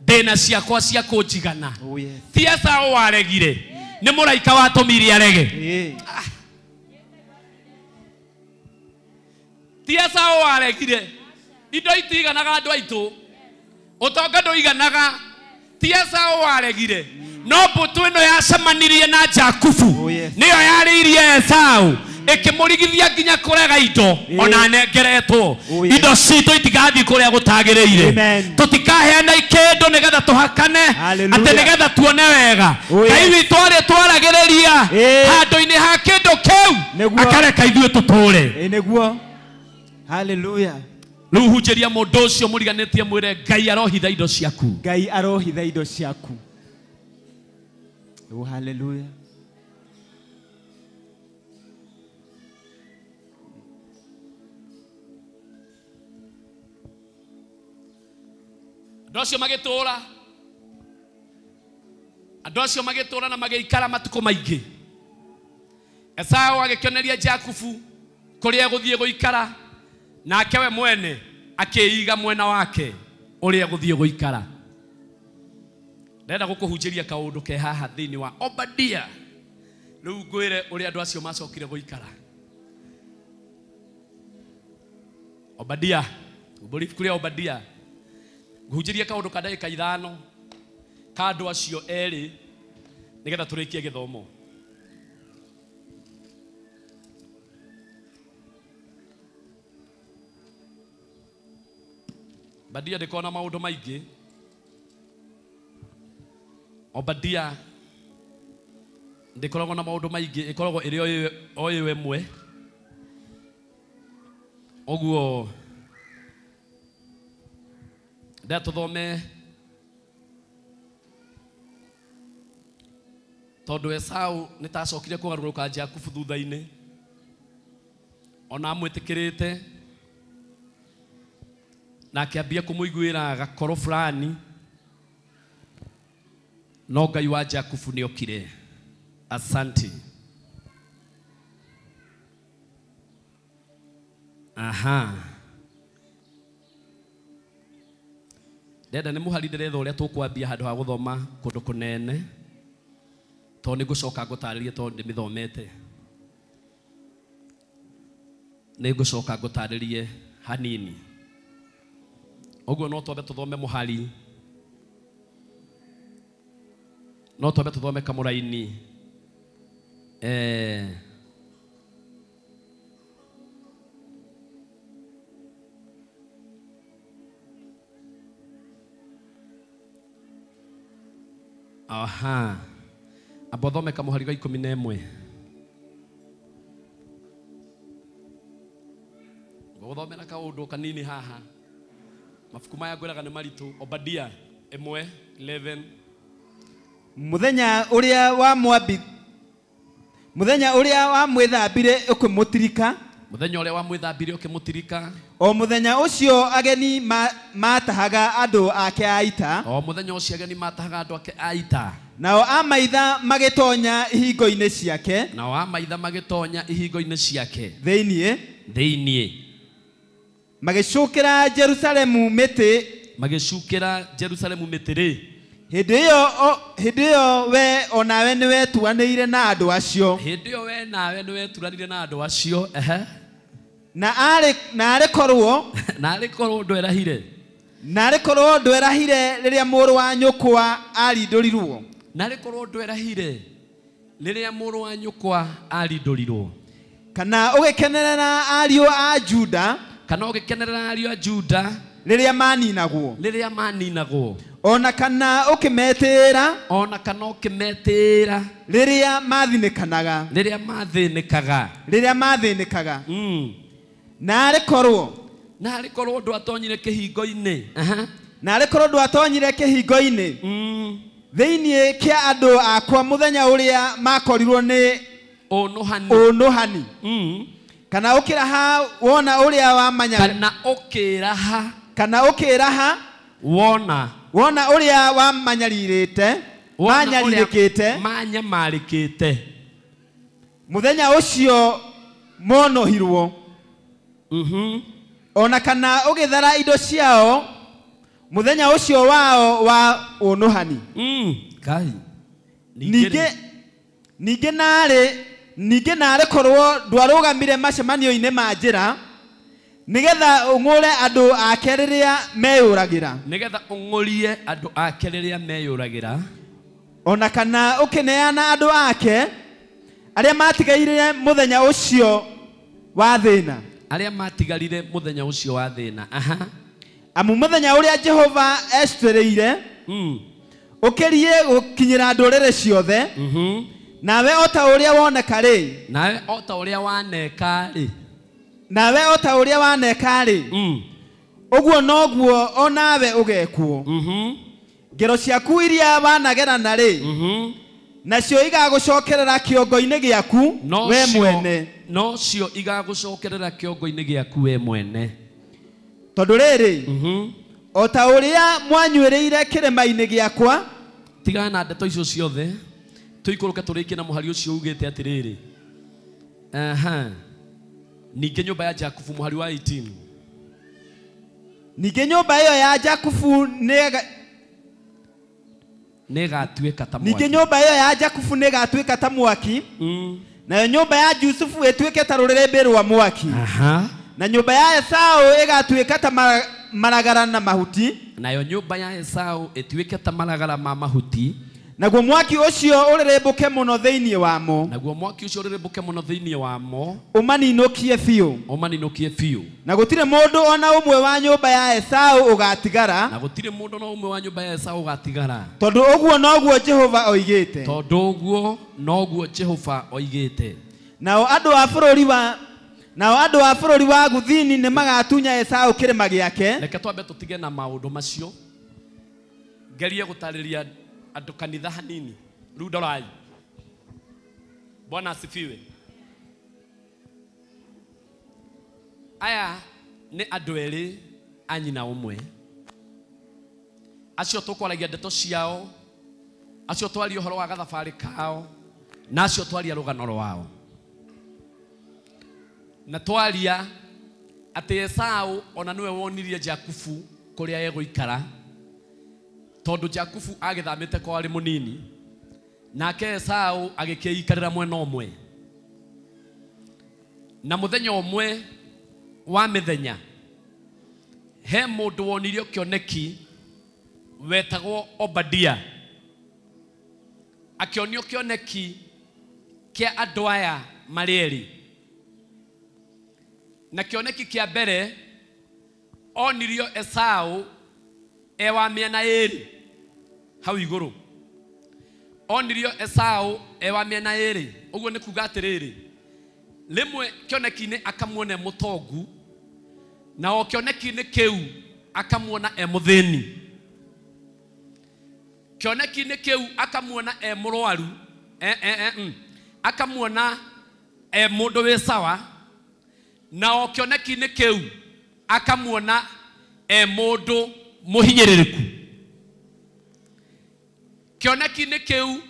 ndĩna ciakwa cia kũnjigana. Oh yes. Ti Esau waregire, nĩ mũraika watũmire arege. Ti Esau waregire. Indo itiganaga andũ aitũ, ũtonga ndũiganaga. Ti Esau waregire, no mbũtũ ĩno yacemanirie na Jakubu nĩyo yarĩirie Esau Ĩkĩmũrigithia nginya kũrega indo ona nengeretwo. Indo citũ itigathiĩ kũrĩa gũtagĩrĩire. Tũtikaheana kĩndũ nĩgetha tũhakane atĩ nĩgetha tuone wega. Ngai witũ arĩ twaragĩrĩria handũ-inĩ ha kĩndũ kĩu akareka ithuĩ tũtũre. Nĩguo. Hallelujah. Rĩu hunjĩria mũndũ ũcio mũriganĩtie mwĩre Ngai arohitha indo ciaku. Ngai arohitha indo ciaku. Oh, hallelujah. Andũ acio magĩtũũra. Andũ acio magĩtũũra na magĩikara matukũ maingĩ. Esau agĩkĩoneria Jakubu kũrĩa egũthiĩ gũikara, nake we mwene akĩiga mwena wake ũrĩa egũthiĩ gũikara. Ndĩrenda gũkũhunjĩria kaũndũ ke haha thĩinĩ wa Obadia. Rĩu ngwĩre ũrĩa andũ acio macokire gũikara. Obadia, umbũri ibuku rĩa Obadia. Ngũhunjĩria kaũndũ ka ndagĩka 5 ka andũ acio erĩ nĩgetha tũrĩkie gĩthomo. Obadia ndĩkoragwo na maũndũ maingĩ. Obadia ndĩkoragwo na maũndũ maingĩ, ĩkoragwo ĩrĩ o ĩyo ĩmwe. Ũguo ndĩrenda tũthome tondũ Esau nĩ tacokire kũgarũrũka Jakubu thutha-inĩ ona amwĩtĩkĩrĩte na akĩambia kũmũiguĩra gakoro fulani, no Ngai wa Jakubu nĩokire. Asante. Aha. Ndĩrenda nĩ mũhari ndĩretha ũrĩa tũkwambia handũ ha gũthoma kũndũ kũnene tondũ nĩ ngũcoka ngũtarĩrie tondũ ndĩmĩthomete. Nĩ ngũcoka ngũtarĩrie hanini. Ũguo no twambe tũthome mũhari, no twambe tũthome kamũraini aha. Amba ũthome kamũhari ga 11. Ngũgũthomera kaũndũ kanini haha. Mabuku maya ngwĩraga nĩ maritũ. Obadia 1:11. Mũthenya ũrĩa wa mwambi, mũthenya ũrĩa wa mwĩthambire ũkĩmũtirika. Mũthenya ũrĩa wa mwĩthambire ũkĩmũtirika. O mũthenya ũcio ageni matahaga andũ ake a ita. O mũthenya ũcio ageni matahaga andũ ake a ita. Nao amaitha magĩtonya ihingo-inĩ ciake. Nao amaitha magĩtonya ihingo-inĩ ciake. Thĩinĩ. Thĩinĩ. Magĩcukĩra Jerusalemu mĩtĩ. Magĩcukĩra Jerusalemu mĩtĩ rĩ. Hĩndĩ ĩyo we onawe nĩwetuanĩire na andũ acio. Hĩndĩ ĩyo we nawe nĩweturanĩire na andũ acio. Ehe. Na arĩ korwo na arĩ korwo ndwerahire. Na arĩ korwo ndwerahire rĩrĩa mũrũ wa nyũkwa arindũrirwo. Na arĩ korwo ndwerahire rĩrĩa mũrũ wa nyũkwa arindũrirwo. Kana ũgĩkenerera ariũ a Juda. Kana ũgĩkenerera ariũ a Juda rĩrĩa maninagwo. Rĩrĩa maninagwo. Ona kana ũkĩmetĩra. Ona kana ũkĩmetĩra rĩrĩa mathinĩkanaga. Rĩrĩa mathĩnĩkaga. Rĩrĩa mathĩnĩkaga. Na arĩ korwo. Na arĩ korwo ndwatonyire kĩhingo-inĩ. Na arĩ korwo ndwatonyire kĩhingo-inĩ. Thĩinĩ kĩa andũ akwa mũthenya ũrĩa makorirwo nĩ ũnũhani. Ũnũhani. Kana ũkĩraha wona ũrĩa wamanya. Kana ũkĩraha. Kana ũkĩraha wona. Wona ũrĩa wamanyarirĩte. Manyarirĩkĩte. Manyamarĩkĩte. Mũthenya ũcio monohirwo. Ona kana ũgĩthara indo ciao mũthenya ũcio wao wa ũnũhani. Ngai. Ningĩ narĩ korwo ndwarũgamire macemanio-inĩ ma njĩra nĩgetha ũng'ũre andũ ake rĩrĩa meyũragĩra. Nĩgetha ũng'ũrie andũ ake rĩrĩa meyũragĩra. Ona kana ũkĩneana andũ ake Arĩa matigaire mũthenya ũcio wa thĩna. Arĩa matigarire mũthenya ũcio wa thĩna. Aha. Amu mũthenya ũrĩa Jehova ecitĩrĩire ũkĩrie gũkinyĩra ndũrĩrĩ ciothe. Nawe o ta ũrĩa woneka rĩ. Nawe o ta ũrĩa waneka rĩ. Nawe o ta ũrĩa waneka rĩ. Ũguo noguo o nawe ũgekwo. Ngero ciaku iria wanagerana rĩ. Nacio igagũcokerera kĩongo-inĩ gĩaku we mwene. Nocio igagũcokerera kĩongo-inĩ gĩaku we mwene. Tondũ rĩrĩ o ta ũrĩa mwanyuĩrĩire kĩrĩma-inĩ gĩakwa. Tigana na ndeto icio ciothe tũikũrũke tũrĩkie na mũhari ũcio ugĩte atĩrĩrĩ. Aha. Ningĩ nyũmba ya Jakubu mũhari wa 18. Ningĩ nyũmba ĩyo ya Jakubu nĩgatuĩka ta mwaki. Ningĩ nyũmba ĩyo ya Jakubu nĩgatuĩka ta mwaki. Nayo nyũmba ya Jusufu ĩtuĩke ta rũrĩrĩmbĩ rwa mwaki. Aha. Na nyũmba ya Esau ĩgatuĩka ta maragara na mahuti. Nayo nyũmba ya Esau ĩtuĩke ta maragara ma mahuti. Naguo mwaki ũcio ũrĩrĩmbũke mũno thĩinĩ wamo. Naguo mwaki ũcio ũrĩrĩmbũke mũno thĩinĩ wamo. Ũmaninũkie biũ. Ũmaninũkie biũ. Na gũtirĩ mũndũ ona ũmwe wa nyũmba ya Esau ũgatigara. Na gũtirĩ mũndũ ona ũmwe wa nyũmba ya Esau ũgatigara. Tondũ ũguo noguo Jehova oigĩte. Tondũ ũguo noguo Jehova oigĩte. Nao andũ a bũrũri wa Gũthini nĩmagatunya Esau kĩrĩma gĩake. Reke twambe tũtige na maũndũ macio. Ngerie gũtarĩria andũ kanitha hanini. Rĩu ndorai. Bwana asifiwe. Aya nĩ andũ erĩ a nyina ũmwe. Acio tũkwaragia ndeto ciao, acio twaria ũhoro wa gathabarĩ kao, na acio twaria rũgano rwao. Na twaria atĩ Esau ona nĩwe wonirie Jakubu kũrĩa egũikara. Tondũ Jakubu agĩthamĩte kwa arĩ mũnini, nake Esau agĩkĩikarĩra mwena ũmwe. Na mũthenya ũmwe wa mĩthenya he mũndũ wonirio kĩoneki wetagwo Obadia. Akĩonio kĩoneki kĩa andũ aya marĩ erĩ. Na kĩoneki kĩa mbere onirio Esau e wa mĩena ĩrĩ hau igũrũ. Onirio Esau e wa mĩena ĩrĩ. Ũguo nĩ kuga atĩrĩrĩ, rĩmwe kĩoneki-inĩ akamuona e mũtongu, na o kĩoneki-inĩ kĩu akamuona e mũthĩni. Kĩoneki-inĩ kĩu akamuona e mũrwaru, akamuona e mũndũ wĩ sawa, na o kĩoneki-inĩ kĩu akamuona e mũndũ mũhinyĩrĩrĩku. Kĩoneki-inĩ kĩu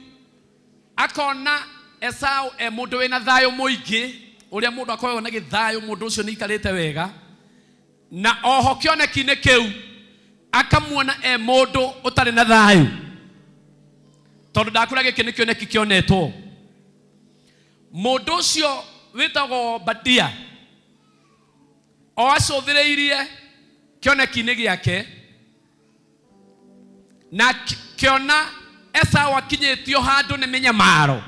akona Esau e mũndũ wĩna thayũ mũingĩ, ũrĩa mũndũ akoragwo na gĩthayũ, mũndũ ũcio nĩ aikarĩte wega. Na oho kĩoneki-inĩ kĩu akamuona e mũndũ ũtarĩ na thayũ. Tondũ ndakũra gĩkĩ nĩ kĩoneki kĩonetwo. Mũndũ ũcio wĩtagwo Obadia o acũthĩrĩirie kĩoneki-inĩ gĩake na kĩona Esau akinyĩtio handũ nĩ mĩnyamaro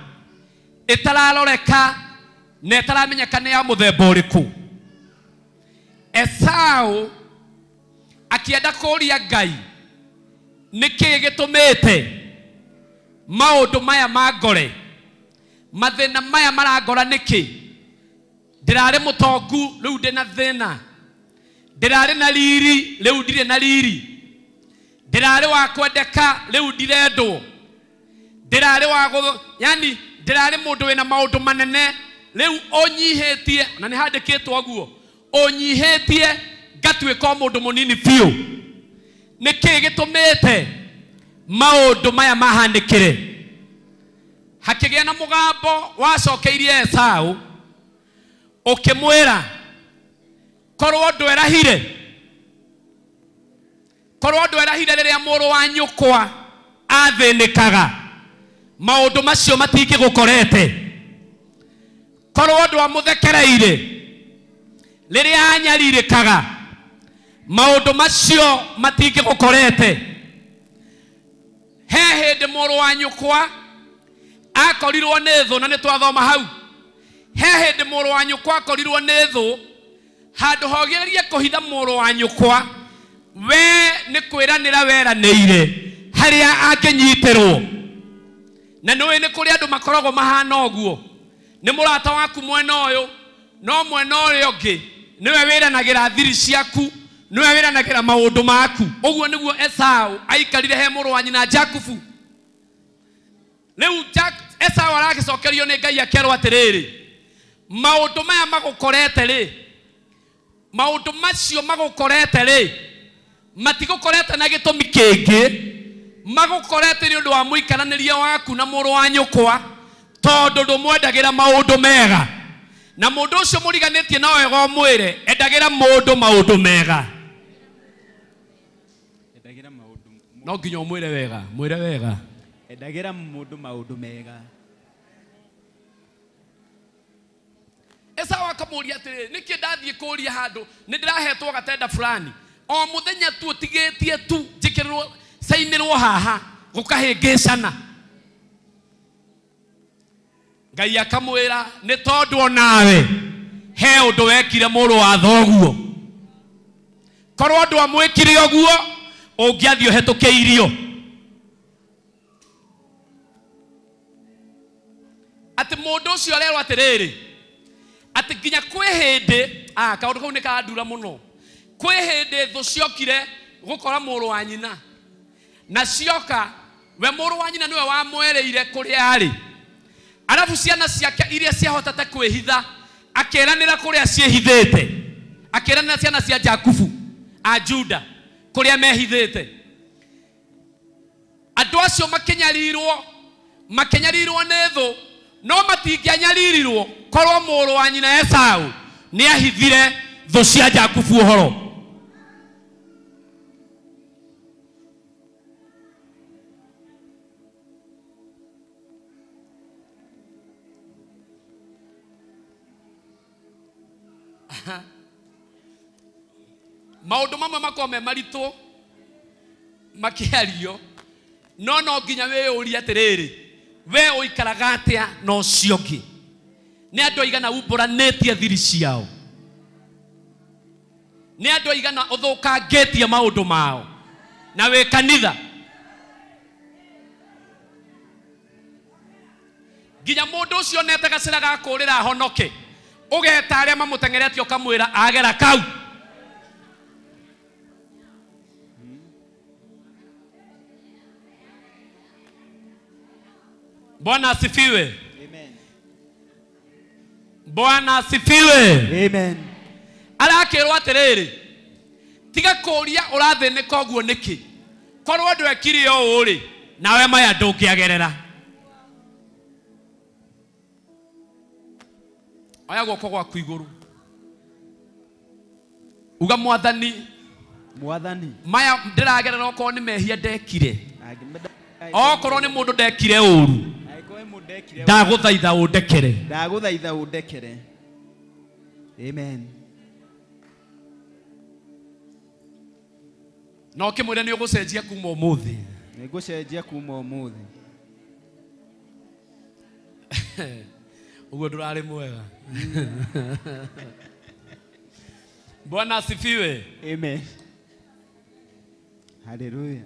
ĩtararoreka na ĩtaramenyeka nĩ ya mũthemba ũrĩkũ. Esau akĩenda kũũria Ngai nĩkĩĩ gĩtũmĩte maũndũ maya mangore, mathĩna maya marangora nĩkĩ? Ndĩrarĩ mũtongu rĩu ndĩ na thĩna, ndĩrarĩ na riri rĩu ndirĩ na riri, ndĩrarĩ wa kwendeka rĩu ndirendwo, ndĩrarĩ wa yani ndĩrarĩ mũndũ wĩna maũndũ manene rĩu ũnyihĩtie, na nĩ handĩkĩtwo ũguo, ũnyihĩtie ngatuĩka o mũndũ mũnini biũ. Nĩkĩĩ gĩtũmĩte maũndũ maya mahanĩkĩre? Hakĩgĩa na mũgambo wacokeirie Esau ũkĩmwĩra, korwo ndwerahire, korwo ndwerahire rĩrĩa mũrũ wa nyũkwa athĩnĩkaga, maũndũ macio matingĩgũkorete. Korwo ndwamũthekereire rĩrĩa anyarirĩkaga, maũndũ macio matingĩgũkorete. He hĩndĩ mũrũ wa nyũkwa Akorirwo nĩ thũ na nĩ twathoma hau. He hĩndĩ mũrũ wa nyũkwa akorirwo nĩ thũ, handũ hogĩrĩrie kũhitha mũrũ wa nyũkwa, we nĩ kwĩranĩra weranĩire harĩa angĩnyitĩrwo. Na nĩũĩ nĩ kũrĩ andũ makoragwo mahana ũguo. Nĩ mũrata waku mwena ũyũ, no mwena ũrĩa ũngĩ nĩwe wĩranagĩra thiri ciaku, nĩwe wĩranagĩra maũndũ maku. Ũguo nĩguo Esau aikarire he mũrũ wa nyina Jakubu. Rĩu Esau aragĩcokerio nĩ Ngai akerwo atĩrĩrĩ, maũndũ maya magũkorete rĩ, maũndũ macio magũkorete rĩ, matigũkorete na gĩtũmi kĩngĩ, magũkorete nĩ ũndũ wa mũikaranĩria waku na mũrũ wa nyũkwa, tondũ ndũmwendagĩra maũndũ mega. Na mũndũ ũcio mũriganĩtie no wega ũmwĩre, endagĩra mũndũ maũndũ mega. Endagĩra maũndũ. No nginya ũmwĩre wega, mwĩre wega. Endagĩra mũndũ maũndũ mega. Esau akamũria atĩrĩrĩ, nĩkĩ ndathiĩ kũria handũ nĩ ndĩrahetwo gatenda fulani, o mũthenya tu ũtigĩtie tu njĩkĩrĩrwo cainĩrwo haha gũkahĩngĩcana. Ngai akamwĩra nĩ tondũ onawe he ũndũ wekire mũrũ wa thoguo. Korwo ndwamwĩkire ũguo ũngĩathiĩ ũhetũkĩirio. Atĩ mũndũ ũcio arerwo atĩrĩrĩ, atĩ nginya kwĩ hĩndĩ, kaũndũ kau nĩ kandura mũno. Kwĩ hĩndĩ thũ ciokire gũkora mũrũ wa nyina, na cioka we mũrũ wa nyina nĩwe wamwereire kũrĩa arĩ. Arabu ciana ciake iria ciahotete kwĩhitha akĩranĩra kũrĩa ciĩhithĩte, akĩranĩra ciana cia Jakubu a Juda kũrĩa mehithĩte. Andũ acio makĩnyarirwo nĩ thũ, no matingĩanyaririrwo korwo mũrũ wa nyina Esau nĩ ahithire thũ cia Jakubu ũhoro. Maũndũ mamwe makoragwo me maritũ makĩario, no no nginya wĩyũrie atĩrĩrĩ, we ũikaraga atĩa na ũcio ũngĩ? Nĩ andũ aigana umbũranĩtie thiri ciao? Nĩ andũ aigana ũthũkangĩtie maũndũ mao na wĩ kanitha? Nginya mũndũ ũcio onete gacĩra ga kũũrĩra ahonoke, ũgeta arĩa mamũteng'eretie ũkamwĩra agera kau. Bwana asifiwe. Amen. Bwana asifiwe. Amen. Arakĩrwo atĩrĩrĩ, tiga kũũria ũrathĩnĩka ũguo nĩkĩ, korwo ndwekire ũũ rĩ, nawe maya ndũngĩagerera. Oya guoko gwaku igũrũ, uga Mwathani, Mwathani, maya ndĩragerera okorwo nĩ mehia ndekire, okorwo nĩ mũndũ ndekire ũru, ndagũthaitha ũndekere. Ndagũthaitha ũndekere. Amen. Na ũkĩmwĩre nĩ ũgũcenjia kuma ũmũthĩ. Nĩ ngũcenjia kuma ũmũthĩ. Ũguo ndũrarĩ mwega. Bwana asifiwe. Amen. Hallelujah.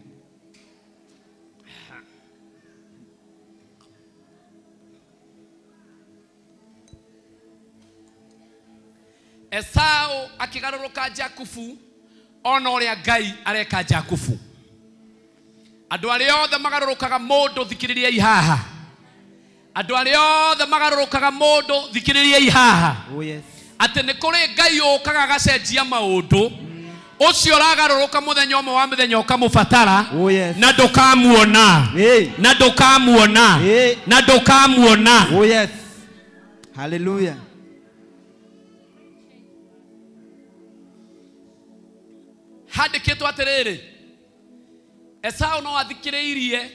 Esau akĩgarũrũka Jakubu ona ũrĩa Ngai areka Jakubu. Andũ arĩa othe magarũrũkaga mũndũ thikĩrĩriai haha. Andũ arĩa othe magarũrũkaga mũndũ thikĩrĩriai haha. Oh yes. Atĩ nĩ kũrĩ Ngai ũkaga agacenjia maũndũ, ũcio ũragarũrũka mũthenya ũmwe wa mĩthenya ũkamũbatara. Oh yes. Na ndũkamuona. Na ndũkamuona. Na ndũkamuona. Oh yes. Hallelujah. Handĩkĩtwo atĩrĩrĩ, Esau no athikĩrĩirie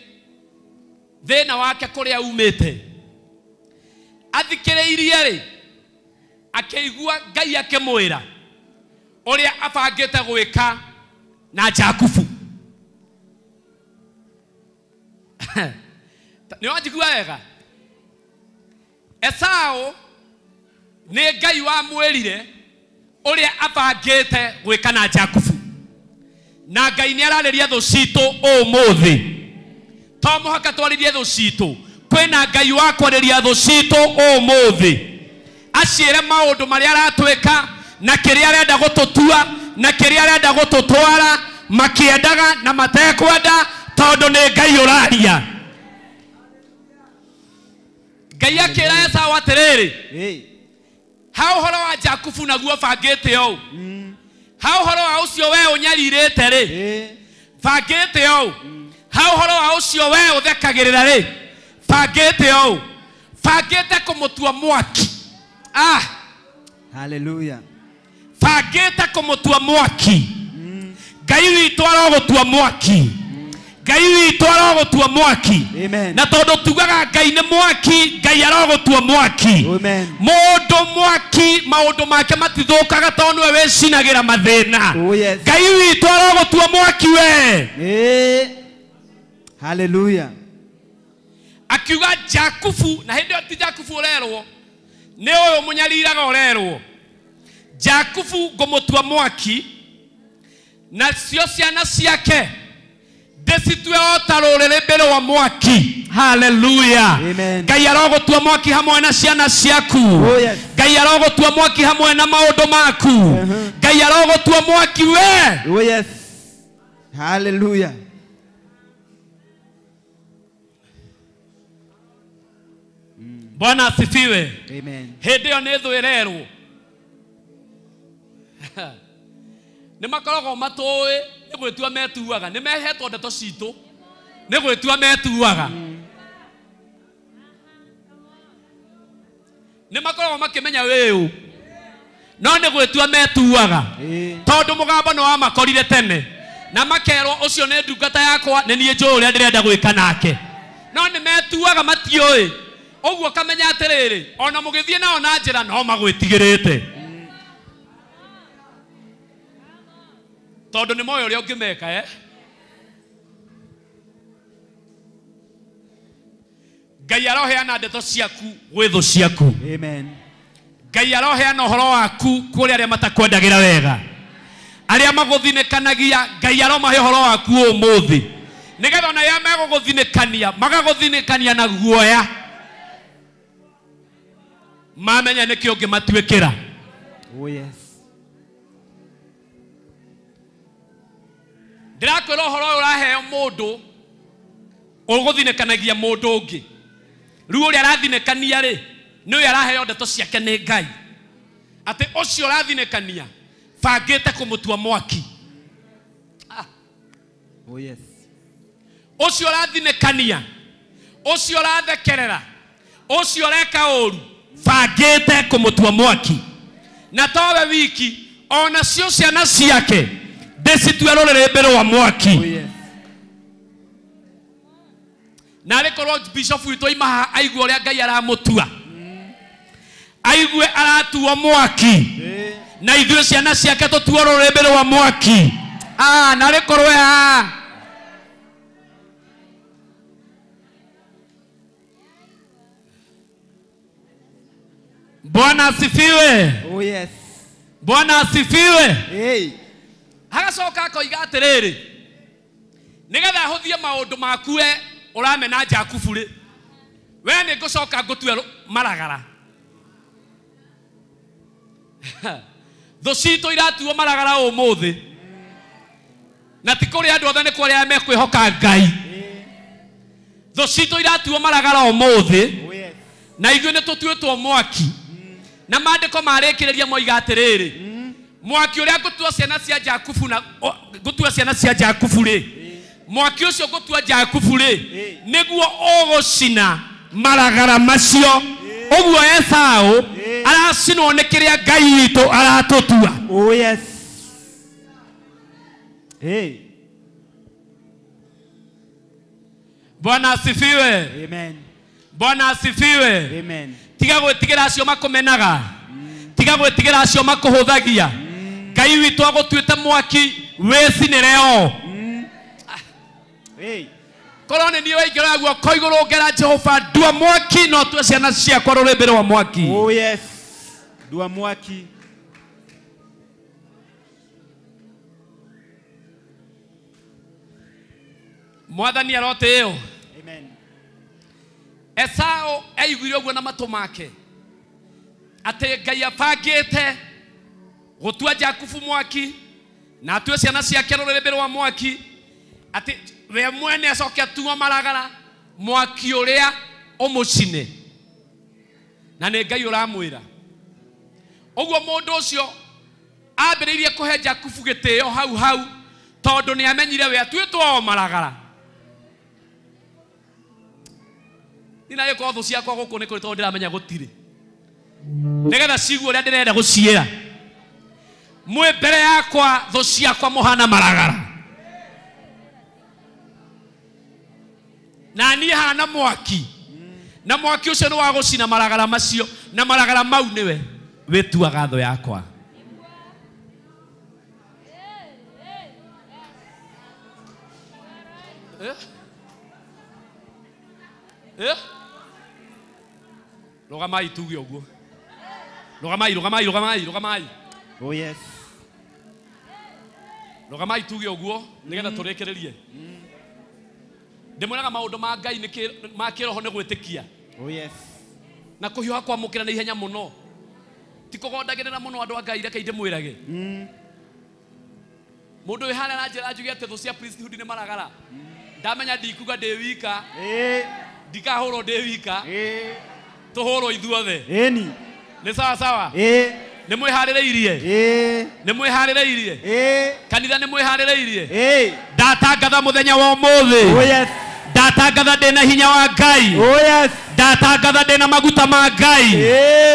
thĩna wake kũrĩa umĩte. Athikĩrĩirie rĩ, akĩigua Ngai akĩmwĩra ũrĩa abangĩte gwĩka na Jakubu. Nĩ wanjigua wega? Esau nĩ Ngai wamwĩrire ũrĩa abangĩte gwĩka na Jakubu. Na Ngai nĩ ararĩria thũ citũ ũmũthĩ. To mũhaka twarĩrie thũ citũ. Kwĩna Ngai wa kwarĩria thũ citũ ũmũthĩ. Aciĩre maũndũ marĩa aratwĩka na kĩrĩa arenda gũtũtua na kĩrĩa arenda gũtũtwara makĩendaga na matekwenda tondũ nĩ Ngai ũraria. Ngai akĩra Esau atĩrĩrĩ, ha ũhoro wa Jakubu naguo bangĩte ũũ, ha ũhoro wa ũcio we ũnyarirĩte rĩ, bangĩte ũũ, ha ũhoro wa ũcio we ũthekagĩrĩra rĩ, bangĩte ũũ, bangĩte kũmũtua mwaki. Ah, Hallelujah. Bangĩte kũmũtua mwaki. Ngai witũ arogũtua mwaki. Ngai witũ arogũtua mwaki. Amen. Na tondũ tugaga Ngai nĩ mwaki, Ngai arogũtua mwaki. Amen. Mũndũ mwaki maũndũ make matithũkaga tondũ nĩwe wĩcinagĩra mathĩna. Oh yes. Ngai witũ arogũtua mwaki we. Hallelujah. Akiuga Jakubu, na hĩndĩ ĩyo ti Jakubu ũrerwo, nĩ ũyũ mũnyariraga ũrerwo. Jakubu ngũmũtua mwaki, nacio ciana ciake ndĩcitue o ta rũrĩrĩmbĩ rwa mwaki. Hallelujah. Amen. Ngai arogũtua mwaki hamwe na ciana ciaku. Oh yes. Ngai arogũtua mwaki hamwe na maũndũ maku. Ngai arogũtua mwaki we. Oh yes. Hallelujah. Bwana asifiwe. Amen. Hĩndĩ ĩyo nĩ thũ ĩrerwo. Nĩ makoragwo matũĩ nĩ gwĩtua metuaga, nĩ mehetwo ndeto citũ nĩ gwĩtua metuaga. Nĩ makoragwo makĩmenya wĩũ, no nĩ gwĩtua metuaga tondũ mũgambo nĩ wamakorire tene na makerwo ũcio nĩ ndungata yakwa, nĩ niĩ njũĩ ũrĩa ndĩrenda gwĩka nake. No nĩ metuaga matiũĩ. Ũguo kamenya atĩrĩrĩ, ona mũgĩthiĩ nao na njĩra no magwĩtigĩrĩte tondũ nĩ moĩ ũrĩa ũngĩmeka. Ngai aroheana ndeto ciaku gwĩ thũ ciaku. Amen. Ngai aroheana ũhoro waku kũrĩ arĩa matakwendagĩra wega, arĩa magũthinĩkanagia. Ngai aromahe ũhoro waku ũmũthĩ nĩgetha ona arĩa megũgũthinĩkania magagũthinĩkania na guoya, mamenya nĩkĩ ũngĩmatuĩkĩra. Oh yes. Ndĩrakwĩra ũhoro ũyũ ũraheo mũndũ ũgũthinĩkanagia mũndũ ũngĩ. Rĩu ũrĩa arathinĩkania rĩ, nĩ ũyũ araheo ndeto ciake nĩ Ngai atĩ ũcio ũrathinĩkania bangĩte kũmũtua mwaki. Oh yes. Ũcio ũrathinĩkania, ũcio ũrathekerera, ũcio ũreka ũru, bangĩte kũmũtua mwaki. Na towe wiki, ona cio ciana ciake ndĩcitue rũrĩrĩmbĩ rwa mwaki. Oh yes. Na arĩ korwo bishop witũ aima haha aigue ũrĩa Ngai aramũtua, aigue aratuo mwaki, na ithuĩ ciana ciake tũtuo rũrĩrĩmbĩ rwa mwaki. Na arĩ korwo haha Bwana asifiwe. Oh yes. Bwana asifiwe. Hey. Hagacoka akoiga atĩrĩrĩ, nĩgetha hũthie maũndũ maku we ũramena Jakubu rĩ, we nĩ ngũcoka ngũtue maragara. Thũ citũ iratuo maragara ũmũthĩ, na ti kũrĩ andũ othe, nĩ kũrĩ arĩa mekwĩhoka Ngai. Thũ citũ iratuo maragara ũmũthĩ, na ithuĩ nĩ tũtuĩtwo mwaki. Na maandĩko marĩkĩrĩria moiga atĩrĩrĩ, mwaki ũrĩa ngũtua ciana cia Jakubu na ngũtua ciana cia Jakubu rĩ, mwaki ũcio ngũtua Jakubu rĩ, nĩguo ũgũcina maragara macio. Ũguo Esau aracinwo nĩ kĩrĩa Ngai witũ aratũtua. Oh yes. Hey. Bwana asifiwe. Amen. Bwana asifiwe. Amen. Tiga gwĩtigĩra acio makũmenaga, tiga gwĩtigĩra acio makũhũthagia. Ngai witũ agũtuĩte mwaki wĩcinĩre o. Hey. Korwo nĩ niĩ waingĩra guoko igũrũ ngera Jehova ndua mwaki no tue ciana ciakwa rũrĩmbĩ rwa mwaki. Oh yes. Ndua mwaki. Mwathani arotĩĩo. Amen. Esau aiguire ũguo na matũ make atĩ Ngai abangĩte gũtua Jakubu mwaki na atue ciana ciake rũrĩrĩmbĩ rwa mwaki, atĩ we mwene acoke atuo maragara mwaki ũrĩa ũmũcine, na nĩ Ngai ũramwĩra ũguo. Mũndũ ũcio ambĩrĩirie kũhe Jakubu gĩtĩo hau hau tondũ nĩ amenyire we atuĩtwo o maragara. Nina gĩkorwo thũ ciakwa gũkũ nĩ kũrĩ tondũ ndĩramenya gũtirĩ, nĩgetha cigue ũrĩa ndĩrenda gũciĩra. Mwĩ mbere yakwa thũ ciakwa mũhana maragara, na niĩ hana mwaki, na mwaki ũcio nĩ wa gũcina maragara macio, na maragara mau nĩwe wĩtuaga thũ yakwa. Rũgamai tuge ũguo. Rũgamai, rũgamai, rũgamai, rũgamai. Oh yes. Rũgamai tuge ũguo nĩgetha tũrĩkĩrĩrie. Ndĩmwĩraga maũndũ ma Ngai ma kĩroho nĩ gwĩtĩkia. Oh yes. Na kũhiũha kwamũkĩra na ihenya mũno. Ti kũgondagĩrĩra mũno andũ a Ngai, reke ndĩmwĩrage. Mũndũ wĩ harĩa aranjĩra njuge atĩ thũ cia priesthood nĩ maragara. Ndamenya ndikuga ndĩ wika. Ndikahũrwo ndĩ wika. Tũhũrwo ithuothe. Ĩni. Nĩ sawa sawa? Nĩ mwĩharĩrĩirie? Nĩ mwĩharĩrĩirie? Kanitha nĩ mwĩharĩrĩirie? Ndatangatha mũthenya wa ũmũthĩ. Oh yes. Ndatangatha ndĩna hinya wa Ngai. Oh yes. Ndatangatha ndĩna maguta ma Ngai.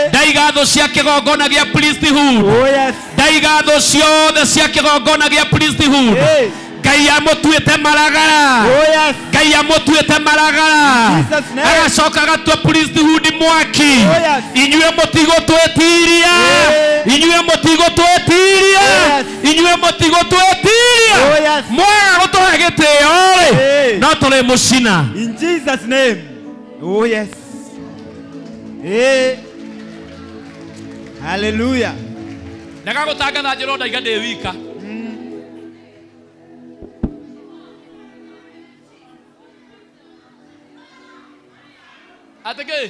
Ndaiga thũ cia kĩgongona gĩa priesthood. Oh yes. Ndaiga thũ ciothe cia kĩgongona gĩa priesthood. Ngai amũtuĩte maragara. Oh yes. Ngai amũtuĩte maragara. Agacoka agatua priesthood mwaki. Oh yes. Inyuĩ mũtigũtwĩtiria. Inyuĩ mũtigũtwĩtiria. Inyuĩ mũtigũtwĩtiria. Oh yes. Mwaga gũtũhe gĩtĩo rĩ, no tũrĩmũcina. In Jesus name. Oh yes. Hallelujah. Ndagagũtangatha njĩra ndaiga ndĩ wika. Atĩ kĩ?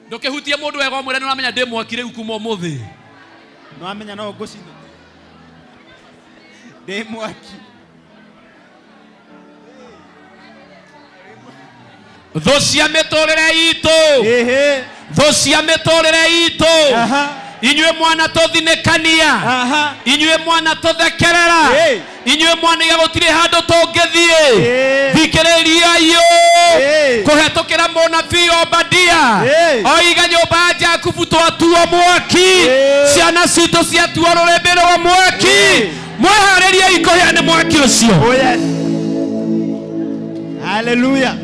Ndũkĩhutie mũndũ wega ũmwĩre nĩ ũramenya ndĩ mwaki rĩu kuma ũmũthĩ. Nĩ wamenya no ngũcine. Ndĩ mwaki. Thũ cia mĩtũrĩre itũ. Thũ cia mĩtũrĩre itũ. Inyuĩ mwana tũthinĩkania. Inyuĩ mwana tũthekerera. Inyuĩ mwana iga gũtirĩ handũ tũngĩthiĩ. Thikĩrĩria iyũ. Kũhetũkĩra mũnabii Obadia. Oiga nyũmba ya Jakubu twatuo mwaki. Ciana citũ ciatuo rũrĩmbĩ rwa mwaki. Mwĩharĩriei kũhĩa nĩ mwaki ũcio. Oh yes. Hallelujah.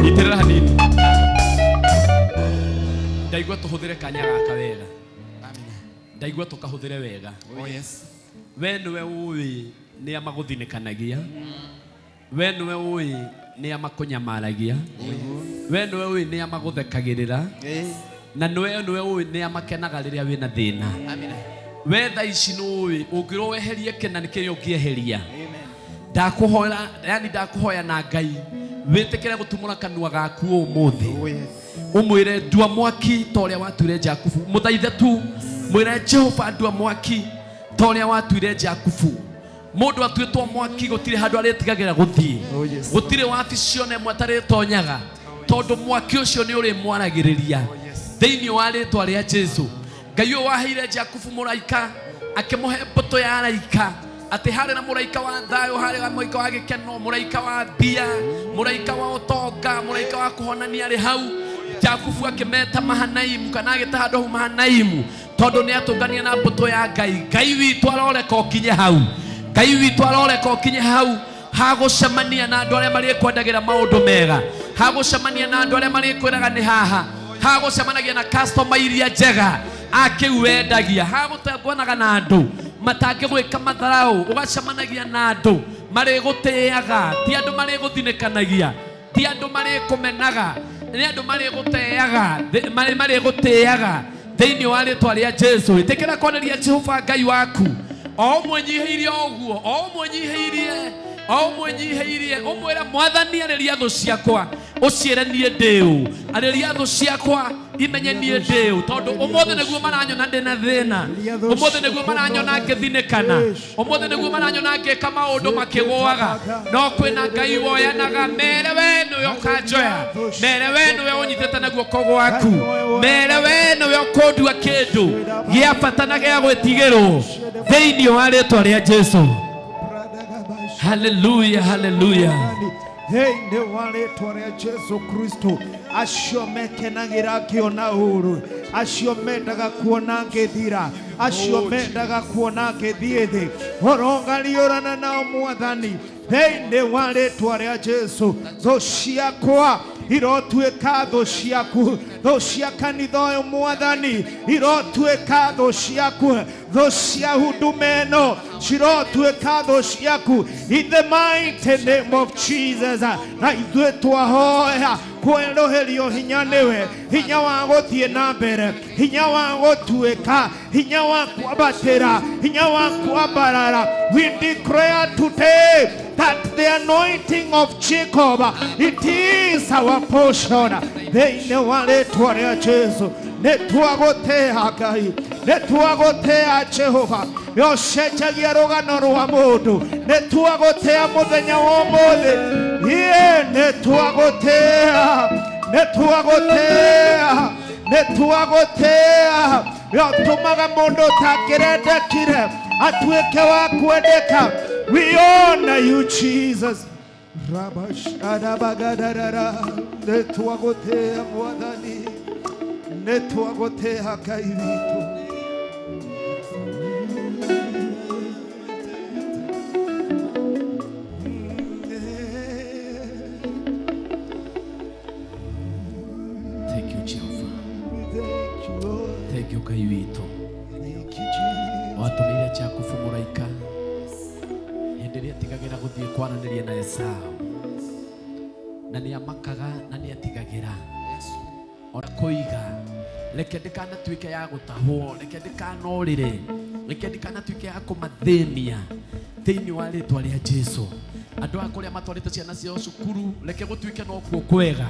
Nyitĩrĩra hanini. Ndaigua tũhũthĩre kanya gaka wega. Ndaigua tũkahũthĩre wega. Oh yes. We nĩwe ũĩ nĩa magũthinĩkanagia. We nĩwe ũĩ nĩa makũnyamaragia. We nĩwe ũĩ nĩa magũthekagĩrĩra. Na nĩwe ũĩ nĩa makenaga rĩrĩa wĩna thĩna. We thaa ici nĩũĩ ũngĩrwo weherie kĩna nĩ kĩrĩa ũngĩeheria. Ndakũhoya, yani ndakũhoya na Ngai wĩtĩkĩre gũtumũra kanua gaku ũmũthĩ. Ũmwĩre ndua mwaki ta ũrĩa watuire Jakubu. Mũthaithe tu Mwĩre Jehova ndua mwaki ta ũrĩa watuire Jakubu. Mũndũ atuĩtwo mwaki gũtirĩ handũ arĩtigagĩra gũthiĩ. Gũtirĩ wabici ona ĩmwe atarĩtonyaga tondũ mwaki ũcio nĩ ũrĩmwaragĩrĩria. Thĩinĩ wa rĩtwa rĩa Jesu. Ngai ũyũ waheire Jakubu mũraika akĩmũhe mbũtũ ya araika atĩ harĩ na mũraika wa thayũ, harĩ na mũraika wa gĩkeno, mũraika wa mbia, mũraika wa ũtonga, mũraika wa kũhonania arĩ hau. Jakubu akĩmeta Mahanaimu kana agĩta handũ hau Mahanaimu tondũ nĩ atũngania na mbũtũ ya Ngai. Ngai witũ aroreka ũkinye hau. Ngai witũ aroreka ũkinye hau hagũcemania na andũ arĩa marĩkwendagĩra maũndũ mega, hagũcemania na andũ arĩa marĩkwĩraga nĩ haha, hagũcemanagia na customer iria njega akĩu wendagia, hagũtengwanaga na andũ matangĩgwĩka matharau, ũgacemanagia na andũ marĩgũtĩaga, ti andũ marĩgũthinĩkanagia, ti andũ marĩkũmenaga, nĩ andũ marĩgũteaga, marĩgũtĩaga thĩinĩ wa rĩtwa rĩa Jesu. Ĩtĩkĩra kwarĩria Jehova Ngai waku o ũmwĩnyihĩirie ũguo, o ũmwĩnyihĩirie, o ũmwĩnyihĩirie, ũmwĩre Mwathani arĩria thũ ciakwa ũciĩre niĩ ndĩ ũ, arĩria thũ ciakwa imenye niĩ ndĩ ũ, tondũ ũmũthĩ nĩguo maranyona ndĩ na thĩna, ũmũthĩ nĩguo maranyona ngĩthinĩkana, ũmũthĩ nĩguo maranyona ngĩka maũndũ makĩgũaga, no kwĩna Ngai woyanaga. Mere we nĩwe ũkanjoya, mere we nĩwe ũnyitĩte na guoko gwaku, mere we nĩwe ũkũndua kĩndũ gĩa bata na gĩa gwĩtigĩrwo thĩinĩ wa rĩtwa rĩa Jesu. Hallelujah, hallelujah. Thĩinĩ wa rĩtwa rĩa Jesu Kristo, acio mekenagĩra ngĩona ũũru, acio mendaga kuona ngĩthira, acio mendaga kuona ngĩthiĩ thĩ, ũrongariũrana nao Mwathani thĩinĩ wa rĩtwa rĩa Jesu. Thũ ciakwa irotuĩka thũ ciaku, thũ cia kanitha ũyũ Mwathani irotuĩka thũ ciaku, thũ cia huduma ĩno cirotuĩka thũ ciaku in the mighty name of Jesus. Na ithuĩ twahoya kwerũhĩrio hinya nĩwe, hinya wa gũthiĩ na mbere, hinya wa gũtuĩka, hinya wa kwambatĩra, hinya wa kwambarara. We declare today that the anointing of Jacob, it is our portion. Thĩinĩ wa rĩtwa rĩa Jesu nĩ twagũtĩa Ngai, nĩ twagũtĩa Jehova, nĩũcenjagia rũgano rwa mũndũ, nĩ twagũtĩa mũthenya wa ũmũthĩ. Iĩ nĩ twagũtĩa, nĩ twagũtĩa, nĩ twagũtĩa. Nĩũtũmaga mũndũ ũtangĩrendekire atuĩke wa kwendeka. We honor you, Jesus. Rabashadabagadara, nĩ twagũtĩa Mwathani, nĩ twagũtĩa Ngai witũ. Thank you, Jehovah. Thank you, Ngai witũ. Watũmĩire Jakubu mũraika hĩndĩ ĩrĩa atigagĩra gũthiĩ kwaranĩria na Esau, na nĩamakaga na nĩatigagĩra ona kũiga, reke ndĩkanatuĩke ya gũtahwo, reke ndĩkanorĩre, reke ndĩkanatuĩke ya kũmathĩnia thĩinĩ wa rĩtwa rĩa Jesu. Andũ a kũrĩa matwarĩte ciana ciao cukuru, reke gũtuĩke nokuo kwega,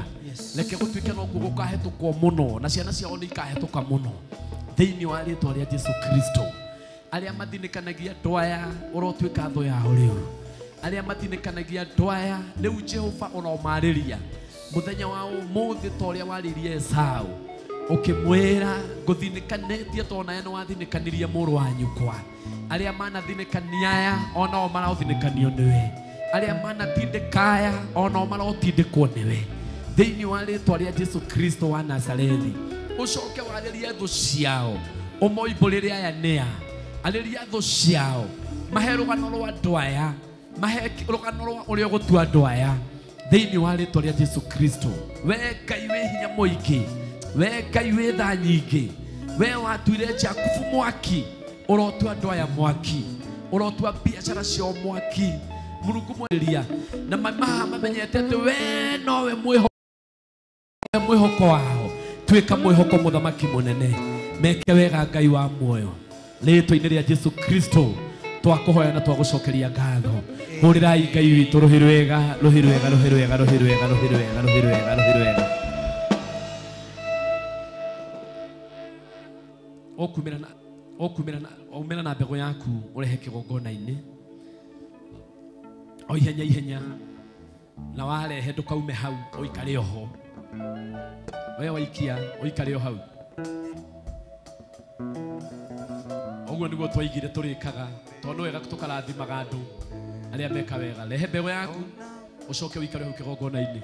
reke gũtuĩke nokuo gũkahetũkwo mũno, na ciana ciao nĩ ikahĩtũka mũno thĩinĩ wa rĩtwa rĩa Jesu Kristo. Arĩa mathinĩkanagia andũ aya ũrotuĩka thũ yao rĩu, arĩa mathinĩkanagia andũ aya rĩu Jehova ũromarĩria mũthenya wa ũmũthĩ ta ũrĩa warĩrie Esau, ũkĩmwĩra ngũthinĩkanĩtie tondũ nawe nĩwathinĩkanirie mũrũ wa nyũkwa. Arĩa manathinĩkania aya onao marothinĩkanio nĩwe, arĩa manatindĩka aya onao marotindĩkwo nĩwe thĩinĩ wa rĩtwa rĩa Jesu Kristo wa Nazarethi. Ũcoke warĩrie thũ ciao, ũmoimbũrĩre aya nĩa, arĩria thũ ciao, mahe rũgano rwa andũ aya, mahe rũgano rwa ũrĩa ũgũtua andũ aya thĩinĩ wa rĩtwa rĩa Jesu Kristo. We Ngai wĩ hinya mũingĩ, we Ngai wĩ tha nyingĩ, we watuire Jakubu mwaki, ũrotua andũ aya mwaki, ũrotua biacara ciao mwaki. Mũrungu mwarĩria na maha mamenyete atĩ we nowe mwĩhoko wao. Tuĩka mwĩhoko mũthamaki mũnene, meke wega Ngai wa muoyo rĩtwa-inĩ rĩa Jesu Kristo twakũhoya na twagũcokeria ngatho. Hũrĩrai Ngai witũ rũhĩ rwega, rũhĩ rwega, rũhĩ rwega, rũhĩ rwega, rũhĩ rwega, rũhĩ rwega, rũhĩ rwega. Ũkumĩra na Ũkumĩra na mbegũ yaku ũrehe kĩgongona-inĩ o ihenya ihenya, na warehe ndũkaume hau, ũikare oho. We waikia ũikare o hau. Ũguo nĩguo twaigire tũrĩkaga, tondũ nĩ wega tũkarathimaga andũ arĩa meka wega. Rehe mbegũ yaku ũcoke ũikare hau kĩgongona-inĩ.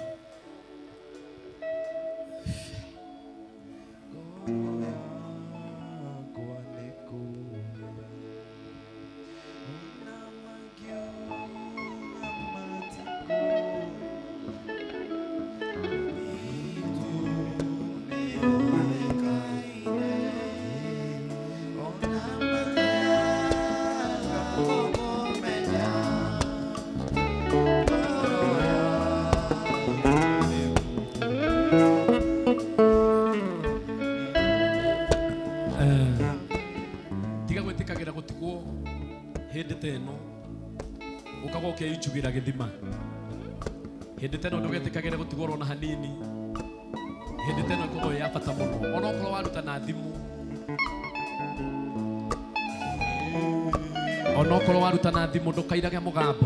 Tiga gwĩtĩkagĩra gũtigwo hĩndĩ ta ĩno ũkaga ũkĩicugĩra gĩthima. Hĩndĩ ta ĩno ndũgetĩkagĩre gũtigwo ona hanini. Hĩndĩ ta ĩno ĩkoragwo ĩ ya bata mũno, ona okorwo waruta na thimũ, ona okorwo waruta na thimũ ndũkairage mũgambo.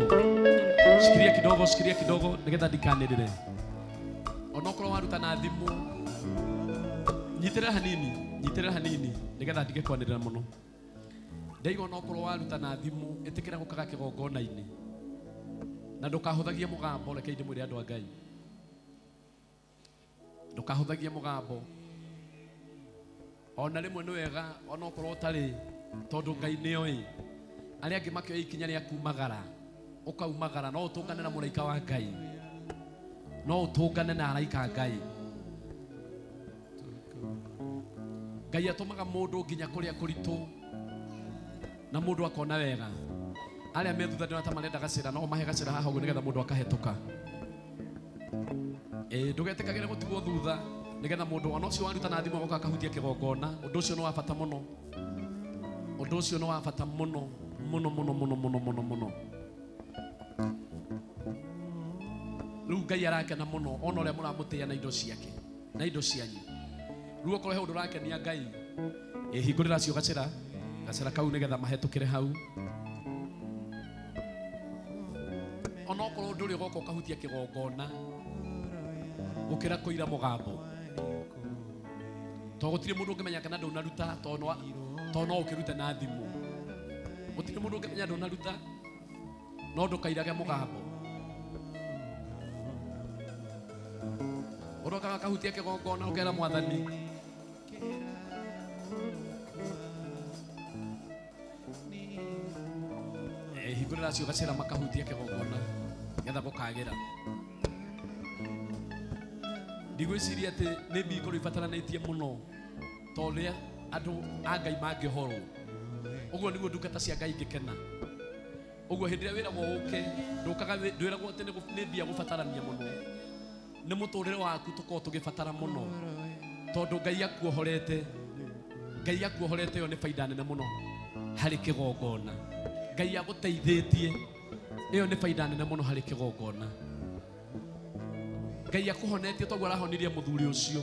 Shikiria kidogo, shikiria kidogo nĩgetha ndikanĩrĩre. Ona okorwo waruta na thimũ, nyitĩrĩra hanini, nyitĩrĩra hanini nĩgetha ndige kwanĩrĩra mũno. Ndaigua ona okorwo waruta na thimũ, ĩtĩkĩra gũkaga kĩgongona-inĩ na ndũkahũthagie mũgambo. Reke ndĩmwĩre andũ a Ngai, ndũkahũthagie mũgambo. Ona rĩmwe nĩ wega ona okorwo ũtarĩ, tondũ Ngai nĩoĩ arĩa angĩ makĩoya ikinya rĩa kumagara, ũkaumagara. No ũtũngane na mũraika wa Ngai, no ũtũngane na araika a Ngai. Ngai atũmaga mũndũ nginya kũrĩa kũritũ na mũndũ akona wega. Arĩa me thutha ndĩrona ta marenda gacĩra, no mahe gacĩra haha ũguo nĩgetha mũndũ akahĩtũka. Ndũgetĩkagĩre gũtigwo thutha nĩgetha mũndũ ona ũcio waruta na thimũ agoka akahutia kĩgongona. Ũndũ ũcio nĩ wa bata mũno, ũndũ ũcio nĩ wa bata mũno mũno mũno mũno mũno mũno mũno. Rĩu Ngai arakena mũno ona ũrĩa mũramũtĩĩa na indo ciake na indo cianyu. Rĩu okorwo he ũndũ ũrakenia Ngai, hingũrĩra acio gacĩra, gacĩra kau nĩgetha mahĩtũkĩre hau. Ona okorwo ndũrĩ ũgoka ũkahutia kĩgongona gũkĩra kũira mũgambo, tondũ gũtirĩ mũndũ ũngĩmenya kana ndũnaruta, tondũ no ũkĩrute na thimũ. Gũtirĩ mũndũ ũngĩmenya ndũnaruta, no ndũkairage mũgambo. Ũrokaga kahutia kĩgongona ũkera Mwathani, hingũrĩra acio gacĩra makahutia kĩgongona nĩgetha gũkagĩra. Ndigwĩciria atĩ nĩ mbia ikorwo ibataranĩtie mũno ta ũrĩa andũ a Ngai mangĩhorwo. Ũguo nĩguo ndungata cia Ngai ingĩkena. Ũguo hĩndĩ ĩrĩa wĩragwo ũke, ndũkaga ndwĩragwo atĩ nĩ mbia gũbatarania mũno, nĩ mũtũrĩre waku tũkorwo tũgĩbatara mũno, tondũ Ngai akuohorete. Ngai akuohorete, ĩyo nĩ baida nene mũno harĩ kĩgongona. Ngai agũteithĩtie, ĩyo nĩ baida nene mũno harĩ kĩgongona. Ngai akũhonetie toguo arahonirie mũthuri ũcio,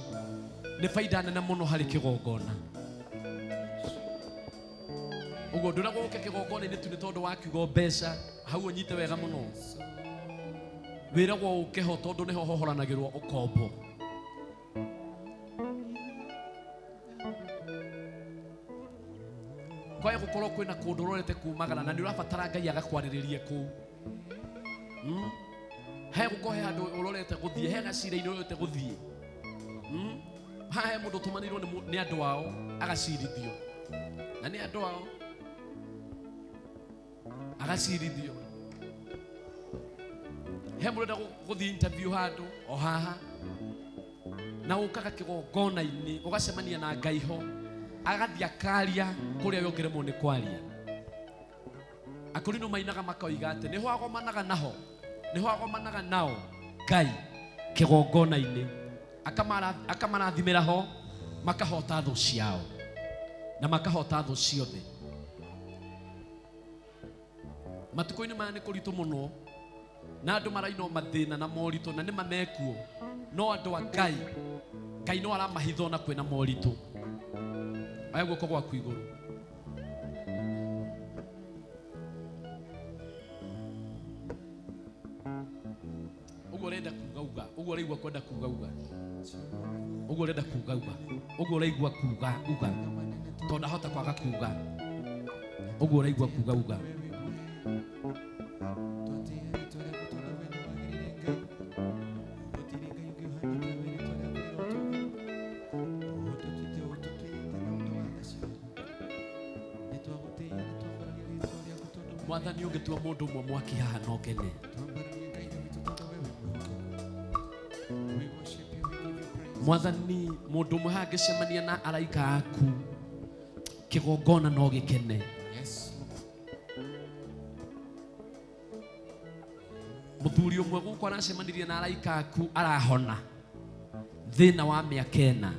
nĩ baida nene mũno harĩ kĩgongona. Ũguo ndũragwo ũke kĩgongona-inĩ tu nĩ tondũ wa kiugo mbeca, hau ũnyite wega mũno. Wĩragwo ũke ho tondũ nĩho hohoranagĩrwo ũkombo. Kwaya gũkorwo kwĩna kũndũ ũrorete kumagara na nĩ ũrabatara Ngai agakwarĩrĩrie kũu. He gũkorwo he handũ ũrorete gũthiĩ, he gacira-inĩ ũrorete gũthiĩ. Haha he mũndũ ũtũmanĩirwo nĩ andũ ao agacirithio, na nĩ andũ ao agacirithio. He mũndũ ũrenda gũthiĩ interview handũ o haha, na ũkaga kĩgongona-inĩ ũgacemania na Ngai ho, agathiĩ akaria kũrĩa we ũngĩremwo nĩ kwaria. Akorino mainaga makoiga atĩ nĩho agomanaga naho, nĩho agomanaga nao Ngai kĩgongona-inĩ, akamarathimĩra ho, makahota thũ ciao na makahota thũ ciothe. Matukũ-inĩ maya nĩ kũritũ mũno na andũ marainwo mathĩna na moritũ, na nĩ mamekuo, no andũ a Ngai, Ngai no aramahitha ona kwĩna moritũ. Oya guoko gwaku igũrũ. Uguo urenda kuga uga, uguo uraigua kwenda kuga uga. Uguo urenda kuga uga. Uguo uraigua kuga uga. Tondu ndahota kwaga kuga. Uguo uraigua kuga uga. Mwathani ũngĩtua mũndũ ũmwe mwaki haha no ngene. Mwathani mũndũ ũmwe haha angĩcemania na araika aku kĩgongona no gĩkene. Mũthuri ũmwe gũkũ aracemanirie na araika aku arahona thĩna wa mĩaka ĩna.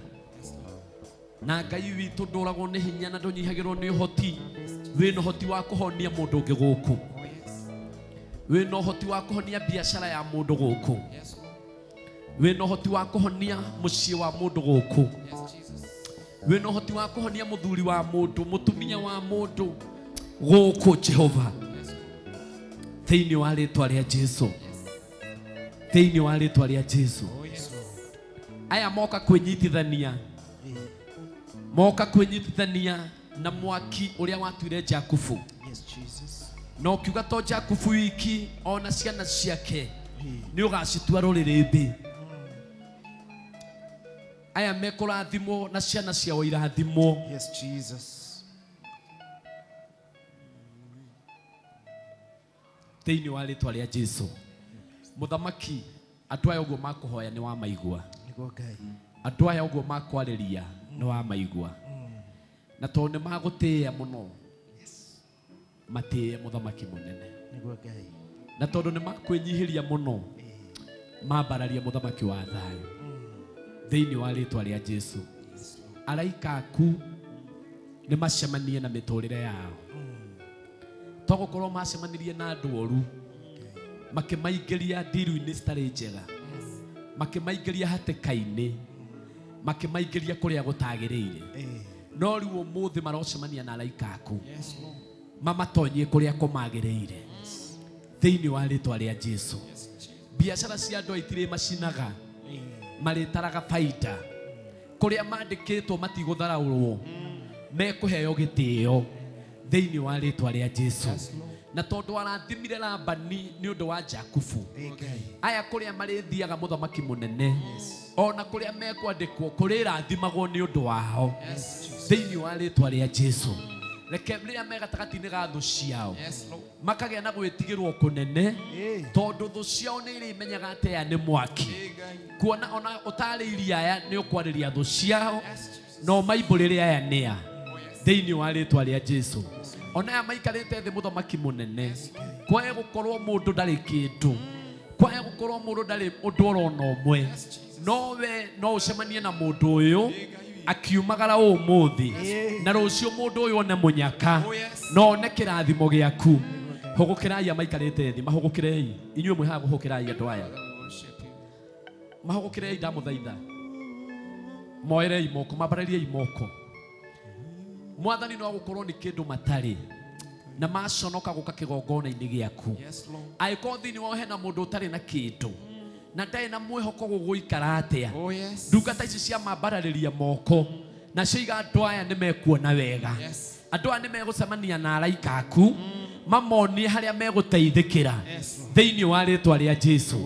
Na Ngai witũ ndũragwo nĩ hinya na ndũnyihagĩrwo nĩ ũhoti. Wĩna ũhoti wa kũhonia mũndũ ũngĩ gũkũ. Wĩna ũhoti wa kũhonia biacara ya mũndũ gũkũ. Wĩna ũhoti wa kũhonia mũciĩ wa mũndũ gũkũ. Wĩna ũhoti wa kũhonia mũthuri wa mũndũ, mũtumia wa mũndũ gũkũ Jehova. Thĩinĩ wa rĩtwa rĩa Jesu. Thĩinĩ wa rĩtwa rĩa Jesu. Aya moka kwĩnyitithania. Moka kwĩnyitithania na mwaki ũrĩa watuire Jakubu. Yes, Jesus. Na ũkiuga to Jakubu wiki ona ciana ciake nĩ ũgacitua rũrĩrĩmbĩ. Aya mekũrathimwo na ciana ciao irathimwo. Yes, Jesus. Thĩinĩ wa rĩtwa rĩa Jesu. Mũthamaki, andũ aya ũguo makũhoya nĩ wamaigua. Nĩguo Ngai. Andũ aya ũguo makwarĩria nĩ wamaigua. Na tondũ nĩ magũtĩĩa mũno, matĩĩe mũthamaki mũnene. Nĩguo Ngai. Na tondũ nĩ makwĩnyihĩria mũno, mambararie mũthamaki wa thayũ. Thĩinĩ wa rĩtwa rĩa Jesu. Araika aku nĩ macemanie na mĩtũrĩre yao. To gũkorwo macemanirie na andũ oru, makĩmaingĩria ndiru-inĩ citarĩ njega, makĩmaingĩria hatĩka-inĩ, makĩmaingĩria kũrĩa gũtagĩrĩire. No rĩu ũmũthĩ marocemania na araika aku, mamatonyie kũrĩa kũmagĩrĩire. Thĩinĩ wa rĩtwa rĩa Jesu. Biacara cia andũ itirĩ macinaga, marĩtaraga baida. Kũrĩa mandĩkĩtwo matigũtharaũrwo, mekũheo gĩtĩo thĩinĩ wa rĩtwa rĩa Jesu. Na tondũ arathimire Labani nĩ ũndũ wa Jakubu, aya kũrĩa marĩthiaga mũthamaki mũnene, ona kũrĩa mekwandĩkwo kũrĩrathimagwo nĩ ũndũ wao. Thĩinĩ wa rĩtwa rĩa Jesu. Reke rĩrĩa me gatagatĩ-inĩ ga thũ ciao makagĩa na gwĩtigĩrwo kũnene, tondũ thũ ciao nĩ irĩmenyaga atĩ aya nĩ mwaki. Kuona ona ũtarĩirie aya nĩ ũkwarĩria thũ ciao, no maimbũrĩre aya nĩ a. Thĩinĩ wa rĩtwa rĩa Jesu. Ona aya maikarĩte thĩ mũthamaki mũnene, kwae gũkorwo mũndũ ndarĩ kĩndũ, kwae gũkorwo mũndũ ndarĩ ũndũ orona ũmwe, no we no ũcemanie na mũndũ ũyũ akiumagara ũmũthĩ, na rũciũ mũndũ ũyũ one mũnyaka, no one kĩrathimo gĩaku. Hũgũkĩrai aya maikarĩte thĩ, mahũgũkĩrei. Inyuĩ mwĩ haha gũhũgũkĩrai andũ aya. Mahũgũkĩrei ndamũthaitha. Moerei moko, mambarĩriei moko. Mwathani no gũkorwo nĩ kĩndũ matarĩ na maconoka gũka kĩgongona-inĩ gĩaku. Angĩkorwo thĩinĩ wao hena mũndũ ũtarĩ na kĩndũ na ndarĩ na mwĩhoko gũgũikara atĩa, ndungata ici cia mambararĩria moko nacio iga andũ aya nĩ mekuona wega, andũ aya nĩ megũcemania na araika aku, mamonie harĩa megũteithĩkĩra. Thĩinĩ wa rĩtwa rĩa Jesu.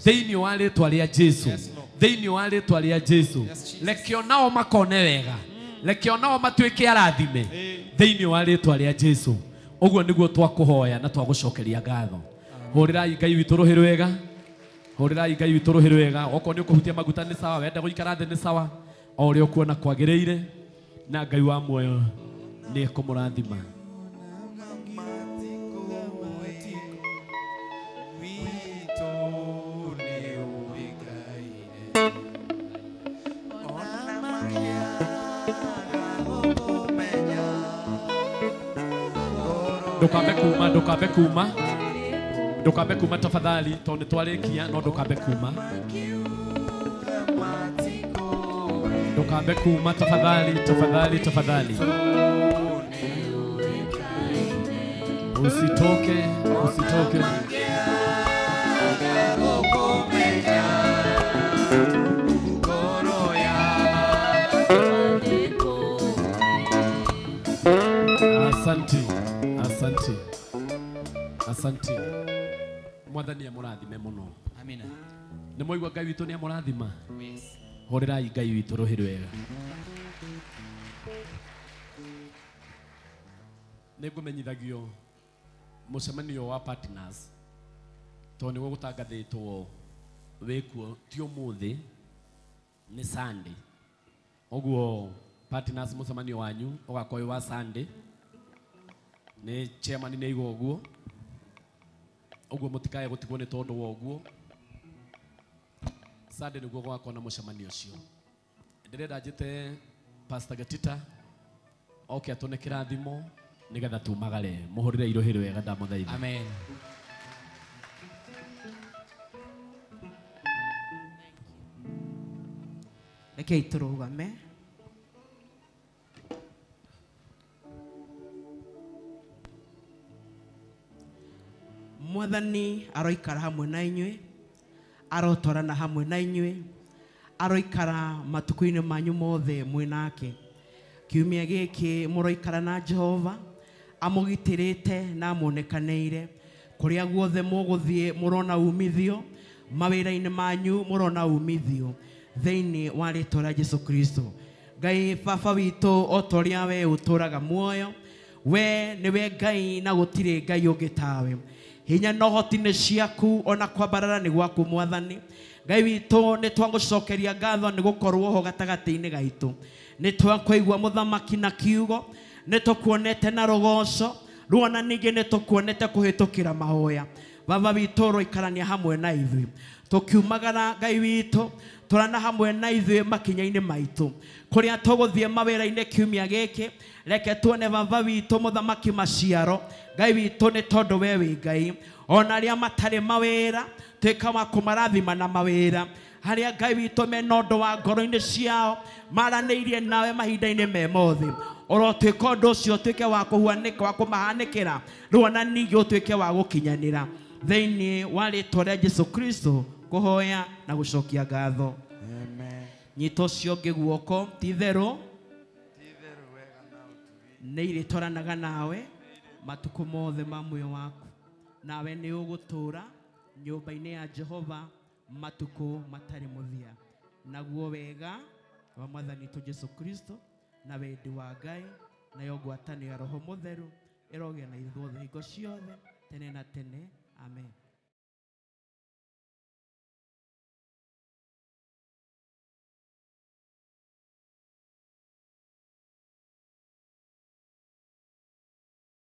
Thĩinĩ wa rĩtwa rĩa Jesu. Thĩinĩ wa rĩtwa rĩa Jesu. Reke onao makone wega, reke onao matuĩke arathime. Thĩinĩ wa rĩtwa rĩa Jesu. Ũguo nĩguo twakũhoya na twagũcokeria ngatho. Hũrĩrai Ngai witũ rũhĩ rwega. Hũrĩrai Ngai witũ rũhĩ rwega. Okorwo nĩ ũkũhutia maguta nĩ sawa, wenda gũikara thĩ nĩ sawa, o ũrĩa ũkuona kwagĩrĩire, na Ngai wa muoyo nĩ ekũmũrathima. Ndukambe kuma, ndukambe kuma, ndukambe kuma tafadhali, tondũ nĩtwarĩkia, no ndukambe kuma. Ndukambe kuma tafadhali, tafadhali, tafadhali. Usitoke, usitoke. Asante. Mwathani amũrathime mũno. Amina. Nĩ mwaigua Ngai witũ nĩ amũrathima? Yes. Hũrĩrai Ngai witũ rũhĩ rwega. Nĩ ngũmenyithagio mũcemanio wa partners tondũ nĩguo gũtangathĩtwo wĩkuo ti ũmũthĩ nĩ Sunday. Ũguo partners mũcemanio wanyu ũgakorwo wĩ wa Sunday. Nĩ chairman nĩ aiga ũguo. Ũguo mũtikae gũtigwo nĩ tondũ wa ũguo. Sunday nĩguo gũgakorwo na mũcemanio ũcio. Ndĩrenda njĩte Pastor Gatita oke atũne kĩrathimo nĩgetha tumagare. Mũhũrĩre irũhĩ rwega ndamũthaitha. Amen. Rekei tũrũgame. Mwathani aroikara hamwe na inyuĩ, arotwarana hamwe na inyuĩ, aroikara matukũ-inĩ manyu mothe mwĩ nake. Kiumia gĩkĩ mũroikara na Jehova amũgitĩrĩte na amuonekanĩire. Kũrĩa guothe mũgũthiĩ mũrona umithio, mawĩra-inĩ manyu mũrona umithio thĩinĩ wa rĩtwa rĩa Jesu Kristo. Ngai baba witũ, o ta ũrĩa we ũtũũraga muoyo, we nĩwe Ngai na gũtirĩ Ngai ũngĩ tawe. Hinya na ũhoti nĩ ciaku, ona kwambarara nĩ gwaku Mwathani. Ngai witũ, nĩ twagũcokeria ngatho nĩ gũkorwo ho gatagatĩ-inĩ gaitũ. Nĩ twakũigua mũthamaki na kiugo, nĩ tũkuonete na rũgoco, ruona ningĩ nĩ tũkuonete kũhĩtũkĩra mahoya. Baba witũ, ũroikarania hamwe na ithuĩ. Tũkiumagara Ngai witũ, tũrana hamwe na ithuĩ makinya-inĩ maitũ. Kũrĩa tũgũthiĩ mawĩra-inĩ kiumia gĩkĩ, reke tuone baba witũ mũthamaki maciaro. Ngai witũ, nĩ tondũ we wĩ Ngai. Ona arĩa matarĩ mawĩra, tuĩka wa kũmarathima na mawĩra. Harĩa Ngai witũ mena ũndũ wa ngoro-inĩ ciao, maranĩirie nawe mahinda-inĩ me mothe. Ũrotuĩka ũndũ ũcio ũtuĩke wa kũhuanĩka, wa kũmahanĩkĩra, ruona ningĩ ũtuĩke wa gũkinyanĩra. Thĩinĩ wa rĩtwa rĩa Jesu Kristo, kũhoya na gũcokia ngatho. Amen. Nyita ũcio ũngĩ guoko, ti itherũ nĩ irĩtwaranaga nawe matukũ mothe ma muoyo waku, nawe nĩ ũgũtũũra nyũmba-inĩ ya Jehova matukũ matarĩ mũthia. Naguo wega wa Mwathani witũ Jesu Kristo na wendi wa Ngai nayo ngwatanĩro ya Roho Mũtheru ĩrogĩa na ithuothe hingo ciothe tene na tene. Amen.